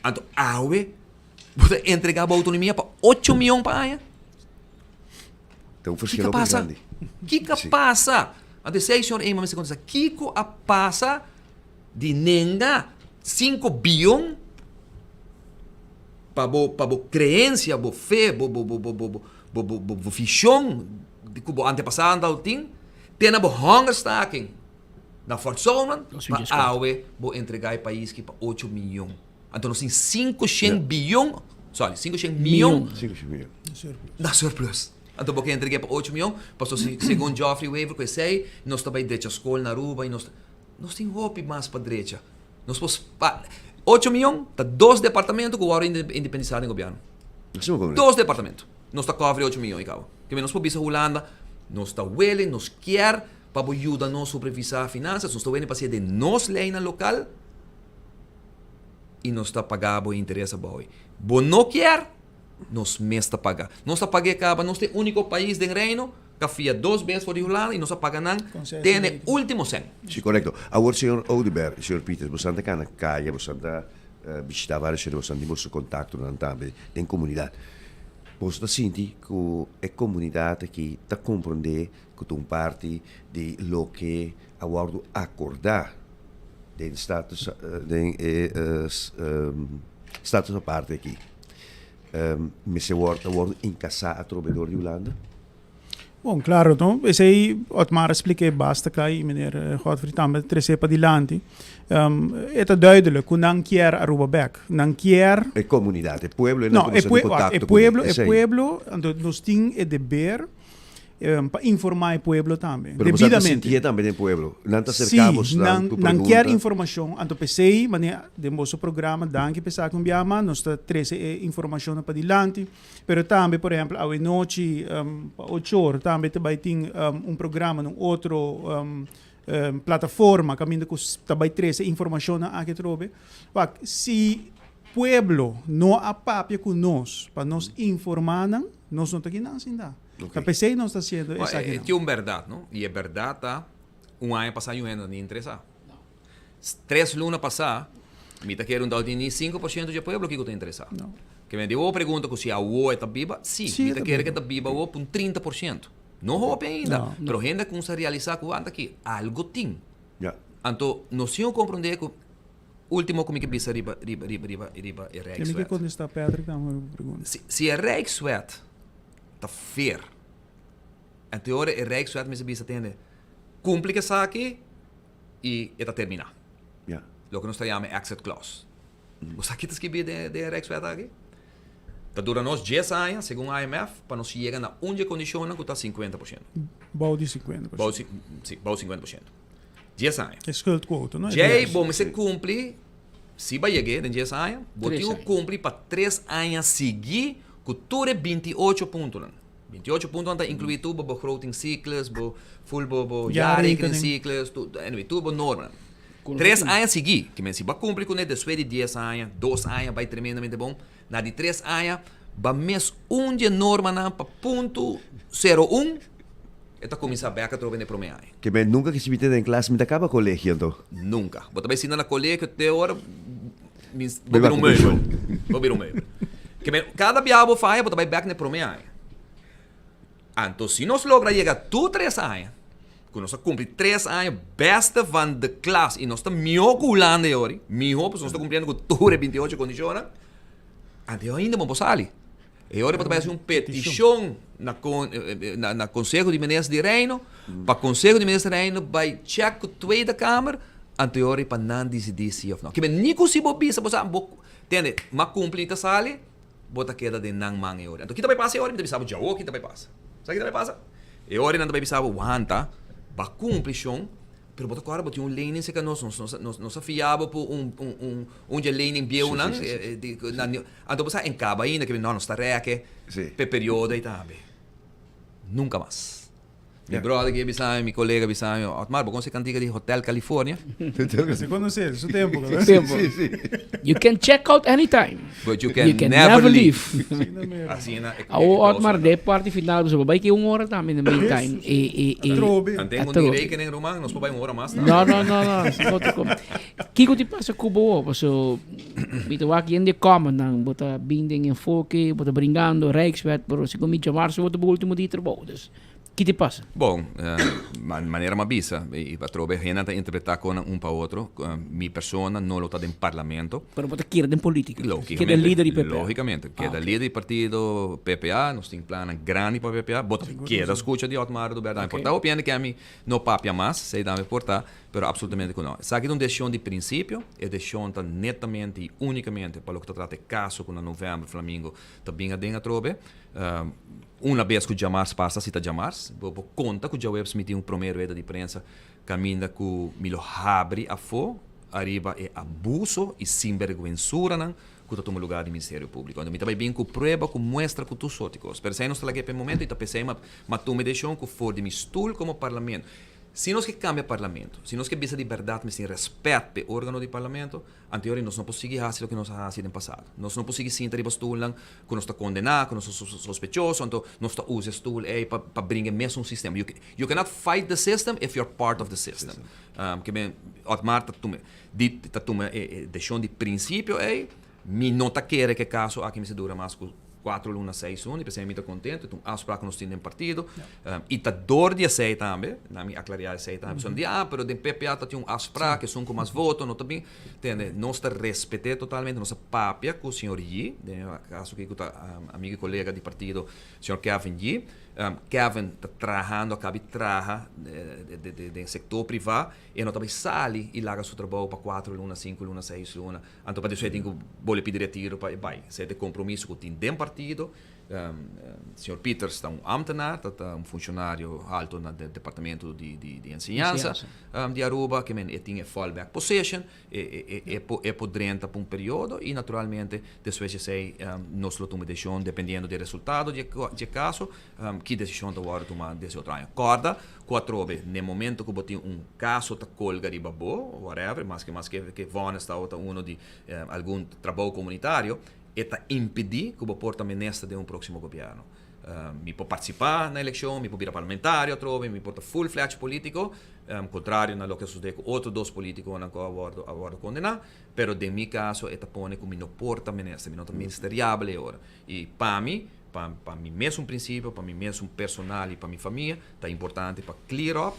Anto awe Bo ta entrega bo autonomia pa ocho miyon pa aña? Ta un verschil hopi grandi. Kiko a pasa? Anto esei señor Eman mester kontesta. Kiko a pasa di nenga sinku biyon pa bo pa bo creencia, bo fe, bo bo bo bo bo bo bo bo bo vision ku bo antepasadonan tabatin te na bo hongerstaking na Fort Solomon pa awe bo entrega e pais ki pa ocho miyon? Anto nos tin 500 biyon, sorry, 500 miyon na surplus. Anto bo ke entrega pa 8 miyon, paso segun Geoffrey Wever ku esei nos ta bai drecha skol na Aruba i nos nos tin hopi mas pa drecha. Nos por spa 8 miyon ta dos departamento ku wòrdu independisá den gobièrnu. Dos departamento. Nos ta kòvri 8 miyon i kaba. Keme nos por bisa Hulanda nos ta wele, nos kier pa bo yuda nos supervisá finansas, nos ta wele pa hasié den nos leinan lokal. i nos ta paga bo interes abou ei. Bo no kier, nos mes ta paga. Nos a pag'é kaba, nos ta e úniko pais den Reino ku a fia dos bes for di Hulanda i nos a paga nan te na e último sèn. Sí, korekto. Awor, señor Oduber i señor Pieters, boso ta kana kaya, boso ta bishitá vários hende, boso tin boso kontaktonan tambe den komunidat. Boso ta sinti ku e komunidat aki ta komprondé ku ta un parti di loke a wòrdu akordá den status den e status aparte aki mester wòrdu ta wòrdu inkasá atrobe dor di Hulanda? Bon, klaro no. Esei Otmar a splik'é basta kla i meneer Godfrey tambe a tres'é padilanti. E ta duidelijk ku nan kier Aruba bèk. Nan kier. E komunidat, e pueblo, e nan ku nos ta den kontakto kuné. E pueblo, anto nos tin e deber. Pa informa e pueblo tambe. Pero boso ta sintié tambe den pueblo. Nan ta serká bos nan ku pregunta. Nan kier informashon. Anto p'esei, manera den boso programa, danki p'esaki un biaha mas, nos ta trese e informashonnan padilanti. Pero tambe, por ehèmpel, awenochi pa ocho or tambe ta bai tin un programa na un otro plataforma kaminda ku ta bai trese informashonnan aki atrobe. Wak, si pueblo no a papia ku nos pa nos informá nan, nos no ta kinan sinta. Ta p'esei nos ta hasiendo esakinan. E tin un bèrdat, no? I e bèrdat ta, un aña pasá niun hende no ta interesá. Tres luna pasá, mi ta kere un tabata tin ni 5% dje pueblo kiko ta interesá. Ke men di bo pregunta ku si awo e ta biba, si, mi ta kere ke ta biba awo pa un 30%. No hopi ainda, pero hende a kumsa realisá ku anta aki algo tin. Anto nos tin ku komprondé ku último ku mi ke bisa riba riba riba riba riba e Rijkswet. Mi ke kontestá Patrick tambe e pregunta. Si e Rijkswet. Ta fair. Anto e ora e Rijkswet mester bisa tende, Cumpli cu esaki y e ta termina. Loke nos ta yama e exit clause. Bo sa ki ta skibi den e Rijkswet aki? Ta dura nos dies aña, segun IMF, pa nos yega na un di e condicionnan cu ta 50%. Bou di 50%. Si, bou 50%. Dies aña. E schuldquote, no? Djei bo mester cumpli, si bo a yeg'é den dies aña, bo tin cu cumpli pa tres aña sigui cu tur e 28 puntonan. 28 puntonan ta inclui tur bo begrotingscyclus, bo full bo bo jaarrekeningscyclus, anyway, tur bo normanan. Tres aña sigui, ke men si bo a cumpli cune despues di dies aña, dos aña bay tremendamente bon, na di tres aña ba mes un di e normanan pa punto sero un, e ta cuminsa bek atrobe na e prome aña. Ke men nunca kichi mi tene den klas, mi ta caba colegio anto. Nunca. Bo ta bay sinta na colegio te ora mi bo bira un meubel. Bo bira un meubel. Ke men cada biaha bo faya bo ta bay bek na e prome aña. Anto si nos logra yega tur tres aña, ku nos a kumpli tres aña beste van de klas i nos ta mihó ku Hulanda e ori, mihó pasobra nos ta kumpliendo ku tur e 28 kondishonnan, anto e ainda bo por sali. E ori bo ta bai hasi un petishon na na Konseho di Minister di Reino, pa Konseho di Minister di Reino bai chèk ku Tweede Kamer, anto e ori pa nan disidí si òf nò. Kimen ni ku si bo bisa bo sa bo tende, m'a kumpli i ta sali. Bo ta keda den nan man e ora. Anto kita bai pasa e ora? Mi ta bisa bo djawo kita bai pasa. Sa kita bai pasa? E ora nan ta bai bisa bo, wanta, ba cumpli shon, pero bo ta corda bo tin un lening cerca nos, nos nos nos a fia bo por un un un un dje lening bieunan, anto bo sa en caba ainda, no nos ta reke p'e periodo ei tambe. Nunca mas. Mi brother ki a bisa mi, mi colega a bisa mi, Otmar, bo conoce cantica di Hotel California? Si conoce, su tempo. Su tempo. You can check out anytime. But you can, you can never, never leave. Asina e Awo Otmar, de parte final, bo bai ki un hora tambe in the meantime. E, e, e. Atrobe. Antengo ni rekening, Roman, nos por bai un hora mas. No, no, no, no. Kiko ti pasa ku bo? Paso, mi ta wak yen de comment nan, bo ta bin den enfoke, bo ta bringando Rijkswet, pero segun mi djamarzo bo ta bo ultimo dia trabou. Dus, Ki te pasa? Bon, manera mi a bisa, i atrobe hendenan ta interpretá konan un pa otro, mi persona no lo ta den parlamento. Pero bo ta keda den polítika? Lógicamente. Keda lider di PPA? Lógicamente. Keda lider di partido PPA, nos tin plannan grandi pa PPA. Bo ta keda skucha di Otmar Oduber tambe. Por ta hopi hende ke ami no papia mas, esei tambe por ta, pero absolutamente ku no. Esaki ta un desishon di prinsipio, e desishon ta netamente i únikamente pa loke ta trata e kaso ku na novèmber Flamingo ta bin aden atrobe. Una bes ku djamars pasa si ta djamars, bo por konta ku djaweps mi tin un promé rueda di prensa kaminda ku mi lo habri afó ariba e abuso i sinbergwensuranan ku ta tuma lugá di Ministerio Públiko. Anto mi ta bai bin ku prueba, ku muestra, ku tur sorti kos. Pero esei nos ta lag'é pa e momento i ta p'esei m'a tuma e desishon ku for di mi stul komo parlamento, si nos ke kambia parlamento, si nos ke bisa di bèrdat mi sin rèspèt p'e órgano di parlamento, Anterior nos no por sigui hasi loke nos a hasi den pasado. Nos no por sigui sinta riba stulnan ku nos ta kondená, ku nos ta sospechoso, anto nos ta usa e stul ei pa pa bringa e mesun sistema. You you cannot fight the system if you're part of the system. Ke men Otmar ta tuma di ta tuma e e desishon di prinsipio ei. Mi no ta kere ku e kaso aki mester dura mas ku kuatro luna, seis luna, i p'esei mi ta kontentu. Ta un afsprak ku nos tin den partido. I ta dor di esei tambe, na mi aklariá esei tambe, pasobra di, ah, pero den PPA ta tin un afsprak, esun ku mas voto no ta bin. Tende, nos ta respet'é totalmente, nos a papia ku señor Yee, den e kaso aki ku ta amigo i kolega di partido, señor Kevin Yee. Kevin ta trahando, a kabi traha den sektor privá, e no ta bai sali i laga su trabou pa kuatro luna, sinku luna, seis luna. Anto pa despues e tin ku bolbe pidi retiro pa e bai. Esei ta e kompromiso ku tin den partido. Señor Pieters ta un ambtenaar, ta ta un funshonario halto na departamento di di enseñansa di Aruba, ke men e tin e fallback position, e e e por drenta pa un periodo i naturalmente despues di esei nos lo tuma e desishon dependiendo di e resultado di e kaso ki desishon ta wòrdu tuma des e otro aña. Kòrda ku atrobe n'e momento ku bo tin un kaso ta kolga riba bo, whatever, maske maske ke vònes tabata uno di algun trabou komunitario, E ta impedí ku bo por ta minister den un próksimo gobièrnu. Mi por partisipá na elekshon, mi por bira parlamentario atrobe, mi por ta full fledged polítiko, kontrario na loke a sosodé ku otro dos polítikonan ku a wòrdu a wòrdu kondená, pero den mi kaso e ta pone ku mi no por ta minister, mi no ta ministeriabel e ora. I pa mi, pa pa mi mesun prinsipio, pa mi mesun personal i pa mi famia, ta importante pa clear up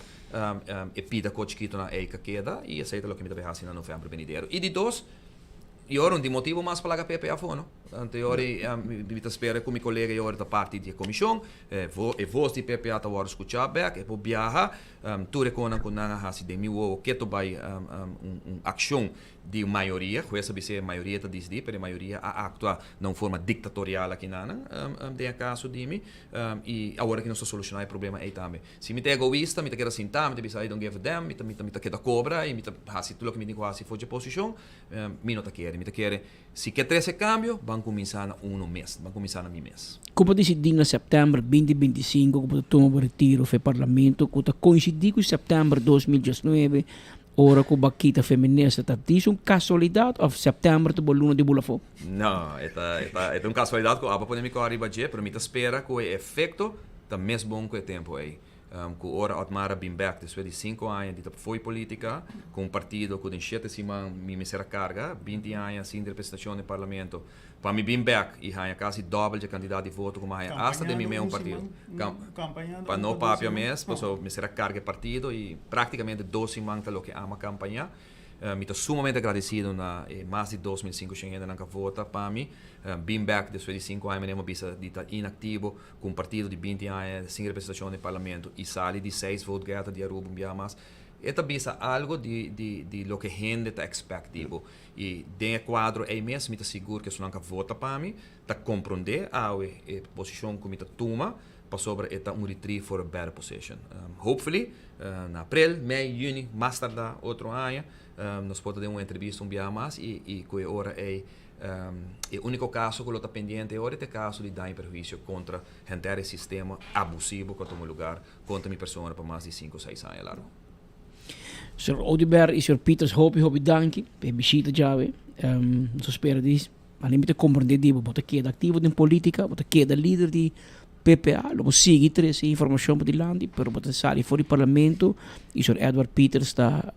e pida ko chikitonan ei ka keda i esei ta loke mi ta bai hasi na novèmber benidero. I di dos, I ora un tin motibu mas pa laga PP afó, no? Anto e ora ei mi ta spera ku mi kolega e ora ta parti di e komishon, e vos di PPA ta wòrdu skuchá bèk, e por biaha tur e konan ku nan a hasi den mi wowo ke ta bai un akshon di un mayoria, hues a bisa e mayoria ta disidí, pero e mayoria a aktua na un forma diktatorial aki nan den e kaso di mi i awor aki nos ta solushoná e problema ei tambe. Si mi ta egoista mi ta keda sintá, mi ta bisa I don't give a damn, mi ta mi ta keda kobra i mi ta hasi tur loke mi tin ku hasi for dje posishon, mi no ta kere, mi ta kere Si ke trese kambio, ban kuminsá na uno mes, ban kuminsá na mi mes. Ku bo disidí na sèptèmber 2025 ku bo ta tuma bo retiro for e parlamento ku ta koinsidí ku sèptèmber 2019 ora ku bo a kita for e minister, ta dis un kasualidat òf sèptèmber ta bo luna di bula afó? No, e ta e ta e ta un kasualidat ku abo pone mi kò riba dje, pero mi ta spera ku e efekto ta mes bon ku e tempu ei. Ku ora Otmar a bin bek despues di sinku aña di ta fo'i politica, ku un partido ku den shete siman mi mester a karga, binti aña sin representashon den parlamento, pa mi bin bek i haña kasi dòbel dje kantidat di voto ku mi a haña asta den mi meun partido. Pa no papia mes, pasobra mester a karga e partido i praktikamente dos siman ta loke ami a kampañá. Mi ta sumamente agradesido na e mas di 2500 hendenan ku a vota pa mi bin bek despues di sinku aña manera mi a bisa di ta inaktivo. Ku un partido di binti aña sin representashon den parlamento i sali di seis vote getter di Aruba un bia mas, e ta bisa algo di di di loke hende ta expect di bo. I den e kuadro ei mes mi ta sigur ku esunnan ku a vota pa mi ta komprondé awe e posishon ku mi ta tuma pasobra e ta un retreat for a better position. Hopefully na aprel, mei, yüni, mas tardá otro aña nos por ta den un entrevista un bia mas i i ku e ora ei E úniko kaso ku lo ta pendiente e ora ta e kaso di daño i perhuisio kontra henter e sistema abusivo ku a tuma lugar kontra mi persona pa mas di sinku o seis aña largu. Señor Oduber i señor Pieters hopi hopi danki pa e bishita djawe. Nos ta spera di alin mi ta komprende di bo, bo ta keda aktivo den politika, bo ta keda lider di PPA, lo bo sigui trese informashon padilanti, pero bo ta sali for di parlamento i señor Edward Pieters ta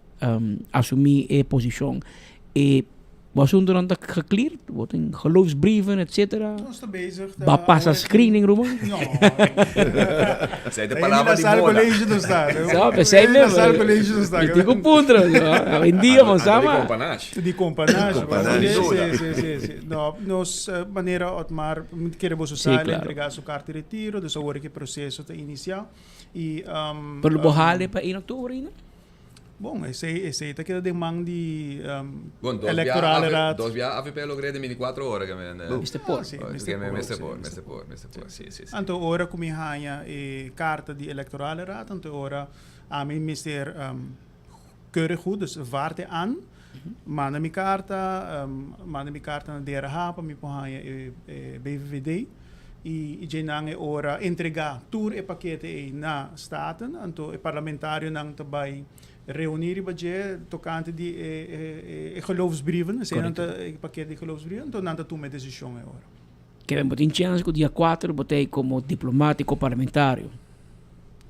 asumi e posishon. E Bo asuntonan ta gecleard? Bo tin geloofsbrieven et cetera? Nos ta bezig. Ba pasa screening ruman? No. Esei ta palabra di moda. College nos ta. So, pesei mesmo. La Salle College nos ta. Mi tin cu puntra. Awendia bo sa ma. Di companage. Di companage. Si, si, si, si. No, nos manera Otmar, mi ta kere boso sa, el a entrega su carta di retiro, dus awor e proceso ta inicia. Y, Pero lo bo hale pa 1 october ainda? Bon, esei, esei ta keda den man di Bon, dos Electorale bia, Raad. Dos bia AVP logré den 24 ora ke men. Mester por. Sí, mester por. Mester por, mester por, mester por. Sí, sí, sí. Anto ora ku mi haña e karta di Electorale Raad, anto ora ami mester keurig goed, dus warte aan, manda mi karta, manda mi karta na DRH pa mi por haña e BVVD. I dje-nan e ora entregá tur e pakete ei na Staten, anto e parlamentarionan ta bai reuní riba dje tokante di e e geloofsbrieven, eseinan ta e pakete di geloofsbrieven, anto nan ta tuma e desishon e ora. Kevin, bo tin chèns ku dia kuater bo ta ei komo diplomátiko parlamentario?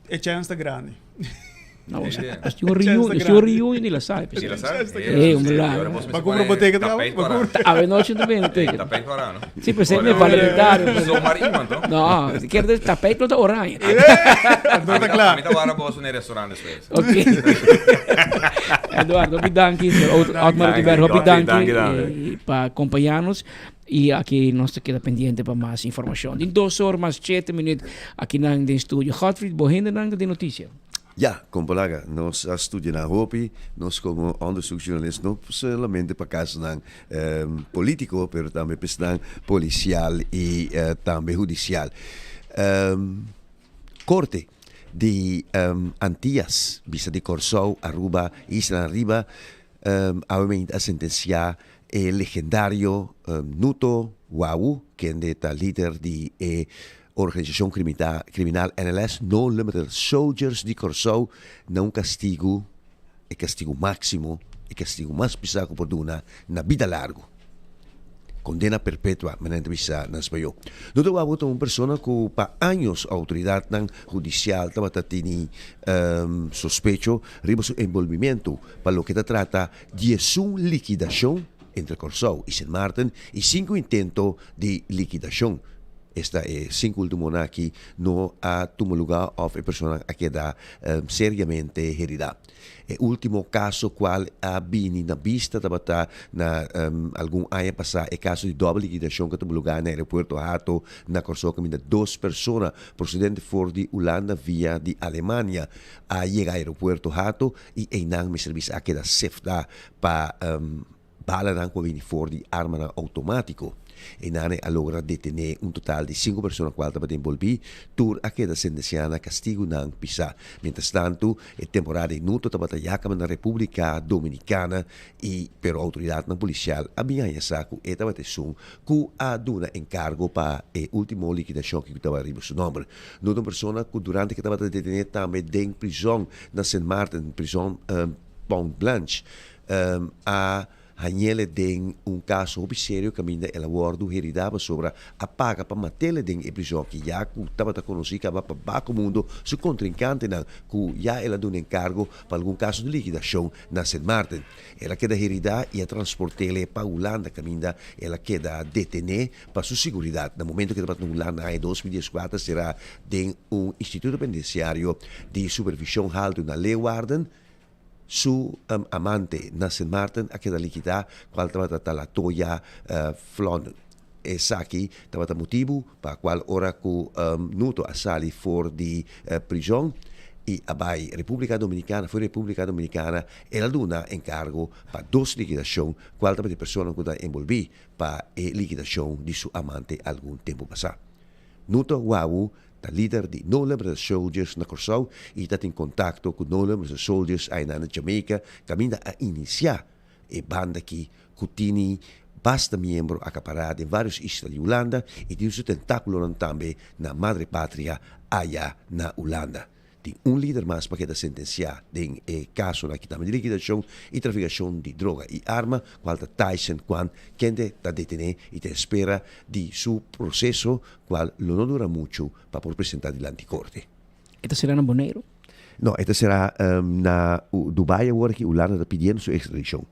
E chèns ta grandi. No, es un reunion, es un reunion di la sal. Di la sal? Eh, un la. Pa compra boteca tra? Awe noche tu bene teken. Tapijt para, no? Sí, pues é parlamentario. Zomaar iemand, no? No, si quer dizer tapijt no ta oranje. No ta klaar. Mi ta wara boso in restaurant despues. Ok. Eduardo, hopi danki. Otmar Oduber, hopi danki pa acompañarnos. Y aki nos ta keda pendiente pa mas informacion. Tin dos or mas chete minuut akinan den studio. Godfried, bo hendenan ta den noticia. Ya, Kompalaga, nos a studia na hopi, nos komo onderzoeksjournalist no solamente pa kasonan politiko, pero tambe pa esnan polisial i tambe hudisial. Korte di Antias, bisa di Kòrsou, Aruba, Islanan Riba, awe a sentensiá E legendario Nuto Wawu, kende ta lider di e organisashon kriminal NLS, No Limited Soldiers, di Kòrsou, na un kastigu, e kastigu máksimo, e kastigu mas pisá ku por duna na bida largu. Kondena perpetua, manera nan ta bisa na spañó. Nuto Wawu ta un persona ku pa años outoridatnan hudisial tabata tini sospecho riba su enbolbimentu pa loke ta trata Diesun likidashon entre Kòrsou i Sint Maarten i sinku intento di likidashon. Esta e sinku ultimonan aki no a tuma luga of e personanan a keda seriamente herida. E ultimo kaso kual a bini na bista tabata na algun aña pasá e kaso di dòbel likidashon ku a tuma lugá na aeropuerto Hato na Kòrsou kaminda dos persona prosedente for di Ulanda via di Alemania a yega aeropuerto Hato i einan mester bisa a keda seftá pa Balanan ku a bini for di armanan outomátiko. Einan e a logra detené un total di sinku persona kual tabata enbolbí. Tur a keda sentensiá na kastigunan pisá. Mientrastantu, e temporada di Nuto tabata ya kaba na Repúblika Dominikana i pero outoridatnan polisial a bin haña sa ku e tabata esun ku a duna enkargo pa e último likidashon ku tabata riba su nòmber. Nuto un persona ku durante ku e tabata detené tambe den prizòn na Sint Maarten, prizòn Pont Blanche, a hañ'ele den un kaso hopi serio kaminda el a wòrdu heridá pasobra a paga pa mat'ele den e prizòn ki ya ku tabata konosí kaba pa bako mundo su kontrinkantenan ku ya el a duna enkargo pa algun kaso di likidashon na Sint Maarten. El a keda heridá i a transport'ele pa Hulanda kaminda el a keda detené pa su siguridat. Na momento ku e tabata na Hulanda aña 2014 será den un instituto penitensiario di supervishon haltu na Leeuwarden. Su amante na Sint Maarten a keda likidá kual tabata ta Latoya Flon. Esaki tabata motibu pa kual ora ku Nuto a sali for di prizòn i a bai Repúblika Dominikana, for di Repúblika Dominikana el a duna enkargo pa dos likidashon kual tabata e personanan ku ta enbolbí pa e likidashon di su amante algun tempu pasá. Nuto Wawu Ta lider di No Limits Soldiers na Kòrsou i ta tin kontakto ku No Limits Soldiers ainan na Jamaica kaminda a inisiá e banda aki ku tini basta miembro akapará den vários isla di Hulanda i tin su tentákulonan tambe na Madre Patria aya na Hulanda. Tin un lider mas pa keda sentensiá den e kasonan aki tambe di likidashon i trafikashon di droga i arma, kual ta Tyson Kwan, kende ta detené i ta espera di su proseso, kual lo no dura muchu pa por presentá dilanti korte. E ta será na Boneiru? No, e ta será na Dubai awor aki Hulanda ta pidiendo su ekstradishon.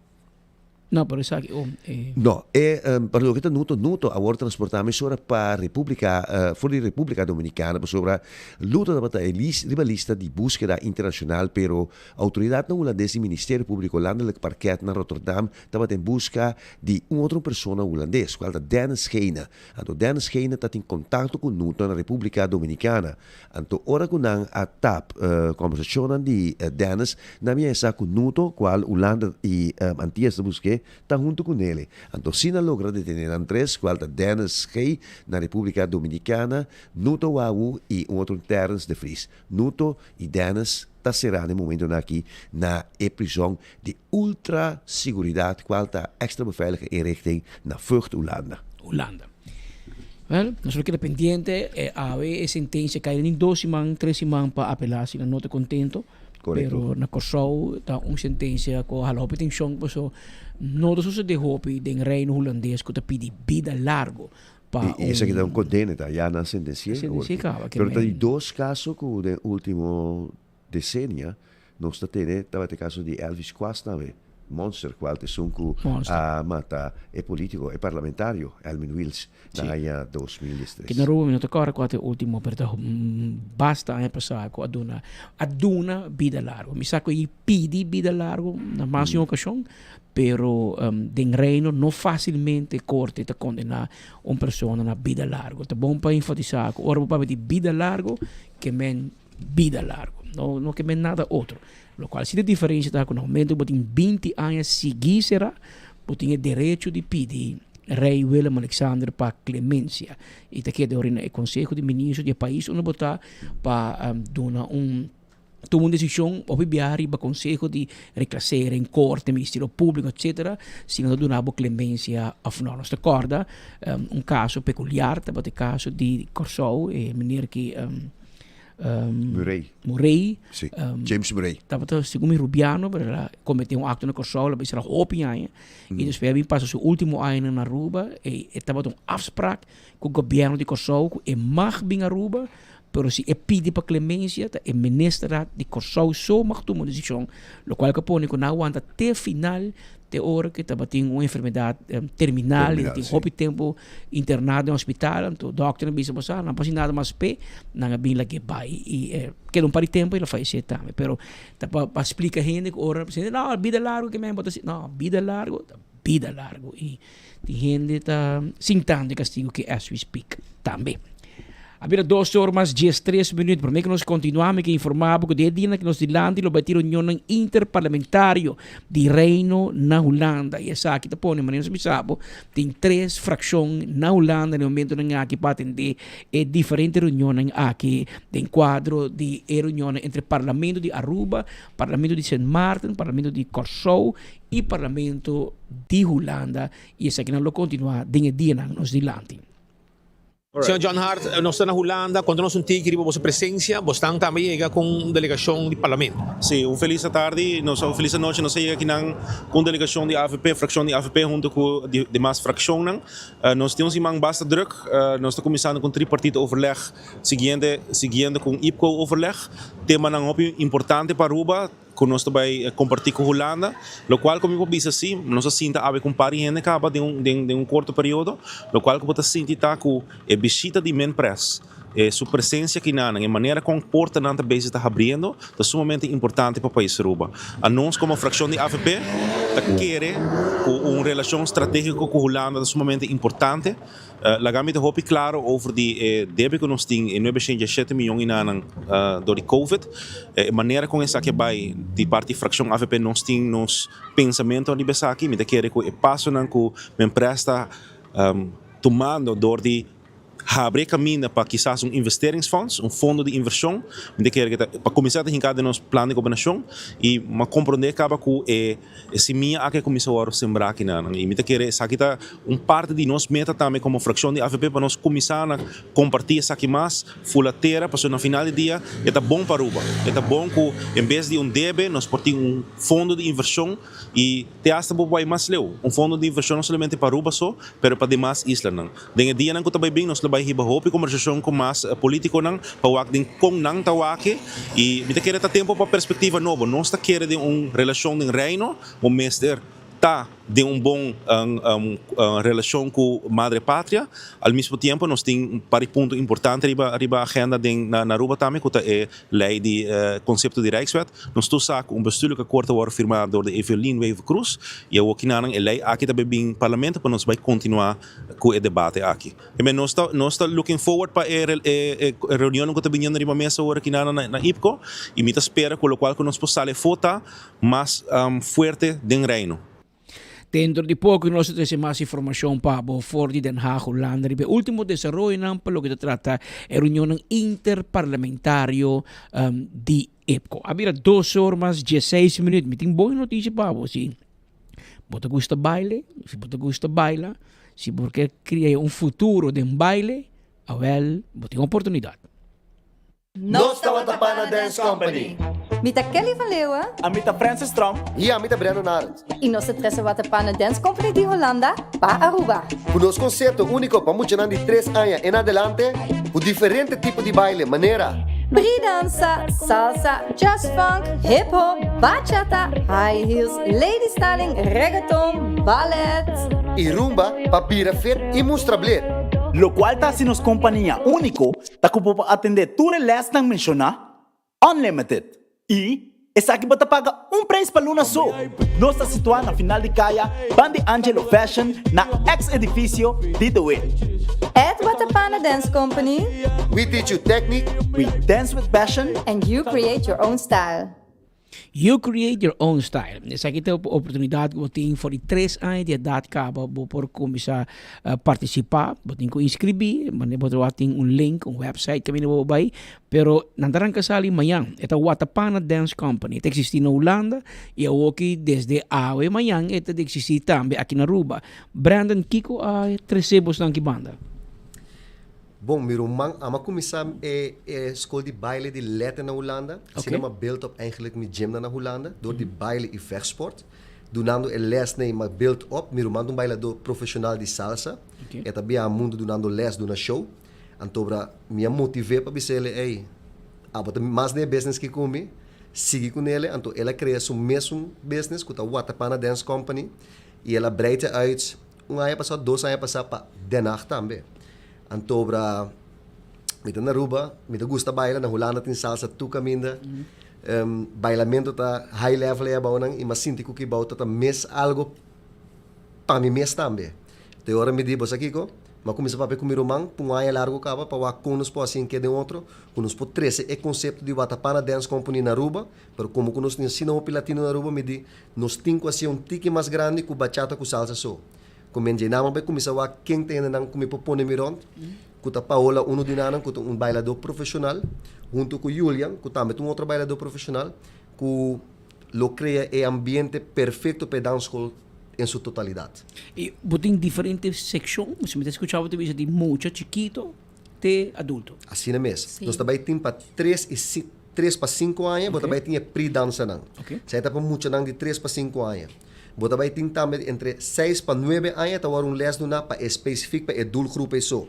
No, pero esaki oh, e. No, e pa loke ta Nuto, Nuto a wòrdu transportá mesora pa Repúblika, for di Repúblika Dominikana pasobra Luto tabata e lis riba lista di búskeda internashonal, pero outoridatnan hulandes di Ministerio Públiko Landelijk Parket na Rotterdam tabata en buska di un otro persona hulandes, kual ta Dennis Heine. Anto Dennis Heine ta tin kontakto ku Nuto na Repúblika Dominikana. Anto ora ku nan a tap kombersashonnan di Dennis, nan a mira sa ku Nuto, kual Hulanda i Antias ta busk'é, ta huntu ku Nele. Anto si nan logra detené nan tres, kual ta Dennis G. na Repúblika Dominikana, Nuto Wawu i un otro Terrence de Vries. Nuto i Dennis ta será na e momentonan aki na e prizòn di ultra siguridat kual ta Extra Beveilige Inrichting na Vught, Hulanda. Hulanda. Wel, nos lo keda pendiente. E awe e sentencia cay den dos siman, tres siman pa apela si nan no ta contento. Correcto. Pero na Corsou ta un sentencia cu a hala hopi atencion paso no ta sucede hopi den Reino Hulandes cu ta pidi bida largo pa Y esaki ta un condena, ta ya nan sentencié. Sentencié caba, Pero ta di dos caso cu den ultimo Desenia nos ta tene tabata e kaso di Elvis Quast tambe, Monster kual ta esun ku a mata e politiko, e parlamentario Elmin Wiels na aña 2013. Ki na Aruba mi no ta kòrda kua ta e ultimo pero ta basta aña pasá ku a duna a duna bida largu. Mi sa ku e pidi bida largu na mas di un okashon pero den Reino no fásilmente korte ta kondená un persona na bida largu. Ta bon pa enfatisá ku ora bo papia di bida largu ke men bida largo. No, no ke men nada otro. Lokual si de diferensia ta ku na momento ku bo tin 20 aña sigui será, bo tin e derecho di pidi Rei Willem Alexander pa klemensia. I ta keda ori na e konseho di ministro di e pais unda bo ta pa duna un tuma un desishon hopi biaha riba konseho di reklasering, korte, ministerio públiko etsetera, si nan ta duna bo klemensia òf no. Nos ta kòrda un kaso pekuliar tabata e kaso di Kòrsou, e meneer ki Murray. Murray. Sí, James Murray. Tabata segun mi Rubiano, pero el a comete un acto na Kòrsou, el a bisa hopi aña. I despues a bin pasa su ultimo añanan na Aruba. E tabata un afspraak ku gobièrnu di Kòrsou ku e mag bin Aruba. Pero si e pidi pa clemencia ta e ministerraad di Corsou so mag tuma un decision, locual cu a pone cu nan a wanta te final te ora cu tabatin un enfermedad terminal y tabatin hopi tempo interna den hospital, anto dokternan a bisa bo sa nan por haci nada mas p'e, nan a bin lag'e bay y e keda un par di tempo y el a fayece tambe. Pero ta pa splica hende cu ora no bida largo ke men bo ta haci, no bida largo ta bida largo y Tin hende ta sintando e castigo ki as we speak tambe. A bira dos or mas diestres minuut. Prome ku nos kontinuá mi ke informá bo ku den e dianan ku nos dilanti lo bai tin reunionnan interparlamentario di Reino na Hulanda. I esaki ta pone manera nos a bisa bo tin tres frakshon na Hulanda na e momentonan aki pa atendé e diferente reunionnan aki den kuadro di e reunionnan entre Parlamento di Aruba, Parlamento di Sint Maarten, Parlamento di Kòrsou i Parlamento di Hulanda i esakinan lo kontinuá den e dianan nos dilanti. Señor John Hart, nos ta na Hulanda, konta nos un tiki riba boso presensia, bosnan tambe yega ku un delegashon di Parlamento. Sí, un felis atardi, nos un felis anochi, nos a yega akinan ku un delegashon di avp, frakshon di avp huntu ku demas frakshonnan. Nos tin un siman basta druk, nos ta kuminsando ku un tripartito overleg siguiente siguiendo ku un IPCO overleg, temanan hopi importante pa Aruba. Ku nos ta bai kompartí ku Hulanda, lokual ku mi por bisa si, nos a sinta awe ku un par di hende kaba den un den un korto periodo, lokual ku bo ta sinti ta ku e bishita di Minpres, e su presensia kinanan, e manera kon portanan ta bezig ta habriendo, ta sumamente importante pa pais Aruba. Anos komo frakshon di avp ta kere ku un relashon stratégiko ku Hulanda ta sumamente importante. Laga mi ta hopi claro over di e debe cu nos tin, e nuebe shen diashete miyon inanan door di Covid. E manera con esaki a bay di parti fraccion avp nos tin nos pensamento riba esaki. Mi ta kere cu e pasonan cu Mempress ta tumando door di habri e caminda pa kisas un investeringsfonds, un fondo di inversion, mi ta kere cu ta pa cuminsa ta hinca den nos plan di gobernacion y mi a comprende caba cu e E simia aki a kuminsá wòrdu sembrá akinan i mi ta kere esaki ta un parti di nos meta tambe komo frakshon di avp pa nos kuminsá na kompartí esaki mas fula tera pasobra na final di dia e ta bon pa Aruba. E ta bon ku en bes di un debe nos por tin un fondo di invershon i te asta bo por bai mas leu, un fondo di invershon no solamente pa Aruba so pero pa demas islanan. Den e dianan ku ta bai bin nos lo bai hiba hopi kombersashon ku mas politikonan pa wak den kon nan ta wak i mi ta kere ta tempu pa perspektiva nobo. Nos ta kere den un relashon den Reino, bo mester ta den un bon relashon ku Madre Patria. Al mismo tiempo nos tin un par di punto importante riba riba agenda den na Aruba tambe ku ta e lei di konsepto di Rijkswet. Nos tur sa ku un bestuurlijk akkoord a wòrdu firmá dor di Evelyn Wever-Croes i awokinan e lei aki ta bai bin parlamento pa nos bai kontinuá ku e debate aki. I men nos ta nos ta looking forward pa e e reunionnan ku ta biniendo riba mesa ora ki nan na IPCO i mi ta spera ku lokual ku nos por sali afó ta mas fuerte den Reino. Dentro di poko nos ta trese mas informashon pa bo for di Den Haag, Hulanda riba e ultimo desaroyonan pa loke ta trata e reunionnan interparlamentario di IPCO. A bira dos or mas dieseis minuut. Mi tin bon notisia pa bo si. Bo ta gusta baile, si bo ta gusta baila, si bo ke kria un futuro den baile, awel bo tin oportunidat. Nos ta Watapana Dance Company. Mi ta Kelly van Leeuwen. Ami ta Francis Tromp. I ami ta Brandon Arends. I nos ta trese Watapana Dance Company di Holanda pa Aruba. Ku nos konsepto úniko pa muchanan di tres aña en adelante, ku diferente tipo di baile manera. Bridansa, salsa, jazz funk, hip hop, bachata, high heels, lady styling, reggaeton, ballet. I rumba pa bira fit i mustra blet. Lokual ta hasi nos kompania úniko ta ku bo por atendé tur e lèsnan menshoná unlimited i esaki bo ta paga un preis pa luna so. Nos ta situá na final di kaya Bandi Angelo Fashion na ex edifisio di De Wit. At Watapana Dance Company. We teach you technique. We dance with passion. And you create your own style. You create your own style. Esaki ta e oportunidad ku bo tin for di tres aña di edad kaba bo por kuminsá partisipá. Bo tin ku inskribí, manera bo ta wak tin un link, un website kaminda bo por bai. Pero nan ta ranka sali mañan. E ta Watapana Dance Company. E ta eksistí na Hulanda i awoki desde awe mañan e ta eksistí tambe aki na Aruba. Brandon, kiko a trese bosnan aki banda? Bon, mi ruman ama kuminsá e e skol di baile di Letten na Hulanda. Asina mi a build up eigenlijk mi gymnan na Hulanda dor di baile i vechtsport. Dunando e lèsnan mi a build up. Mi ruman ta un bailadó profeshonal di salsa. E ta biaha mundu dunando lès, duna show. Antobra mi a motiv'é pa bis'é ey, abo ta mas den e business ki ku mi, sigui ku nele. Anto el a krea su mesun business ku ta Watapana Dance Company i el a breid e uit un aña pasá, dos aña pasá pa Den Haag tambe. Antobra mi ta na Aruba, mi ta gusta baila, na Hulanda tin salsa tur kaminda. Bailamento ta high level ei abou nan i mi a sinti ku kibou ta ta mes algo pa mi mes tambe. Te ora mi di, bo sa kiko? Mi a kuminsá papia ku mi ruman pa un aña largu kaba pa wak kon nos por hasi en ke den otro, ku nos por trese e konsepto di Watapana Dance Company na Aruba, pero komo ku nos tin asina hopi latino na Aruba, mi di, nos tin ku hasi un tiki mas grandi ku bachata ku salsa so. Ku mi dje nan a bai kuminsá wak ken ta hendenan ku mi por pone mi rònt, ku ta Paola unu di nannan ku ta un bailadó profeshonal, huntu ku Julian ku tambe ta un otro bailadó profeshonal, ku lo krea e ambiente perfekto pa e danskol en su totalidat. I bo tin diferente sekshon? Si mi ta skucha bo ta bisa di mucha chikito te adulto. Asina mes. Nos ta bai tin pa tres i si tres pa sinku aña bo ta bai tin e pre-dansanan. Esei ta pa muchanan di tres pa sinku aña. Bo ta bai tin tambe entre seis pa nuebe aña ta wòrdu un lès duná pa e spesifik pa e doelgroep ei so.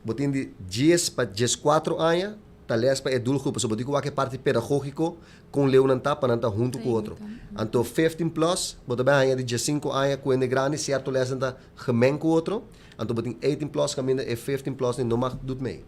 Bo tin di dies pa dieskuatro aña ta lès pa e doelgroep pasobra bo tin ku wak e parti pedagógiko Kon leu nan ta pa nan ta huntu ku otro. Anto 15 plus, bo ta bai haña di diesinku aña ku hende grandi, sierto lèsnan ta gemeng ku otro. Anto bo tin 18 plus kaminda e 15 plus ni no mag dut mei.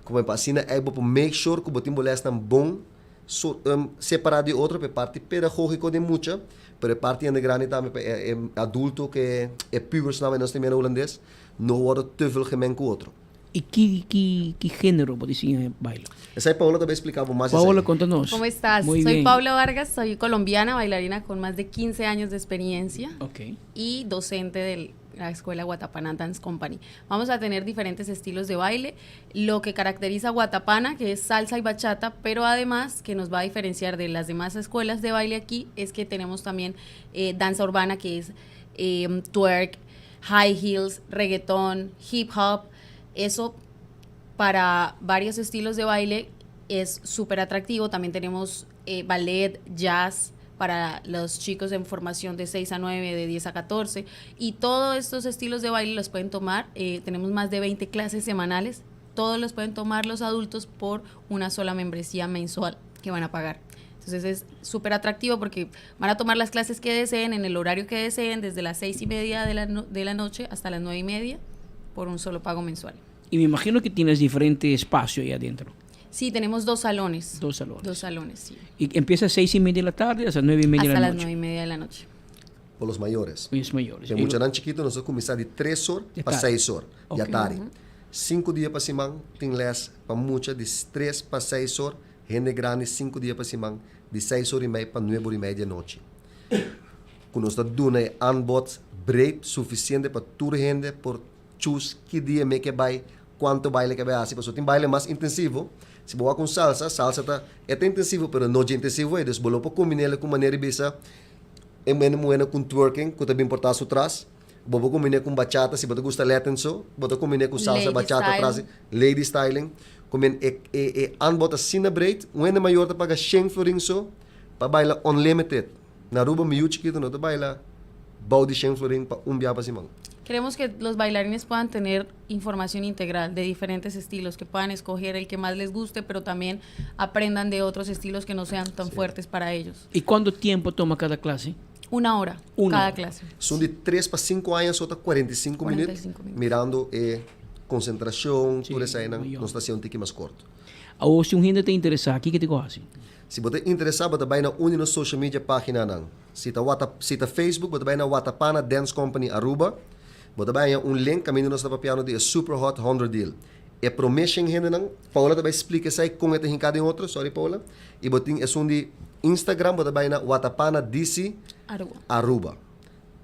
Komo pa asina ei bo por make sure ku bo tin bo lèsnan bon so separá di otro pa e parti pedagógiko di mucha, pero e parti hende grandi tambe pa e adulto ke e pubers nan nos ta mira na hulandes no wòrdu te veel gemeng ku otro. Y ki ki ki género bo di siña baila? Esei Paola ta bay explica bo mas esei. Paola conta nos. ¿Cómo estás? Muy Soy bien. Paola Vargas, soy colombiana, bailarina con más de 15 años de experiencia Ok. y docente de la escuela Watapana Dance Company. Vamos a tener diferentes estilos de baile, lo que caracteriza a Watapana, que es salsa y bachata, pero además que nos va a diferenciar de las demás escuelas de baile aquí, es que tenemos también eh, danza urbana, que es eh, twerk, high heels, reggaetón, hip hop. Eso para varios estilos de baile es súper atractivo. También tenemos eh, ballet, jazz para los chicos en formación de 6 a 9, de 10 a 14. Y todos estos estilos de baile los pueden tomar. Eh, tenemos más de 20 clases semanales. Todos los pueden tomar los adultos por una sola membresía mensual que van a pagar. Entonces es súper atractivo porque van a tomar las clases que deseen, en el horario que deseen, desde las seis y media de la, no- de la noche hasta las nueve y media, por un solo pago mensual. Y me imagino que tienes diferente espacio ahí adentro. Sí, tenemos dos salones. Dos salones. Dos salones, sí. Y empieza a seis y media de la tarde hasta nueve y media Hasta de la las noche. nueve y media de la noche. Pa los mayores. Los mayores. E muchanan chikito nos ta kuminsá di tres or Di pa tardi. seis or di Ok. atardi. Sinku dia pa siman tin les pa mucha di tres pa seis or, hende grandi sinku dia pa siman di seis or i mei pa nuebe or i mei di anochi. Ku nos ta duna e aanbod breed sufisiente pa tur hende por choose ki dia mi ke bai, kuantu baile ke bai hasi, pasobra tin baile mas intensivo. Si bo wak un salsa, salsa ta e ta intensivo pero no dje intensivo ei, dus bo lo por kombin'el ku manera di bisa e hende muhé ku twerking ku ta bin portá su tras, bo por kombin'é ku bachata si bo ta gusta Latin so, bo ta kombin'é ku salsa, Lady bachata tras, styling. lady styling. Kombin e e e aanbod asina breed, un hende mayor ta paga shen florin so pa baila unlimited. Na Aruba mi yu chikito no ta baila bou di shen florin pa un bia pa siman. Queremos que los bailarines puedan tener información integral de diferentes estilos, que puedan escoger el que más les guste, pero también aprendan de otros estilos que no sean tan fuertes para ellos. ¿Y cuánto tiempo toma cada clase? Una hora Una cada hora. clase. Son di tres pa sinku aña so ta 45 minuut 45 minuut. mirando e konsentrashon tur eseinan mayor. nos ta hasi un tiki mas korto. Awor si un hende ta interesá, kiko ta hasi? Si bo ta interesá bo ta bai na un di nos social media paginanan. Si ta wata si ta Facebook bo ta bai na Watapana Dance Company Aruba. Bo ta bai haña un link kaminda nos ta papiando di e Super Hot Hundred Deal. E promé shen hendenan, Paola ta bai splika esei kon e ta hinká den otro, sorry Paola. I bo tin esun di Instagram bo ta bai na Watapana DC Aruba. Aruba.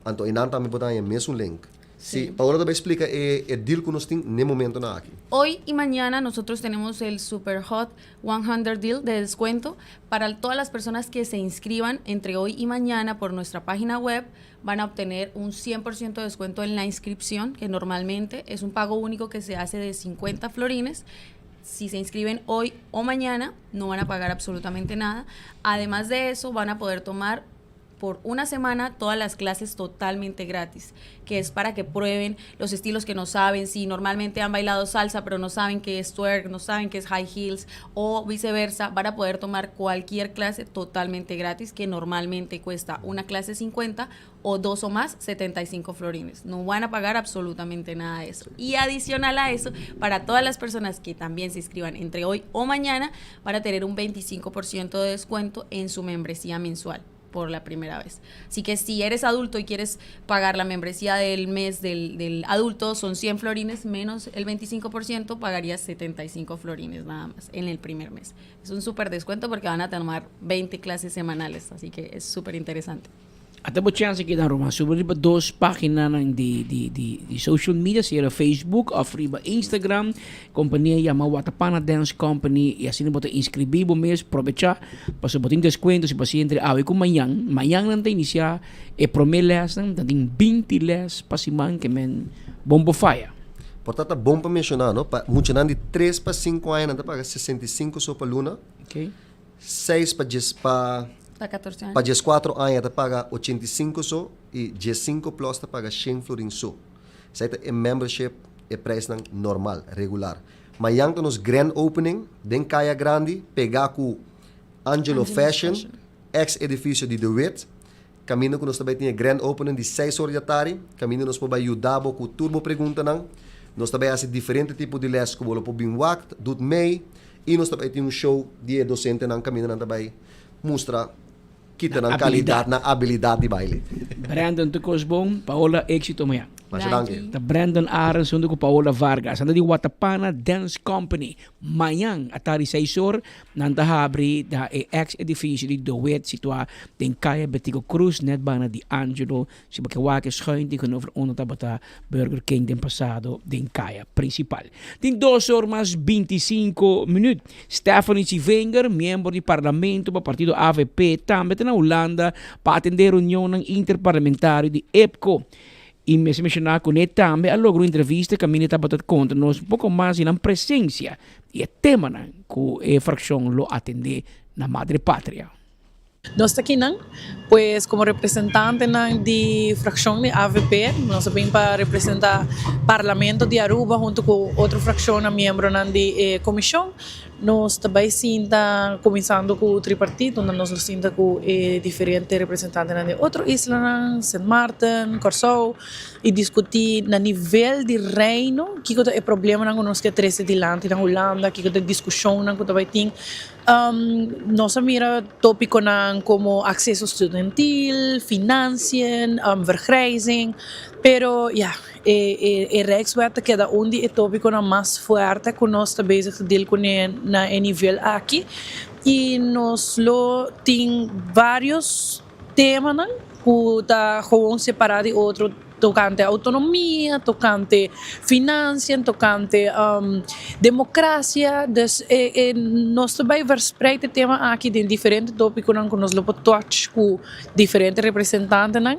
Anto einan tambe bo ta haña mesun link. Sí, Paola ta bai splika e e deal ku nos tin n'e momentonan aki. Hoy y mañana nosotros tenemos el Super Hot 100 Deal de descuento para todas las personas que se inscriban entre hoy y mañana por nuestra página web. Van a obtener un 100% de descuento en la inscripción, que normalmente es un pago único que se hace de 50 florines. Si se inscriben hoy o mañana, no van a pagar absolutamente nada. Además de eso, van a poder tomar por una semana todas las clases totalmente gratis, que es para que prueben los estilos que no saben, si normalmente han bailado salsa pero no saben qué es twerk, no saben qué es high heels o viceversa, van a poder tomar cualquier clase totalmente gratis que normalmente cuesta una clase 50 o dos o más 75 florines. No van a pagar absolutamente nada de eso. Y adicional a eso, para todas las personas que también se inscriban entre hoy o mañana, van a tener un 25% de descuento en su membresía mensual por la primera vez. Así que si eres adulto y quieres pagar la membresía del mes del, del adulto, son 100 florines menos el 25%, pagarías 75 florines nada más en el primer mes. Es un súper descuento porque van a tomar 20 clases semanales, así que es súper interesante. Ata bo chance aki dan ruman. Subi riba dos paginanan di di di di social media, sea Facebook of riba Instagram. Compania yama Watapana Dance Company y asina bo ta inscribi bo mes. Probecha pasobra bo tin descuento si bo haci entre awe cu mañan. Mañan nan ta inicia e prome lesnan. Nan tin binti les pa siman ke men bon bo faya. Por ta ta bon pa menciona no, pa muchanan di tres pa cinco aña nan ta paga 65 so pa luna. Okay. Seis pa djes pa Pa katorse aña. Pa djeskuatro aña ta paga 85 so i djesinku plus ta paga shen florin so. Esei ta e membership, e preisnan normal, regular. Mañan ta nos grand opening den Kaya Grandi pegá ku Angelo Fashion, ex edifisio di De Wit. Kaminda ku nos ta bai tin e grand opening di seis or di atari. Kaminda nos por bai yuda bo ku tur bo preguntanan. Nos ta bai hasi diferente tipo di les ku bo lo por bin wak, dut mei. I nos ta bai tin un show di e dosentenan kaminda nan ta bai mustra kita nan kalidat, nan abilidat di baile. Brandon tur kos bon, Paola éxito maña. Masha danki. Ta Brandon Arends hunto ku Paola Vargas. Nan ta di Watapana Dance Company. Mañan atardi seis or nan ta habri na e ex edifisio di De Wit situá den Kaya Betico Cruz net banda di Angelo. Si bo ke wak e schuin tegenover unda tabata Burger King den pasado den kaya principal. Tin dos or mas 25 minuut. Stephanie Tjivenger, miembro di parlamento pa partido avp, tambe ta na Hulanda pa atende reunionnan interparlamentario di EPCO. Y mester menciona cu ne tambe a logra un entrevista caminda tabata conta nos un poco mas di nan presencia y e temanan cu e fraccion lo atende na Madre Patria. Nos ta kinan, pues como representantenan di fraccion di avp, nos a bin pa representa Parlamento di Aruba hunto cu otro fraccionnan miembronan di e comision. Nos ta bay sinta cuminsando cu tripartito unda nos lo sinta cu e diferente representantenan di otro islanan, Sint Maarten, Corsou, y discuti na nivel di Reino kico ta e problemanan cu nos ke trece dilanti na Hulanda, kico ta e discusionnan cu ta bay tin. Nos a mira tópikonan komo akseso studentil, financiën, vergrijzing, pero ya, e e Rijkswet ta keda un di e tópikonan mas fuerte ku nos ta bezig ta deal kuné na e nivel aki i nos lo tin vários temanan ku ta gewoon separá di otro tokante autonomia, tokante financiën, tokante demokrasia. Dus e e nos ta bai verspreid e tema aki den diferente tópikonan ku nos lo por touch ku diferente representantenan.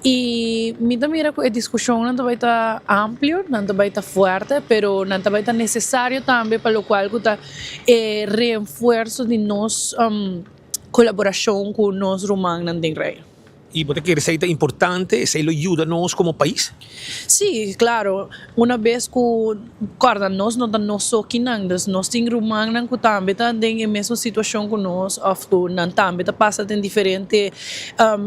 I mi ta mira ku e diskushonnan ta bai ta amplio, nan ta bai ta fuerte, pero nan ta bai ta nesesario tambe pa lokual ku ta e reenfuerso di nos kolaborashon ku nos rumannan den Reino. I bo ta kere esei ta importante? Esei lo yuda nos komo pais? Sí, klaro. Una bes ku kòrda nos no ta nos so kinan, dus nos tin rumannan ku tambe ta den e mesun situashon ku nos òf ku nan tambe ta pasa den diferente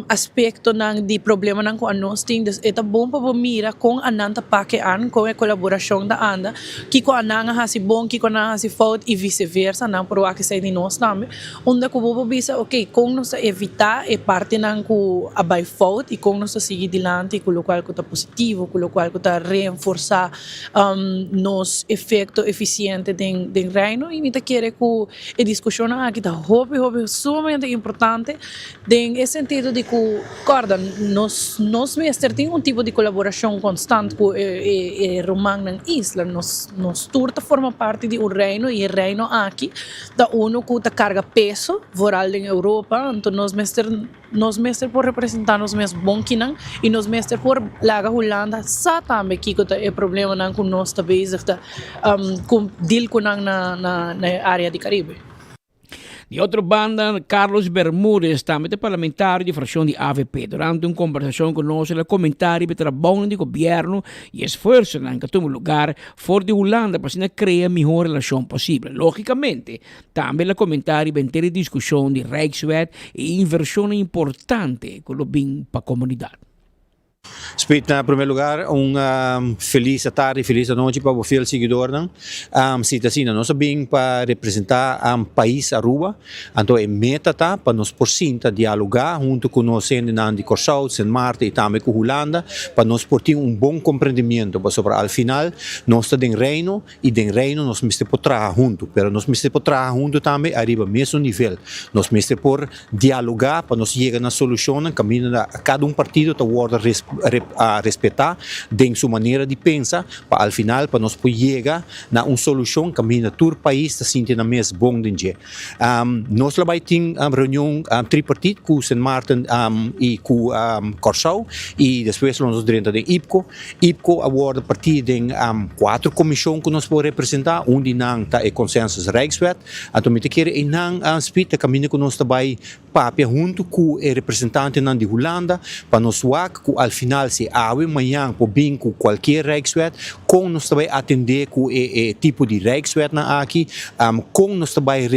aspektonan di problemanan ku anos tin. Dus e ta bon pa bo mira kon anan ta pak e an, kon e kolaborashon ta anda, kiko anan a hasi bon, kiko anan a hasi fout i viseversa, nan por wak esei di nos tambe. Unda ku bo por bisa, ok, kon nos ta evitá e partinan ku a bai fout i kon nos ta sigui dilanti ku lokual ku ta positivo, ku lokual ku ta reenforsá nos efekto efisiente den den Reino. I mi ta kere ku e diskushonnan aki ta hopi hopi sumamente importante den e sentido di ku kòrda nos nos mester tin un tipo di kolaborashon konstant ku e e rumannan isla. Nos nos tur ta forma parti di un Reino i e Reino aki Ta uno cu ta carga peso, vooral den Europa, anto nos mester nos mester por representa nos mes bon kinan y nos mester por laga Hulanda sa tambe kico ta e problemanan cu nos ta bezig ta cu deal cu nan na na e area di Caribe. Di otro banda, Carlos Bermudez, tambe ta parlamentario di fraccion di avp. Durante un conversacion cu nos el a comenta riba e trabounan di gobierno y esfuerzonan cu a tuma lugar for di Hulanda pa asina crea miho relacion posibel. Logicamente, tambe el a comenta riba henter e discusion di Rijkswet y e inversionnan importante cu lo bin pa comunidad. Speed na primer lugar un felis atardi felis anochi pa bo fiel siguidornan. Si ta asina nos a bin pa representa pais Aruba anto e meta ta pa nos por sinta dialoga hunto cu nos hendenan di Corsou, Sint Maarten y tambe cu Hulanda pa nos por tin un bon comprendimiento pasobra al final nos ta den Reino y den Reino nos mester por traha hunto pero nos mester por traha hunto tambe ariba mesun nivel nos mester por dialoga pa nos yega na solucionnan caminda na cada un partido ta wordo respeta den su manera di pensa pa al final pa nos por yega na un solucion caminda tur pais ta sinti nan mes bon den dje. Nos lo bay tin reunion tripartit cu Sint Maarten y cu Corsou y despues lo nos drenta den IPCO. IPCO a wordo parti den cuatro comision cu nos por representa, un di nan ta e Consensus Rijkswet. Anto mi ta kere einan Speed ta kaminda ku nos ta bai papia huntu ku e representantenan di Hulanda pa nos wak ku al final si awe mañan por bin ku kualkier Rijkswet kon nos ta bai atendé ku e e tipo di Rijkswetnan aki, kon nos ta bai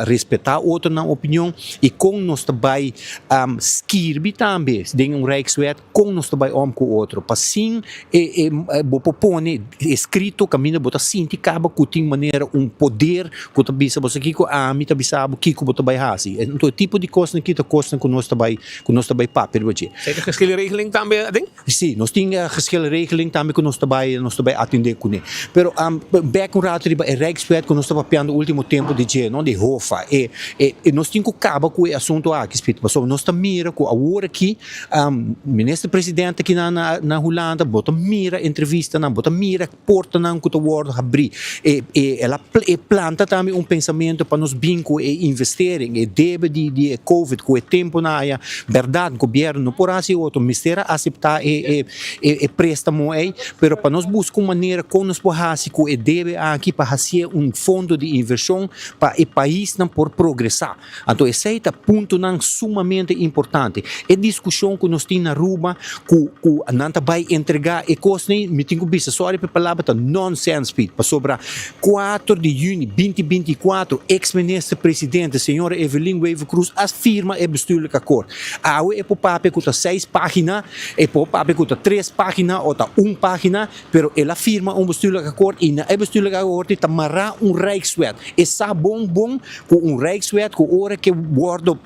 respetá otronan opinion i kon nos ta bai skirbi tambe den un Rijkswet. Kon nos ta bai om ku otro? Pa sin e e bo por pone eskrito kaminda bo ta sinti kaba ku tin manera un poder ku ta bisa bo sa kiko ami ta bisa bo kiko bo ta bai hasi. Enton e tipo di kosnan aki ta kosnan ku nos ta bai ku nos ta bai papia riba dje. Esei ta geschillenregeling tambe aden? Si, nos tin geschillenregeling tambe ku nos ta bai nos ta bai atendé kuné. Pero bèk un rato riba e Rijkswet ku nos ta papiando ultimo tempu di dje no, di Hofa. E e nos tin ku kaba ku e asuntu aki spit pasobra nos ta mira ku awor aki Minister president aki na na Hulanda bo ta mira entrevistanan, bo ta mira portanan ku ta wòrdu habrí. E e el a e planta tambe un pensamentu pa nos bin ku e investering, e debe di di e covid ku e tempunan aya. Bèrdat gobièrnu no por hasi otro, mester a aseptá e e e e préstamo ei, pero pa nos buska un manera kon nos por hasi ku e debe aki pa hasié un fondo di invershon pa e paisnan por progresá. Anto esei ta puntonan sumamente importante. E diskushon ku nos tin na Aruba ku ku nan ta bai entregá e kosnan, mi tin ku bisa sòri pa e palabra, ta nonsens Piet. Pasobra kuater di yüni binti 24 eks minister presidente señora Evelyn Wever-Croes a firma e bestuurlijk akkoord. Awe e por papia ku ta seis página, e por papia ku ta tres página o ta un página, Pero el a firma un bestuurlijk akkoord y na e bestuurlijk akkoord ta mará un Rijkswet. E sa bon bon cu un Rijkswet cu ora ke wordo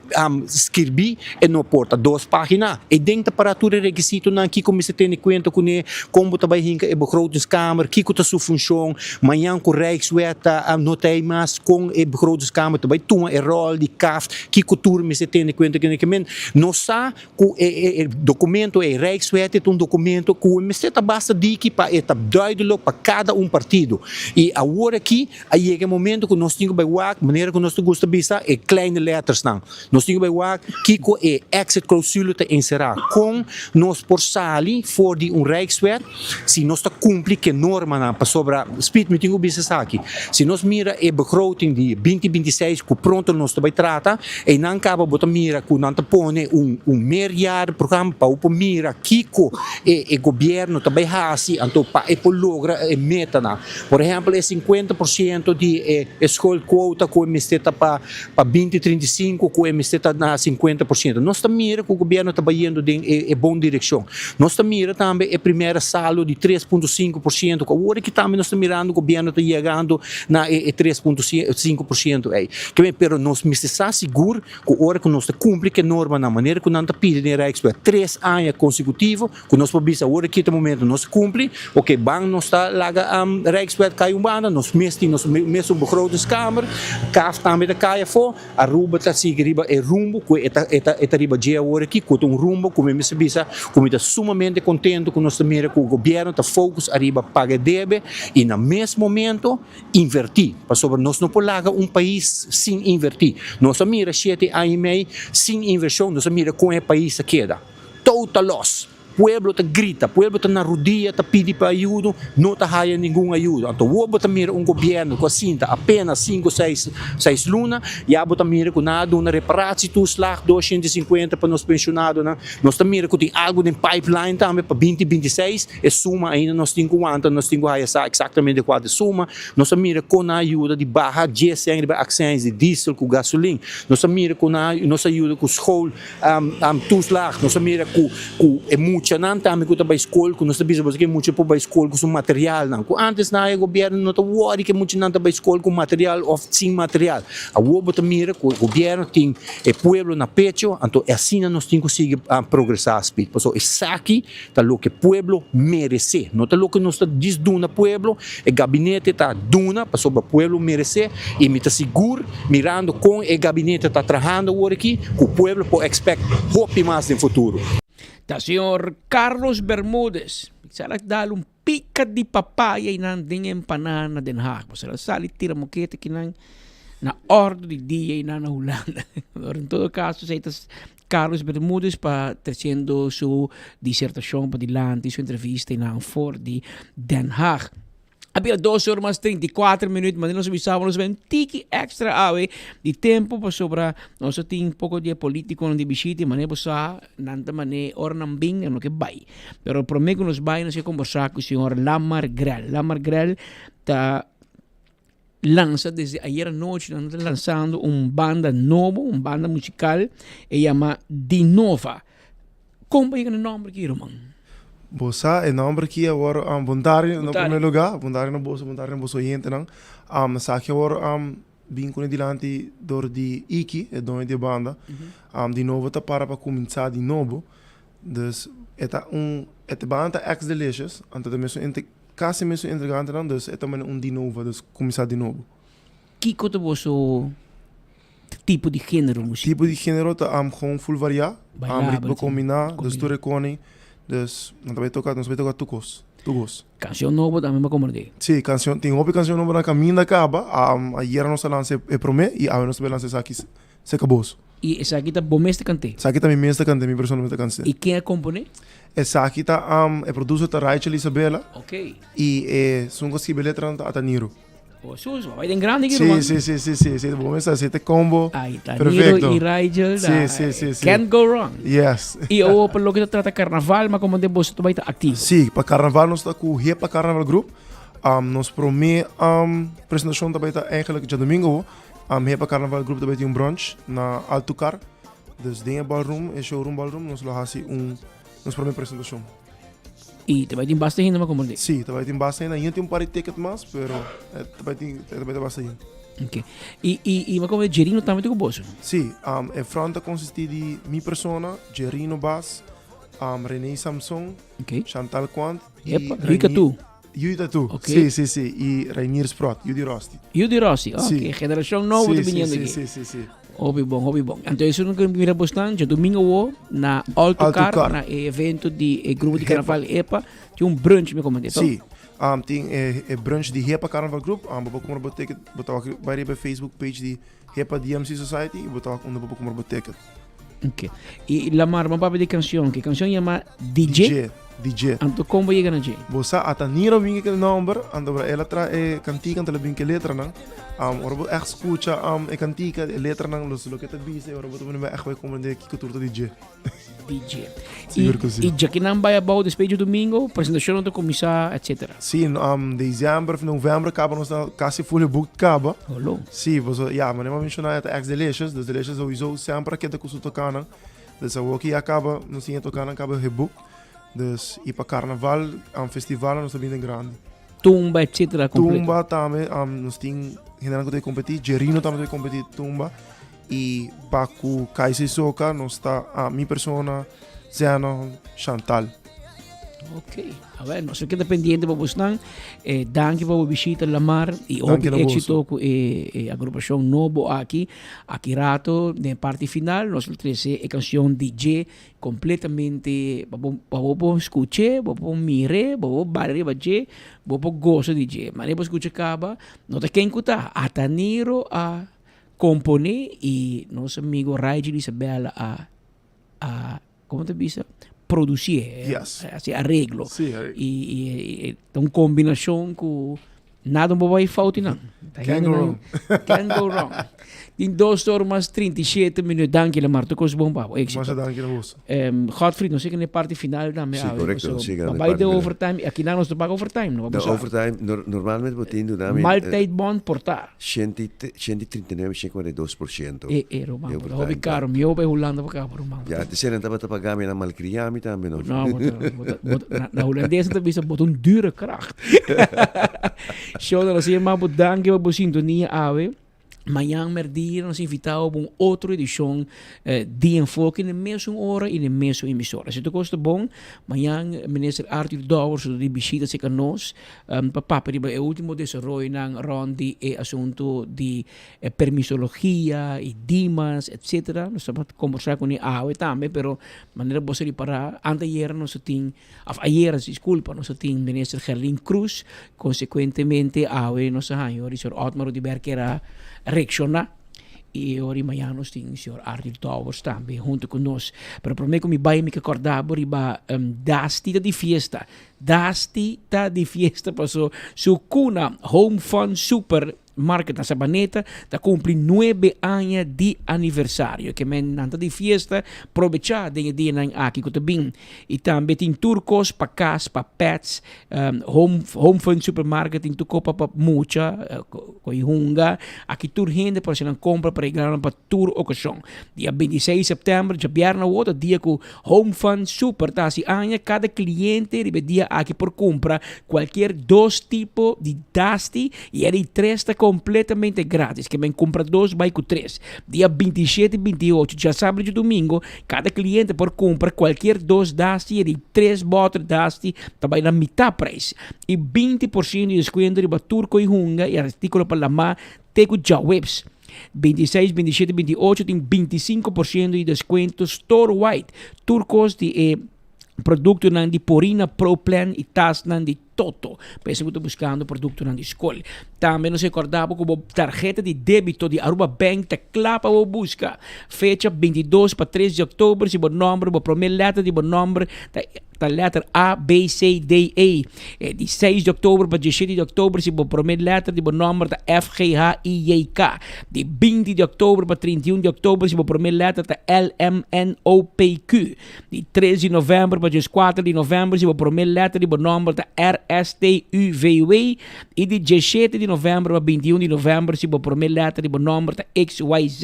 skirbi e no por ta dos pagina. E den ta para tur e rekisitonan, kico mester tene cuenta cune, con bo ta bay hinca e begrotingskamer, kico ta su funcion, mañan cu Rijkswet ta no ta ey mas, con e begrotingskamer ta bay tuma e rol di kaft, kico tur mester tene cuenta cune. Kimen nos sa Ku e e documento e Rijkswet e ta un documento ku mester ta basta diki pa e ta duidelijk pa kada un partido. I awor aki a yega e momento ku nos tin ku bai wak, manera ku nos ta gusta bisa, e kleine lettersnan. Nos tin ku bai wak kiko e exit clausule ta enserá, kon nos por sali for di un Rijkswet si nos ta kumpli ku e normanan. Pasobra, Speed, mi tin ku bisa esaki, si nos mira e begroting di binti 26 ku pronto nos ta bai trata, Einan kaba bo ta mira ku nan ta pone un un meerjarenprogramma pa bo por mira kiko e e gobièrnu ta bai hasi anto pa e por logra e metanan. Por ehèmpel e 50% di e e schuldquota ku e mester ta pa pa binti 35 ku e mester ta na 50%. Nos ta mira ku gobièrnu ta bayendo den e e bon direkshon. Nos ta mira tambe e primera saldo di 3.5% ku awor aki tambe nos ta mirando gobièrnu ta yegando na e e 3.5% ei. Keme, pero nos mester sa sigur ku ora ku nos ta kumpli ku e normanan manera ku nan ta pidi den Rijkswet tres aña konsekutivo, ku nos por bisa awor aki ta momento nos kumpli, oke ban nos ta laga Rijkswet kai un banda, nos mes tin nos mesun begrotingskamer, CAF tambe ta kai afó, Aruba ta sigui riba e rumbo ku e ta e ta e ta riba dje awor aki, ku ta un rumbo ku mi mester bisa ku mi ta sumamente kontento ku nos ta mira ku gobièrnu ta focus ariba paga e debe i na mes momento Invertí, pasobra nos no por laga un pais sin invertí. Nos a mira shete aña i mei sin invershon, nos a mira kon e pais a keda. Total loss! Pueblo ta grita, pueblo ta na rudia ta pidi pa ayudo, no ta haya ningun ayudo. Anto wou bo ta mira un gobierno cu a sinta apenas cinco, seis, seis luna, ya bo ta mira cu nan a duna reparatietoeslag 250 pa nos pensionadonan. Nos ta mira cu tin algo den pipeline tambe pa binti binti seis, e suma ainda nos tin cu wanta, nos tin cu haya sa exactamente cua ta e suma. Nos ta mira con nan a yuda di baha dies cent riba accijns di diesel cu gasolin. Nos ta mira con nan nos a yuda cu school. Toeslag, nos a mira ku ku e muchanan tambe ku ta bai skol, ku nos ta bisa boso ku e mucha por bai skol ku su materialnan, ku antes nan e gobièrnu no ta wòri ku e muchanan ta bai skol ku material òf sin material. Awor bo ta mira ku e gobièrnu tin e pueblo na pecho, anto asina nos tin ku sigui progresá Speed, pasobra esaki ta loke pueblo meresé, no ta loke nos ta djis duna pueblo, e gabinete ta duna pasobra pueblo meresé y mi ta sigur mirando con e gabinete ta trahando awor aki cu pueblo por expect hopi mas den futuro. Ta señor Carlos Bermudez. Sal a dal un pica di papaya y nan den empanada na Den Haag. Bo sal a sali tira mokete ki nan na ordo di dia y nan na Hulanda. Pero en todo caso esey ta Carlos Bermudez pa treciendo su disertacion padilanti, su entrevista y nan for di Den Haag. A bira dos or mas 34 minuut, manera nos a bisa nos ben tiki extra awe di tempo pasobra nos a tin poco di e politiconan di bishita y manera bo sa nan ta mane ora nan bin nan no ke bay. Pero prome cu nos bay nos ke combersa cu señor Lamar Grell. Lamar Grell ta lansa desde ayer anochi nan ta lansando un banda nobo, un banda musical, e yama Dinova. Kon bo yega na e nomber aki ruman? Bo sa e nomber aki awor bon tardi na primer lugar, bon tardi na boso, bon tardi na boso oyentenan. Esaki awor bin kune dilanti dor di Iki, e doño di e banda. Dinovo ta para pa kuminsá di nobo. Dus e ta un, e banda ta ex Delicious, anto ta mesun Casi mesun entregantenan, dus e ta mane un di novo, dus cuminsa di nobo. Kico ta boso tipo di genero musical? Tipo di genero ta gewoon full varia, ritmo combina, dus tur e coni, dus nan ta bay toca, nos ta bay toca tur cos, tur cos. Cancion nobo tambe bo a comprende? Si, cancion, tin hopi cancion nobo na caminda caba, ayera nos a lansa e prome y awe nos ta bay lansa esaki Seca boso. Y esaki ta bo mes ta cant'é? Esaki ta mi mes ta cant'é, mi persona mes ta cant'é. Y ken a componé? Esaki ta, e producer ta Raichel Isabella. Ok. Y e esun cu a scribi e letranan ta Ataniro. Oh, sus, bo bai den grandi aki, ruman. Si, si, si, si, si, bo mes ta, si ta combo. Ay, Ataniro y Raichel, Si, si, si, si. Can't go wrong. Yes. Y awor pa loke ta trata carnaval, ma como den boso ta bai ta activo? Si, pa carnaval nos ta cu Hepa Carnaval Group. Nos prome presentacion ta bai ta eigenlijk djadomingo. Hepa Carnaval Group ta bai tin un brunch na Altucar. Dus den e ballroom, e showroom ballroom, nos lo hasi un nos prome presentacion. Y ta bai tin basta hende pa comprende? Sí, ta bai tin basta hende. Ainda tin un par di ticket mas, pero ta bai tin, ta bai ta basta hende. Ok. Y, y, y ma como Jerino tambe ta cu boso? Sí, e front ta consisti di mi persona, Jerino Bas, Rene Samson, okay. Chantal Quant y Epa, Rika Tu. Yu di Tatu. Ok. Sí, sí, sí. Y Reinier Sprott, yu di Rosti. Yu di Rosti, ok. Sí. Generacion nobo Sí, ta sí, biniendo sí, aki. sí, sí, sí. Hopi bon, hopi bon. Anto eso no mira bosnan, djadomingo awo na Alto Alto Car, Car. na e evento di e grupo di Hepa. carnaval Epa, tin un brunch mi komende, toch? Sí. Tin e brunch di Hepa Carnaval Group. Bo por kumpra bo ticket, bo ta wak bai riba e Facebook page di Hepa DMC Society y bo ta wak unda bo por kumpra bo ticket. Ok. Y Lamar, bo papia di cancion. Ki cancion yama DJ? DJ, DJ. Anto kon bo yega na dje? Bo sa ata Niro bin ke nomber, anto bra el a traha e cantica, anto el a bin ke letranan. Ora bo echt scucha e cantica, e letranan, los loke ta bisa, y ora bo ta pone bo echt bai comprende kiko tur ta DJ. DJ. Sigur ku si. Y dja ki nan bai abou despues djadomingo, presentacionnan ta cuminsa, etcetera. Si, december of november caba nos ta casi fully booked caba. Holo. Si, paso ya, manera mi a menciona e ta ex Delicious, dus Delicious sowieso semper a keda cu su tocanan. Dus awor ki ya caba nos tin e tocanan caba geboekt. Dus y pa carnaval, festivalnan nos ta bini den grandi. Tumba etcetera completo. Tumba tambe, nos tin hendenan cu ta competi, Jerino tambe ta competi tumba. Y pa cu Kaiser y Soca nos ta a mi persona, Zenon, Chantal. Ok, a ver, nos keda pendiente pa bosnan. Eh, danki pa bo bishita Lamar y hopi Danki na boso. éxito cu e, e agrupacion nobo aki. Aki rato, den parti final, nos lo trece e cancion DJ completamente pa bo, pa bo por scuche, bo por mire, bo por baila riba dje, bo por goza di dje. Manera bo scucha caba, no ta ken cu ta, ata Niro a Componé y nos amigo Raigel Isabella a a como ta bisa? producié, Yes. haci areglo. Sí, areglo. Y, y, y ta un combinacion cu nada no por bay fout nan. Ta Can't go hende wrong. Can't go wrong. Tin dos or mas 37 minuut. Danki Lamar, tur cos bon pa bo. Exito. Masha danki na boso. Um, Godfried, nos siga na e parti final tambe. Sí, awe, correcto, paso siga na e Bay parti de final. overtime. Aki nan nos ta paga overtime, no? De overtime, nor normalmente bo tin duna mi, Maaltijdbon por ta. 139, 142%. E, e, ruman, E bo ta hopi overtime ta. caro. Mi hopi Hulanda pa caba, ruman. Ya, te seren tabata paga mi, nan malcria mi tambe, no? No, bo ta, bo ta, bo ta, na, na Hulandes nan ta bisa bo ta un dure kracht. Shona, nos a yama bo danki pa bo sintonia awe. Mañan merdia nos invita bo pa un otro edicion di Enfoke na e mesun ora y na e mesun emisora. Si tur cos ta bon, mañan Minister Arthur Dowers lo ta di bishita cerca nos pa papia riba e ultimo desaroyonan rond di e asunto di e permisologia y Dimas etcetera. Nos ta combersa cune awe tambe, pero manera bo sa ripara anteayer nos a tin Of ayera, disculpa, nos a tin Minister Gerlin Cruz, consecuentemente awe nos a haña ora señor Otmar Oduber kier a reacciona y ora y mañana nos tin señor Arthur Dowers tambe hunto cu nos. Pero prome cu mi bay mi ke corda bo riba Dusty ta di fiesta, Dusty ta di fiesta paso su cuna Home Fun Super Market na Sabaneta ta cumpli nuebe aña di aniversario. Ke men nan ta di fiesta, probecha den e dianan aki cu ta bin. Y tambe tin tur cos pa cas, pa pets, home, home fun supermarket tin tur cos pa pa mucha, cu hunga. Aki tur hende por haci nan compra pa regla nan pa tur ocasion. Dia 26 september, djabièrnè awor, ta dia cu Home Fun Super ta haci aña. Cada cliente riba e dia aki por cumpra cualkier dos tipo di dasti y e di tres ta completamente gratis. Ke men cumpra dos bay cu tres. Dia 27 y 28, djasabra y djadomingo, cada cliente por cumpra cualkier dos dasti y e di tres boter dasti ta bay na mitad prijs. Y 20% di descuento riba tur coy hunga y articulo pa lama te cu djaweps. 26, 27, 28 tin 25% di descuento store wide. Tur cos di e productonan di Purina Pro Plan y tasnan di Toto. Pa esnan cu ta buscando productonan di scol. Tambe nos recorda bo cu bo tarheta di debito di Aruba Bank ta cla pa bo busca. Fecha 22 pa 3 di october si bo nomber, bo prome letter di bo nomber ta Ta letter A, B, C, D, E. E di seis di oktober pa diesshete di oktober si bo promé letter di bo nòmber ta F, G, H, I, J, K. Di binti di oktober pa 31 di oktober si bo promé letter ta L, M, N, O, P, Q. Di tres di novèmber pa dieskuater di novèmber si bo promé letter di bo nòmber ta R, S, T, U, V, W. I di diesshete di novèmber pa 21 di novèmber si bo promé letter di bo nòmber ta X, Y, Z.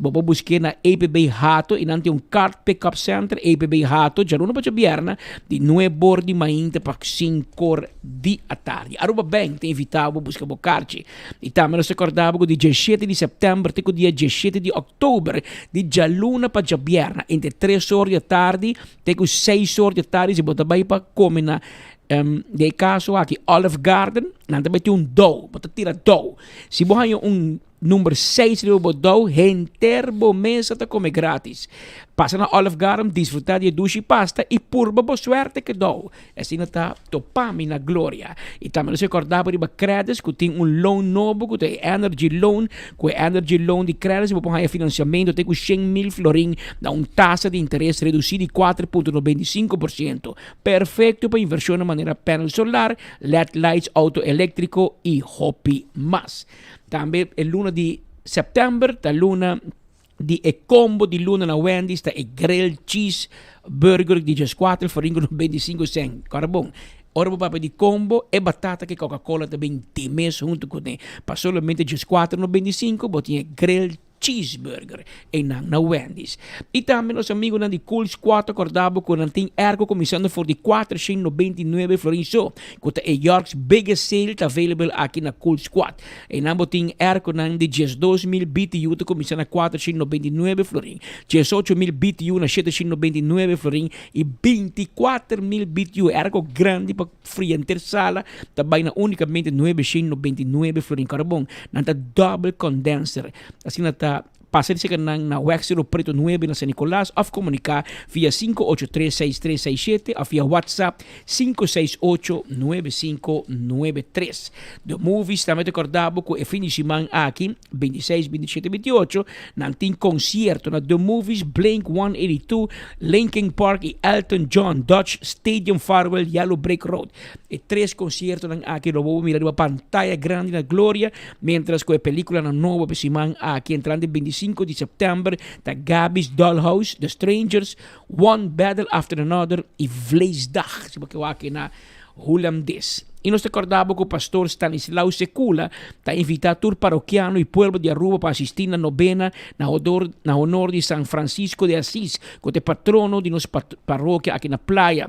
Bo por busk'é na EPB Hato i nan tin un card pick-up center, EPB Hato, djaluna pa djabierna, di nueb'or di mainta pa sink'or di atardi. Aruba Bank ta invitá bo buska bo karchi. I tambe nos ta kòrda bo ku di diesshete di sèptèmber te ku dia diesshete di òktober, di djaluna pa djabierna, entre tres or di atardi te ku seis or di atardi, si bo ta bai pa kome na den e kaso aki Olive Garden, nan ta bai tin un dou, bo ta tira dou. Si bo haña un Number seis riba bo dou, henter bo mesa ta come gratis. Pasa na Olive Garden, disfruta di e dushi pasta y purba bo suerte ke dou. Asina ta topa mi na gloria. Y tambe nos recorda bo riba Credis cu tin un loan nobo cu ta e Energy Loan. Cu e Energy Loan di Credis bo por haya financiamento te cu 100,000 florin na un tasa di interes reduci di 4.95%. Perfecto pa inversionnan manera panel solar, led lights, auto electrico y hopi mas. Tambe e luna di september ta luna di e combo di luna na Wendy's ta e grilled cheese burger di 14 florin ku 95 cent. Kòrda bon, ora bo papia di combo e batata ku e Coca-Cola ta bin di mes huntu kuné. Pa solamente 14.95 bo tin e grilled cheeseburger einan na Wendy's. I tambe nos amigunan di Cool Squad ta korda bo ku nan tin airco kuminsando for di 499 florin so, ku ta e York's biggest sale ta available aki na Cool Squad. Einan bo tin airconan di 12,000 BTU ta kuminsa na 499 florin, 18,000 BTU na 799 florin i 24,000 BTU, airco grandi pa fria henter sala, ta bai na unicamente 999 florin. Kòrda bon, nan ta double condenser. Asina ta. Pasa di seka nan na Weg Cerro Preto nuebe na San Nicolas of komuniká via 583 6367 of via WhatsApp 568 9593. The Movies tambe ta kòrda bo ku e fin di siman aki, 26, 27 i 28, nan tin konsierto na The Movies, Blink 182, Linkin Park i Elton John, Dutch Stadium Farewell Yellow Brick Road. E tres konsiertonan aki lo bo mira riba pantaya grandi na Gloria, mientras ku e pelikulanan nobo pa e siman aki entrante 25 di sèptèmber ta Gabby's Dollhouse, The Strangers, One Battle After Another i Vleesdag, si bo ke wak na hulandes. I nos ta kòrda bo ku Pastor Stanislao Secula ta invitá tur parokiano i pueblo di Aruba pa asistí na nobena na hodor na honor di San Francisco de Asis, ku ta e patrono di nos parokia aki na Playa.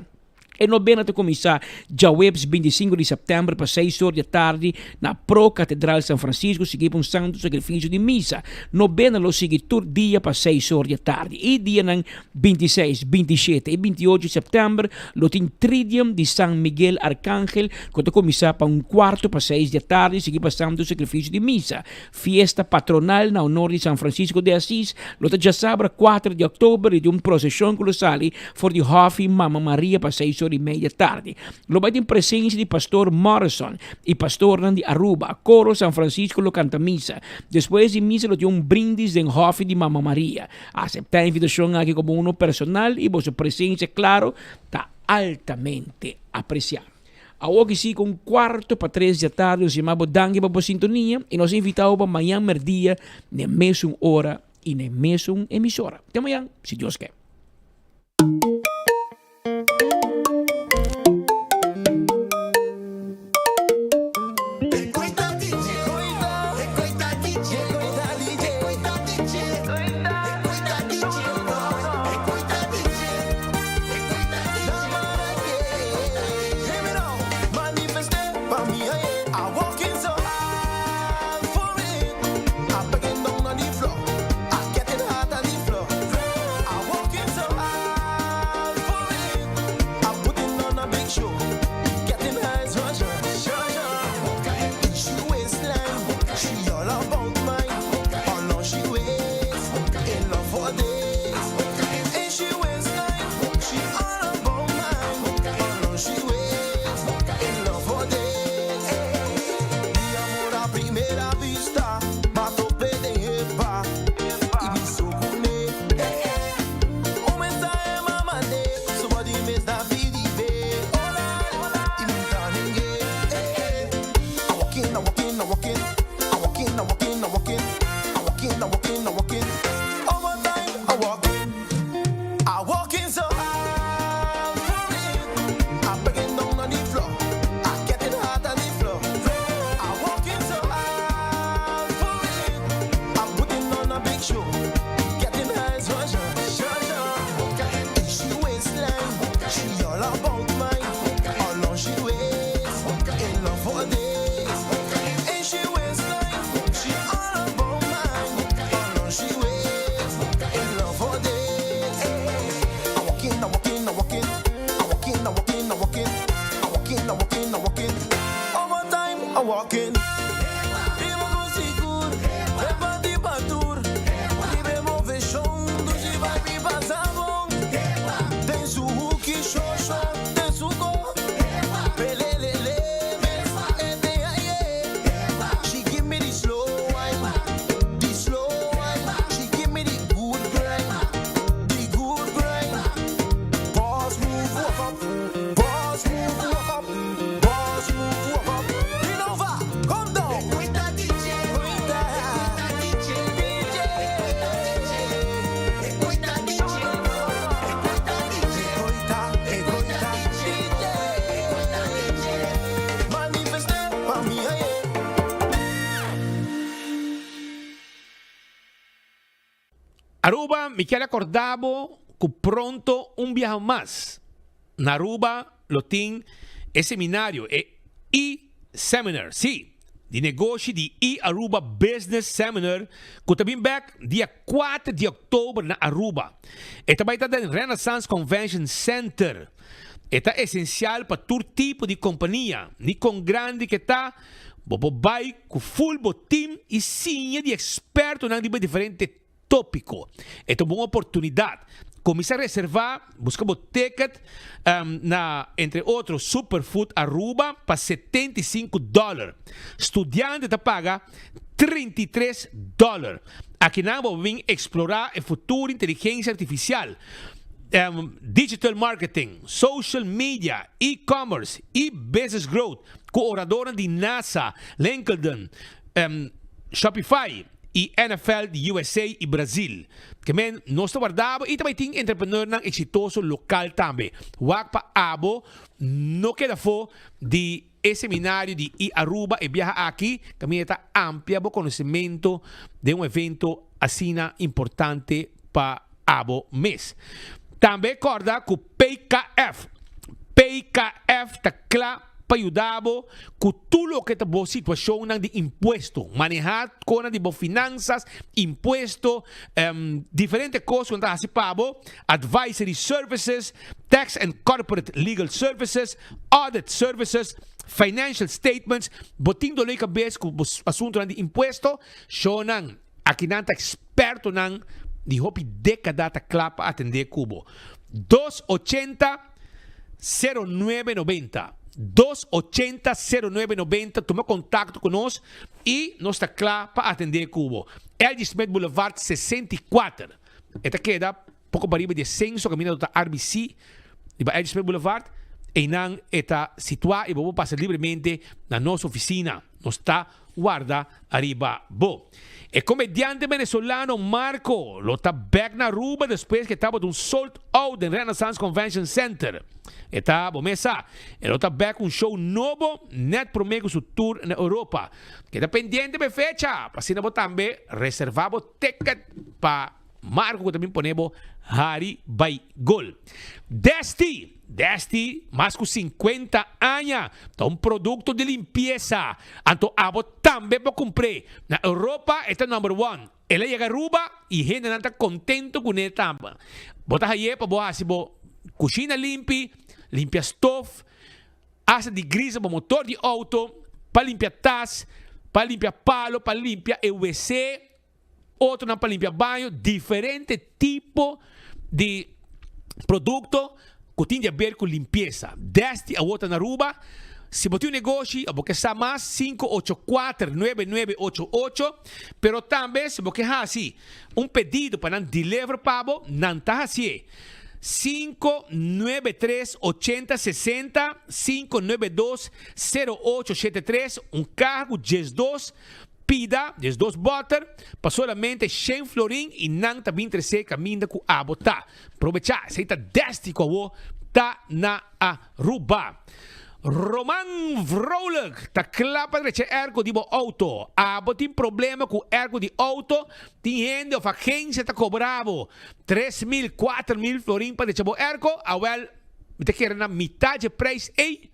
E nobena ta kuminsá djaweps 25 di sèptèmber pa seis or di atardi na Pro Katedral San Francisco, sigui pa un santu sakrifisio di misa. Nobena lo sigui tur dia pa seis or di atardi. E dianan 26, 27 i 28 di sèptèmber lo tin Tridium di San Miguel Arcángel ku ta kuminsá pa un kuarto pa seis di atardi, sigui pa santu sakrifisio di misa. Fiesta patronal na honor di San Francisco de Asis lo ta djasabra kuater di òktober i di un proseshon ku lo sali for di Hòfi Mama Maria pa seis or i media tardi. Lo bai tin presensia di Pastor Morrison i pastornan di Aruba. Koro San Francisco lo kanta misa. Despues di misa lo tin un brindis den Hòfi di Mama Maria. Aseptá e invitashon aki komo uno personal i boso presensia klaro ta altamente apresiá. Awor ki si ku un kuarto pa tres di atardi nos yama bo danki pa bo sintonia i nos invita bo pa mañan merdia n'e mesun ora i n'e mesun emisora. Te mañan, si Dios ke. Aruba, mi kier acorda bo cu pronto un biaha mas na Aruba lo tin e seminario, e E-Seminar, si, di negoshi di E-Aruba Business Seminar cu ta bin bek dia kuater di october na Aruba. E ta bay ta den Renaissance Convention Center. E ta esencial pa tur tipo di compania, ni con grandi ke ta, bo por bay cu full bo team y siña di expertonan riba diferente. Tópiko. E ta un bon oportunidat. Kuminsá reservá, buska bo ticket na entre otro Superfood Aruba pa 75 dòler. Studiante ta paga 33 dòler. Akinan bo bin eksplorá e futuro inteligensia artifisial, digital marketing, social media, e-commerce i business growth ku oradornan di NASA, LinkedIn, Shopify. i NFL di USA i Brazil. Ke men nos ta warda abo i ta bai tin entrepreneurnan eksitoso lokal tambe. Wak pa abo no keda afó di e seminario di i-Aruba e biaha aki kaminda ta amplia bo konosementu den un evento asina importante pa abo mes. Tambe kòrda ku PKF, PKF ta kla pa yuda bo ku tur loke ta bo situashonnan di impuesto, manehá kona di bo finansas, impuesto, diferente kos ku nan ta hasi pa bo, advisory services, tax and corporate legal services, audit services, financial statements, bo tin doló di kabes ku bo asuntunan di impuesto, shownan. Akinan ta expertonan di hopi decada ta cla pa atende cu bo. Dos ochenta, sero nuebe nobenta. Dos ochenta, sero nuebe nobenta, tuma contacto cu nos y nos ta cla pa atende cu bo. LG Smith Boulevard 64. E ta keda poco pariba di e censo caminda ta RBC riba LG Smith Boulevard. Eynan e ta situa y bo por pasa libremente na nos oficina. Nos ta warda ariba bo. E komediante venezolano Marco lo ta bek na Aruba despues ke tabata un sold out den Renaissance Convention Center. E ta, bo mes sa, e lo ta bek ku un show nobo net prome ku su tour na Europa. Keda pendiente pa e fecha, pa asina bo tambe reserva bo ticket pa. Marco ku ta bin pone bo hari bai gol. Desti, Desti mas ku 50 aña ta un produkto di limpiesa, anto abo tambe por kumpr'é. Na Europa e ta number one. El a yega Aruba i hendenan ta kontento kuné tambe. Bo ta haye pa bo hasi bo kushina limpi, limpia stof, hasta di grisa bo motor di outo, pa limpia tas, pa limpia palo, pa limpia e wc. Otronan pa limpia baño, diferente tipo di producto cu tin di haber cu limpieza. Desti awor ta na Aruba. Si bo tin un negoshi of bo ke sa mas, 584 9988. Pero tambe si bo ke haci un pedido pa nan deliver pa bo, nan ta hacié. 593 80 60, 592 0873, un caha cu 12 Pida 12 bòter pa solamente shen florin i nan ta bin tresé kaminda ku abo ta. Probechá, esei ta desti ku awo ta na Aruba. Roman Vrolijk ta kla pa drecha erko di bo outo. Abo tin problema ku erko di outo? Tin hende òf agensia ta kobra bo 3000, 4000 florin pa drecha bo erko? Awèl, mi ta kere na mitá dje preis ei.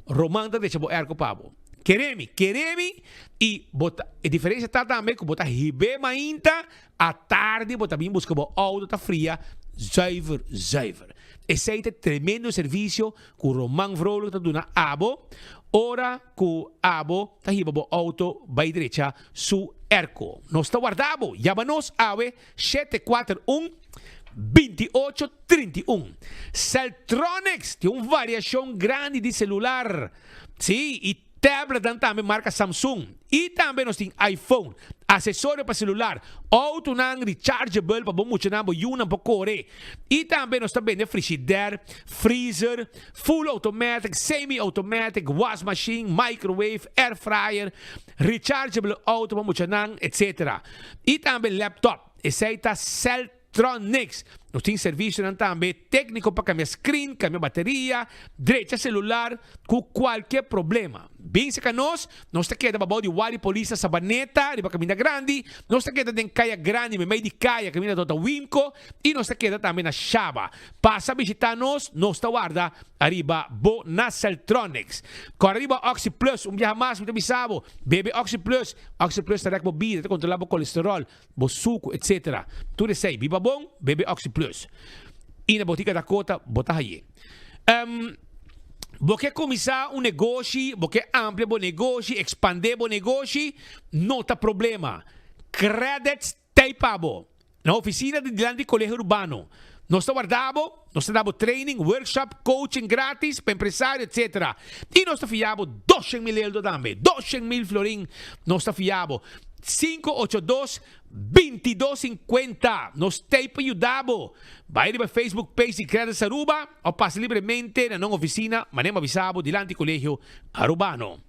Roman ta drecha bo erko pa bo. Kere mi, kere mi i bo ta, e diferencia ta tambe ku bo ta hib'é mainta, atardi bo ta bin buska bo auto ta fria zuiver, zuiver. Esei ta e tremendo servicio ku Roman Vrolijk ta duna abo ora ku abo ta hiba bo auto bai drecha su erko. Nos ta warda bo, yama nos awe 741 28 31. Celtronics tin un variashon grandi di celular. Sí, i tabletnan tambe marka Samsung. I tambe nos tin iPhone, asesorio pa celular, autonan rechargeable pa bo muchanan, bo yunan por kore. I tambe nos ta bende frishider, freezer, full automatic, semi automatic, was machine, microwave, air fryer, rechargeable auto pa muchanan, etc. I tambe laptop. Esei ta Celtronics. Nos tin servicionan tambe tecnico pa cambia screen, cambia bateria, drecha celular cu cualkier problema. Bin cerca nos, nos ta keda pabao di Wari Polis na Sabaneta, riba caminda grandi, nos ta keda den Caya Grandi, memey di caya caminda tota Wimco y nos ta keda tambe na Shaba. Pasa bishita nos, nos ta warda ariba bo na Celtronics. Cora riba Oxi Plus, un biaha mas mi ta bisa bo, bebe Oxi Plus, Oxi Plus ta rek bo bida, ta controla bo colesterol, bo suku etc. Tur esei biba bon, bebe Oxi Plus. I na Botica Dakota bo ta haye. Um, bo ke kuminsá un negoshi, bo ke amplia bo negoshi, ekspandé bo negoshi, no ta problema. Credit. T'ei pa bo. Na oficina di dilanti Colegio Urbano. Nos ta warda bo, nos ta da bo training, workshop, coaching gratis pa empresario etc. Y nos ta fia bo 200.000 eldo tambe, 200.000 florin nos ta fia bo. 582 22 50. Nos t'ei pa yuda bo. Bai riba Facebook page di Credits Aruba of pasa libremente na nan oficina manera mi a bisa bo dilanti Colegio Arubano.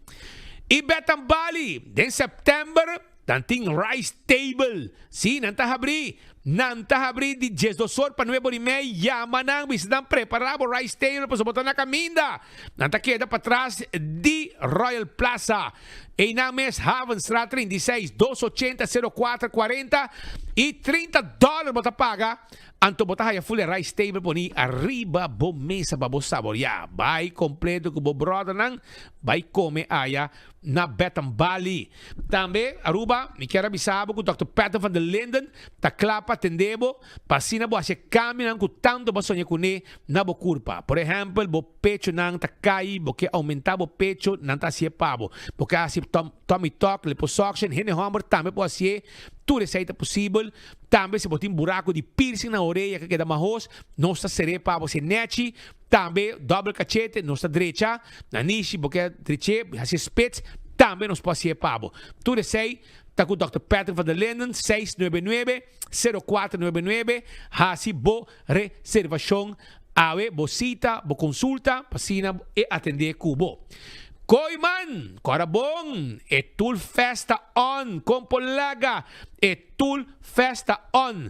Y Betan Bali den September. Nan tin rice table. Sí, nan ta habrí. Nan ta habrí di diesdos or pa nuebe or i mei. Yama nan, bisa nan prepará bo rice table pasobra bo ta na kaminda. Nan ta keda patras di Royal Plaza. Einan mes, Havenstraat 36, 280 04 40 i 30 dòler bo ta paga. Anto bo ta haya full e rice table poni ariba bo mesa pa bo saboriá. Bai kompleto ku bo bròdernan, bai kome aya. na Betham Bali. Tambe, Aruba, mi kier a bisa bo ku Dòkter Peter van der Linden ta kla pa atendé bo pa asina bo hasi e kambionan ku tantu bo a soña kuné na bo kurpa. Por ehèmpel, bo pechonan ta kai, bo ke oumentá bo pecho, nan ta hasié pa bo. Bo ke hasi tummy tuck, liposuction, hende hòmber tambe por hasié, tur esei ta posibel. Tambe si bo tin buraku di piercing na orea ke keda mahos, nos ta ser'é pa bo hasié nèchi. Tambe dobbel kachete nos ta drecha, nanishi bo ke drech'é, hasié spits, tambe nos por hasié pa bo. Tur esei ta ku Dòkter Patrick van der Linden, 699, 0499, hasi bo reservashon awe, bo sita, bo konsulta, pa asina e atendé ku bo. Kooiman, kòrda bon, e tul festa on, kon por laga e tul festa on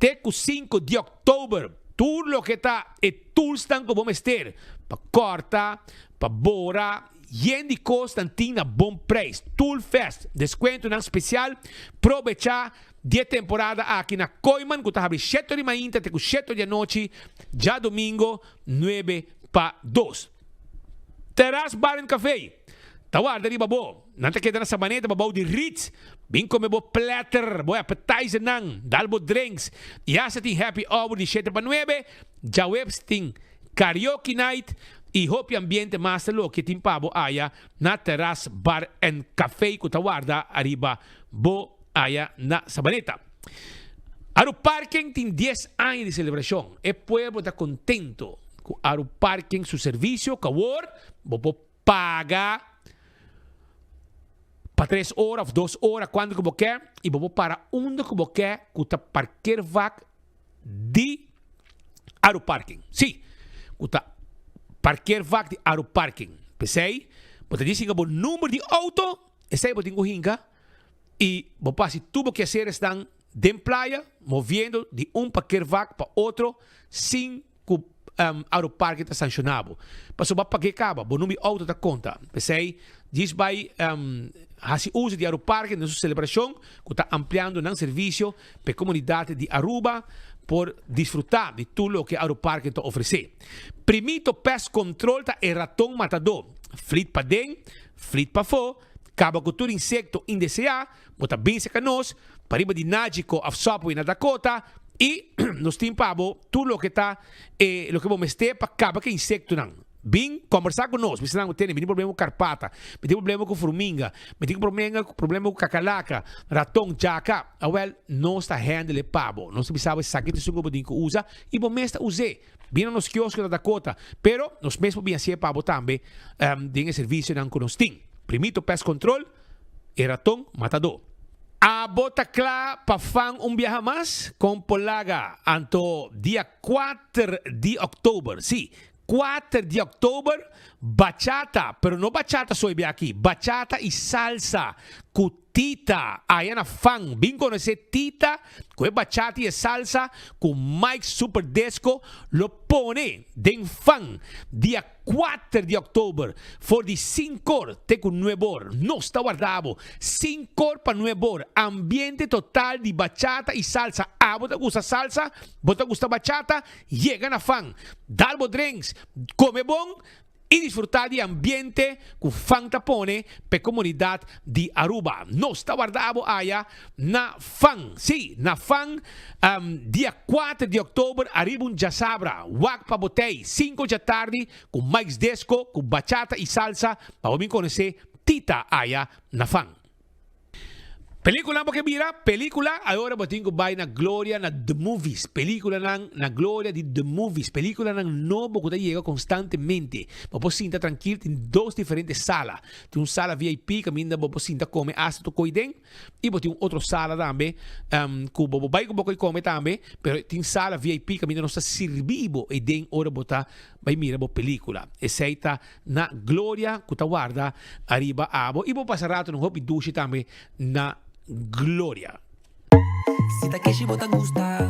te ku sinku di òktober. Tur loke ta e toolsnan ku bo mester pa kòrta, pa bora, yen di kos nan tin na bon preis. Toolfest, deskuentonan spesial, probechá di e temporada aki na Kooiman ku ta habri shete ora di mainta te ku shete ora di anochi, djadumingo nuebe pa dos. Terras Bar and Café ta warda riba bo. Nan ta keda na Sabaneta pa bou di Ritz. Bin kome bo platter, bo appetizernan, dal bo drinks. I hasta tin happy hour di shete pa nuebe. Djaweps tin karaoke night i hopi ambiente mas ta loke tin pa bo aya na Terras Bar and Café ku ta warda ariba bo aya na Sabaneta. Aruparking tin dies aña di selebrashon. E pueblo ta kontento. Ku Aruparking su servisio ku awor bo por paga pa tres ora of dos ora kuantu ku bo ke i bo por para unda ku bo ke ku ta parkeervak di Aruparking. Sí, ku ta parkeervak di Aruparking. P'esei bo ta disi bo number di outo, esei bo tin ku hinka i bo por hasi tur bo keaseresnan den playa moviendo di un parkeervak pa otro sin ku Aeroparke ta sanshoná bo. Pasobra bo a pag'é kaba, bo number di outo ta konta. P'esei, djis bai hasi uso di Aeroparke den su selebrashon ku ta ampliando nan servisio pa e komunidat di Aruba por disfrutá di tur loke Aeroparke ta ofresé. Primito Pest Control ta e raton matadó. Flit paden, flit pafó, kaba ku tur insekto indeseá. Bo ta bin serka nos pariba di Nagico of Subway na Dakota i nos tin pa bo tur loke ta e loke bo mester pa kaba ku e insektonan. Bin kombersá ku nos. Bisa nan bo tene mi tin problema ku karpata, mi tin problema ku furminga, mi tin problema ku kakalaka, raton, djaka. Awèl, nos ta handle e pa bo. Nos ta bisa bo esaki ta esun ku bo tin ku usa i bo mes ta us'é. Bin na nos kiosko na Dakota. Pero nos mes por bin hasié pa bo tambe den e servisionan ku nos tin. Primito Pest Control. E raton matadó. Abo ta kla pa fan un biaha mas? Kon por laga anto dia kuater di òktober, sí, kuater di òktober, bachata, pero no bachata so e biaha aki, bachata i salsa ku Tita aya na fan. Bin konosé Tita ku e bachata i e salsa ku Mike Super Disco lo pone den fan dia Kuater di òktober, for di sinkor te ku nuebor, nos ta warda bo. Sinkor pa nuebor, ambiente total di bachata i salsa. Abo ta gusta salsa? Bo ta gusta bachata? Yega na fan, dal bo drinks, kome bon i disfrutá di ambiente ku fan ta pone pa e komunidat di Aruba. Nos ta warda abo aya na fan, sí, na fan dia kuater di òktober ariba un djasabra, wak pa botei, sinku djatardi ku Mike's Disco ku bachata i salsa pa bo bin konosé Tita aya na fan. Película bo ke mira? Película? Ahora bo tin ku bai na Gloria na The Movies. Películanan na Gloria di The Movies. Películanan nobo ku ta yega konstantemente. Bo por sinta trankil, tin dos diferente sala. Tin un sala VIP kaminda bo por sinta kome asta tur koi den. I bo tin un otro sala tambe ku bo por bai ku bo koi kome tambe. Pero tin sala VIP kaminda nos ta sirbi bo ei den ora bo ta bai mira bo película. Esei ta Na Gloria ku ta warda ariba abo i bo pasa rato un hopi dushi tambe na Gloria. Si ta keshi bo ta gusta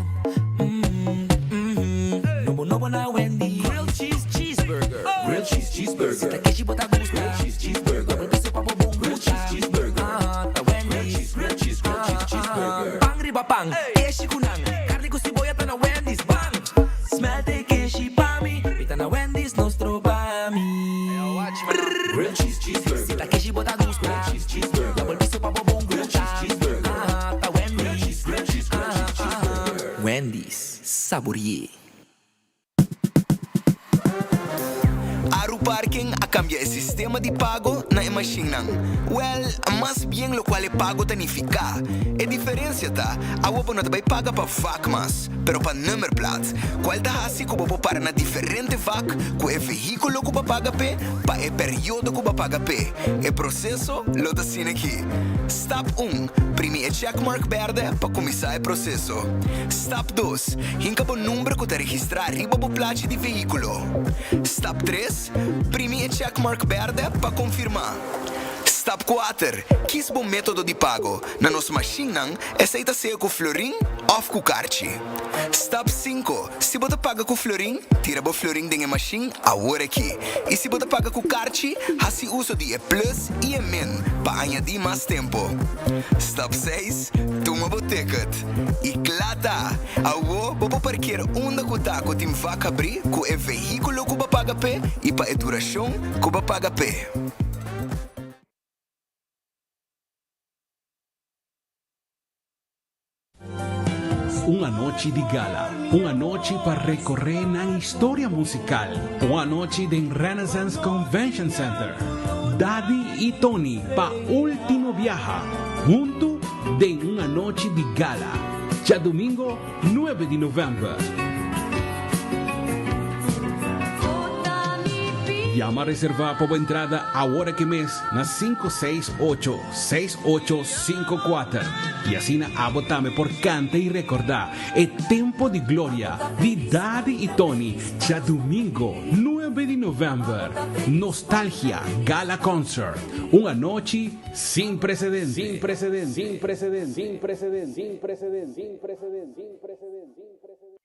mm mm Nobo nobo na Wendy Grilled cheese cheeseburger Grilled cheese cheeseburger Si ta keshi bo ta gusta Grilled cheese cheeseburger Double piso pa bo bon Grilled cheese cheeseburger Ah ta Wendy Grilled cheese grilled cheese grilled cheese cheeseburger Pan riba pan keshi ku nan Karni ku siboya ta na Wendy's Ban Smelt e keshi pa mi Mi ta na Wendy's nos troba mi Grilled cheese cheeseburger Si ta keshi bo ta gusta Grilled cheese cheeseburger Double piso pa bo bon Grilled cheese cheeseburger Ah ta Wendy's Grilled cheese grilled cheese grilled cheese cheeseburger Wendy's sabore'é. Aruparking a kambia e sistema di pago na e mashinnan. Wèl, mas bien lokual e pago ta nifiká. E diferensia ta, awo bo no ta bai paga pa vak mas, pero pa nummerplaat, kual ta hasi ku bo por para na diferente vak ku e vehíkulo ku bo a paga p'e pa e periodo ku bo a paga p'e. E proseso lo ta asina aki. Stap un, Primi e checkmark bèrdè pa kuminsá e proseso. Stap dos, Hinka bo number ku ta registrá riba bo plachi di vehíkulo. Stap tres, Primi e checkmark bèrdè pa konfirmá. Stap kuater, Kis bo método di pago. Na nos mashinnan, esei ta sea ku florin òf ku karchi. Stap sinku, Si bo ta paga ku florin, tira bo florin den e mashin awor aki. I si bo ta paga ku karchi, hasi uso di e plus i e min pa añadí mas tempu. Stap seis, Tuma bo ticket. I kla ta! Awo bo por parkeer unda ku ta ku tin vak habrí ku e vehíkulo ku bo paga p'e i pa e durashon ku bo paga p'e. Un anochi di gala, un anochi pa recorre nan historia musical, un anochi den Renaissance Convention Center. Daddy y Tony pa ultimo biaha, hunto den un anochi di gala, djadomingo nuebe di november. Yama reserva pa bo entrada awor aki mes na 568 6854 y asina abo tambe por canta y recorda e tempo di gloria di Daddy y Tony djadumingo nuebe di november. Nostalgia Gala Concert, un anochi sin precedente. Sin precedente. Sin precedente. Sin precedente. Sin precedente. Sin precedente. Sin precedente.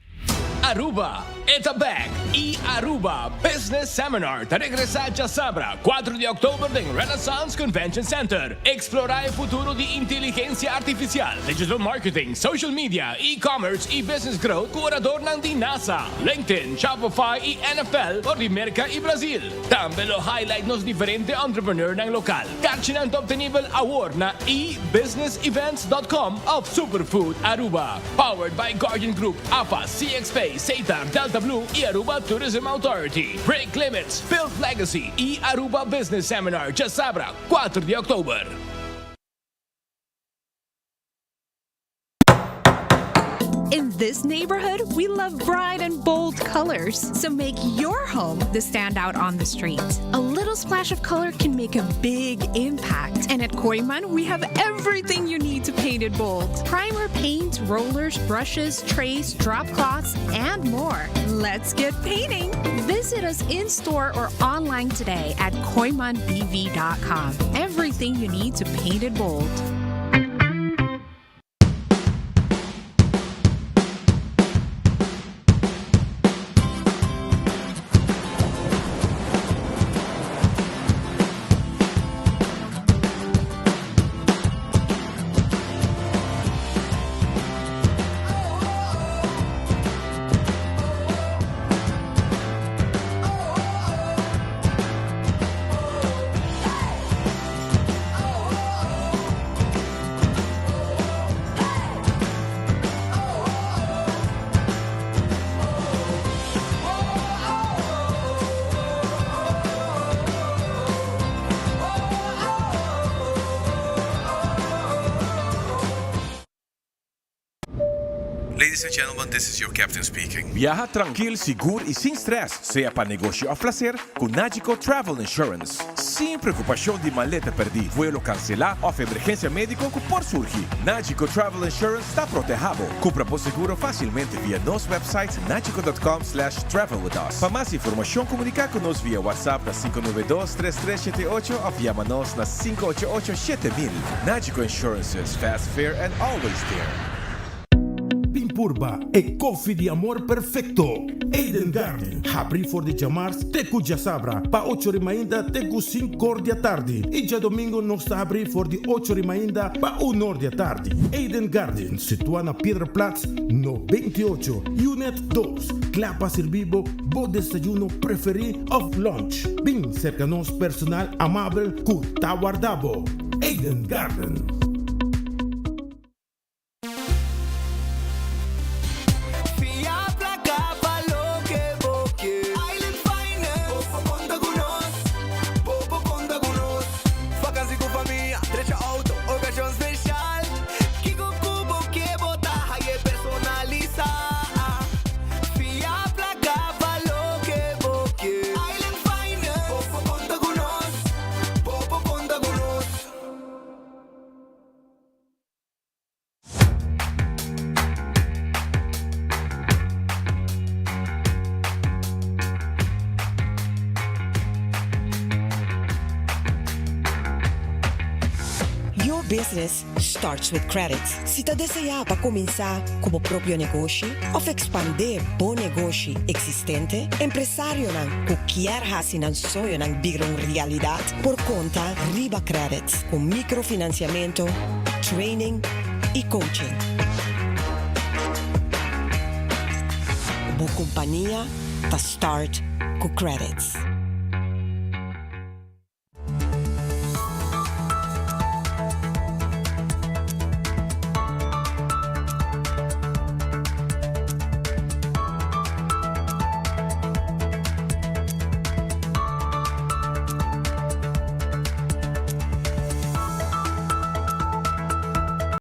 Aruba, e ta bek! E Aruba Business Seminar ta regresa djasabra, cuatro di october den Renaissance Convention Center. Explora e futuro di inteligencia artificial, digital marketing, social media, e-commerce y business growth cu oradornan di NASA, LinkedIn, Shopify y NFL for di Merca y Brazil. Tambe lo highlight nos diferente entrepreneurnan local. Karchinan ta obtenibel awor na ebusinessevents.com of Superfood Aruba. Powered by Guardian Group, AFA, CXP, Setar, Delta Blue y Aruba Tourism Authority. Break Limits, Build Legacy y Aruba Business Seminar djasabra, kuater di oktober. In this neighborhood, we love bright and bold colors. So make your home the standout on the street. A little splash of color can make a big impact. And at Kooyman, we have everything you need to paint it bold. Primer, paint, rollers, brushes, trays, drop cloths, and more. Let's get painting! Visit us in store or online today at kooymanbv.com. Everything you need to paint it bold. Ladies and gentlemen, this is your captain speaking. Biaha trankil, sigur i sin stress, sea pa negoshi òf plaser, ku Nagico Travel Insurance. Sin preokupashon di maleta pèrdí, vuelo kanselá òf emergensia médiko ku por surgi. Nagico Travel Insurance ta protehá bo. Kumpra bo seguro fásilmente via nos website nagico dot com slash travel with us. Pa mas informashon komuniká ku nos via WhatsApp na 592 3378 òf yama nos na 588 7000. Nagico Insurances, fast, fair and always there. Bin purba e kofi di amor perfecto! Eden Garden, habri for di djamars te ku djasabra pa ocho ri mainta te ku sinkor di atardi i djadomingo nos ta habri for di ocho ri mainta pa unor di atardi. Eden Garden, situa na Piedraplaats no 28, Unit dos, kla pa sirbi bo bo desayuno preferi of lunch. Bin serka nos personal amabel ku ta warda bo. Eden Garden. Fia placa pa loke bo ke. Island Finance. Bo por conta cu nos. Bo por conta cu nos. Vakantie cu famia, drecha auto, ocasion special. Kico cu bo ke bo ta haye personalisa. Fia placa pa loke bo ke. Island Finance. Bo por conta cu nos. Bo por conta cu nos. Your business starts with credit. Si ta deseá pa kuminsá ku bo propio negoshi òf ekspandé bo negoshi eksistente, empresarionan ku kier hasi nan soñonan bira un realidat por konta riba Credit ku mikrofinansiamentu, training i coaching. Bo kompania ta start ku Credits.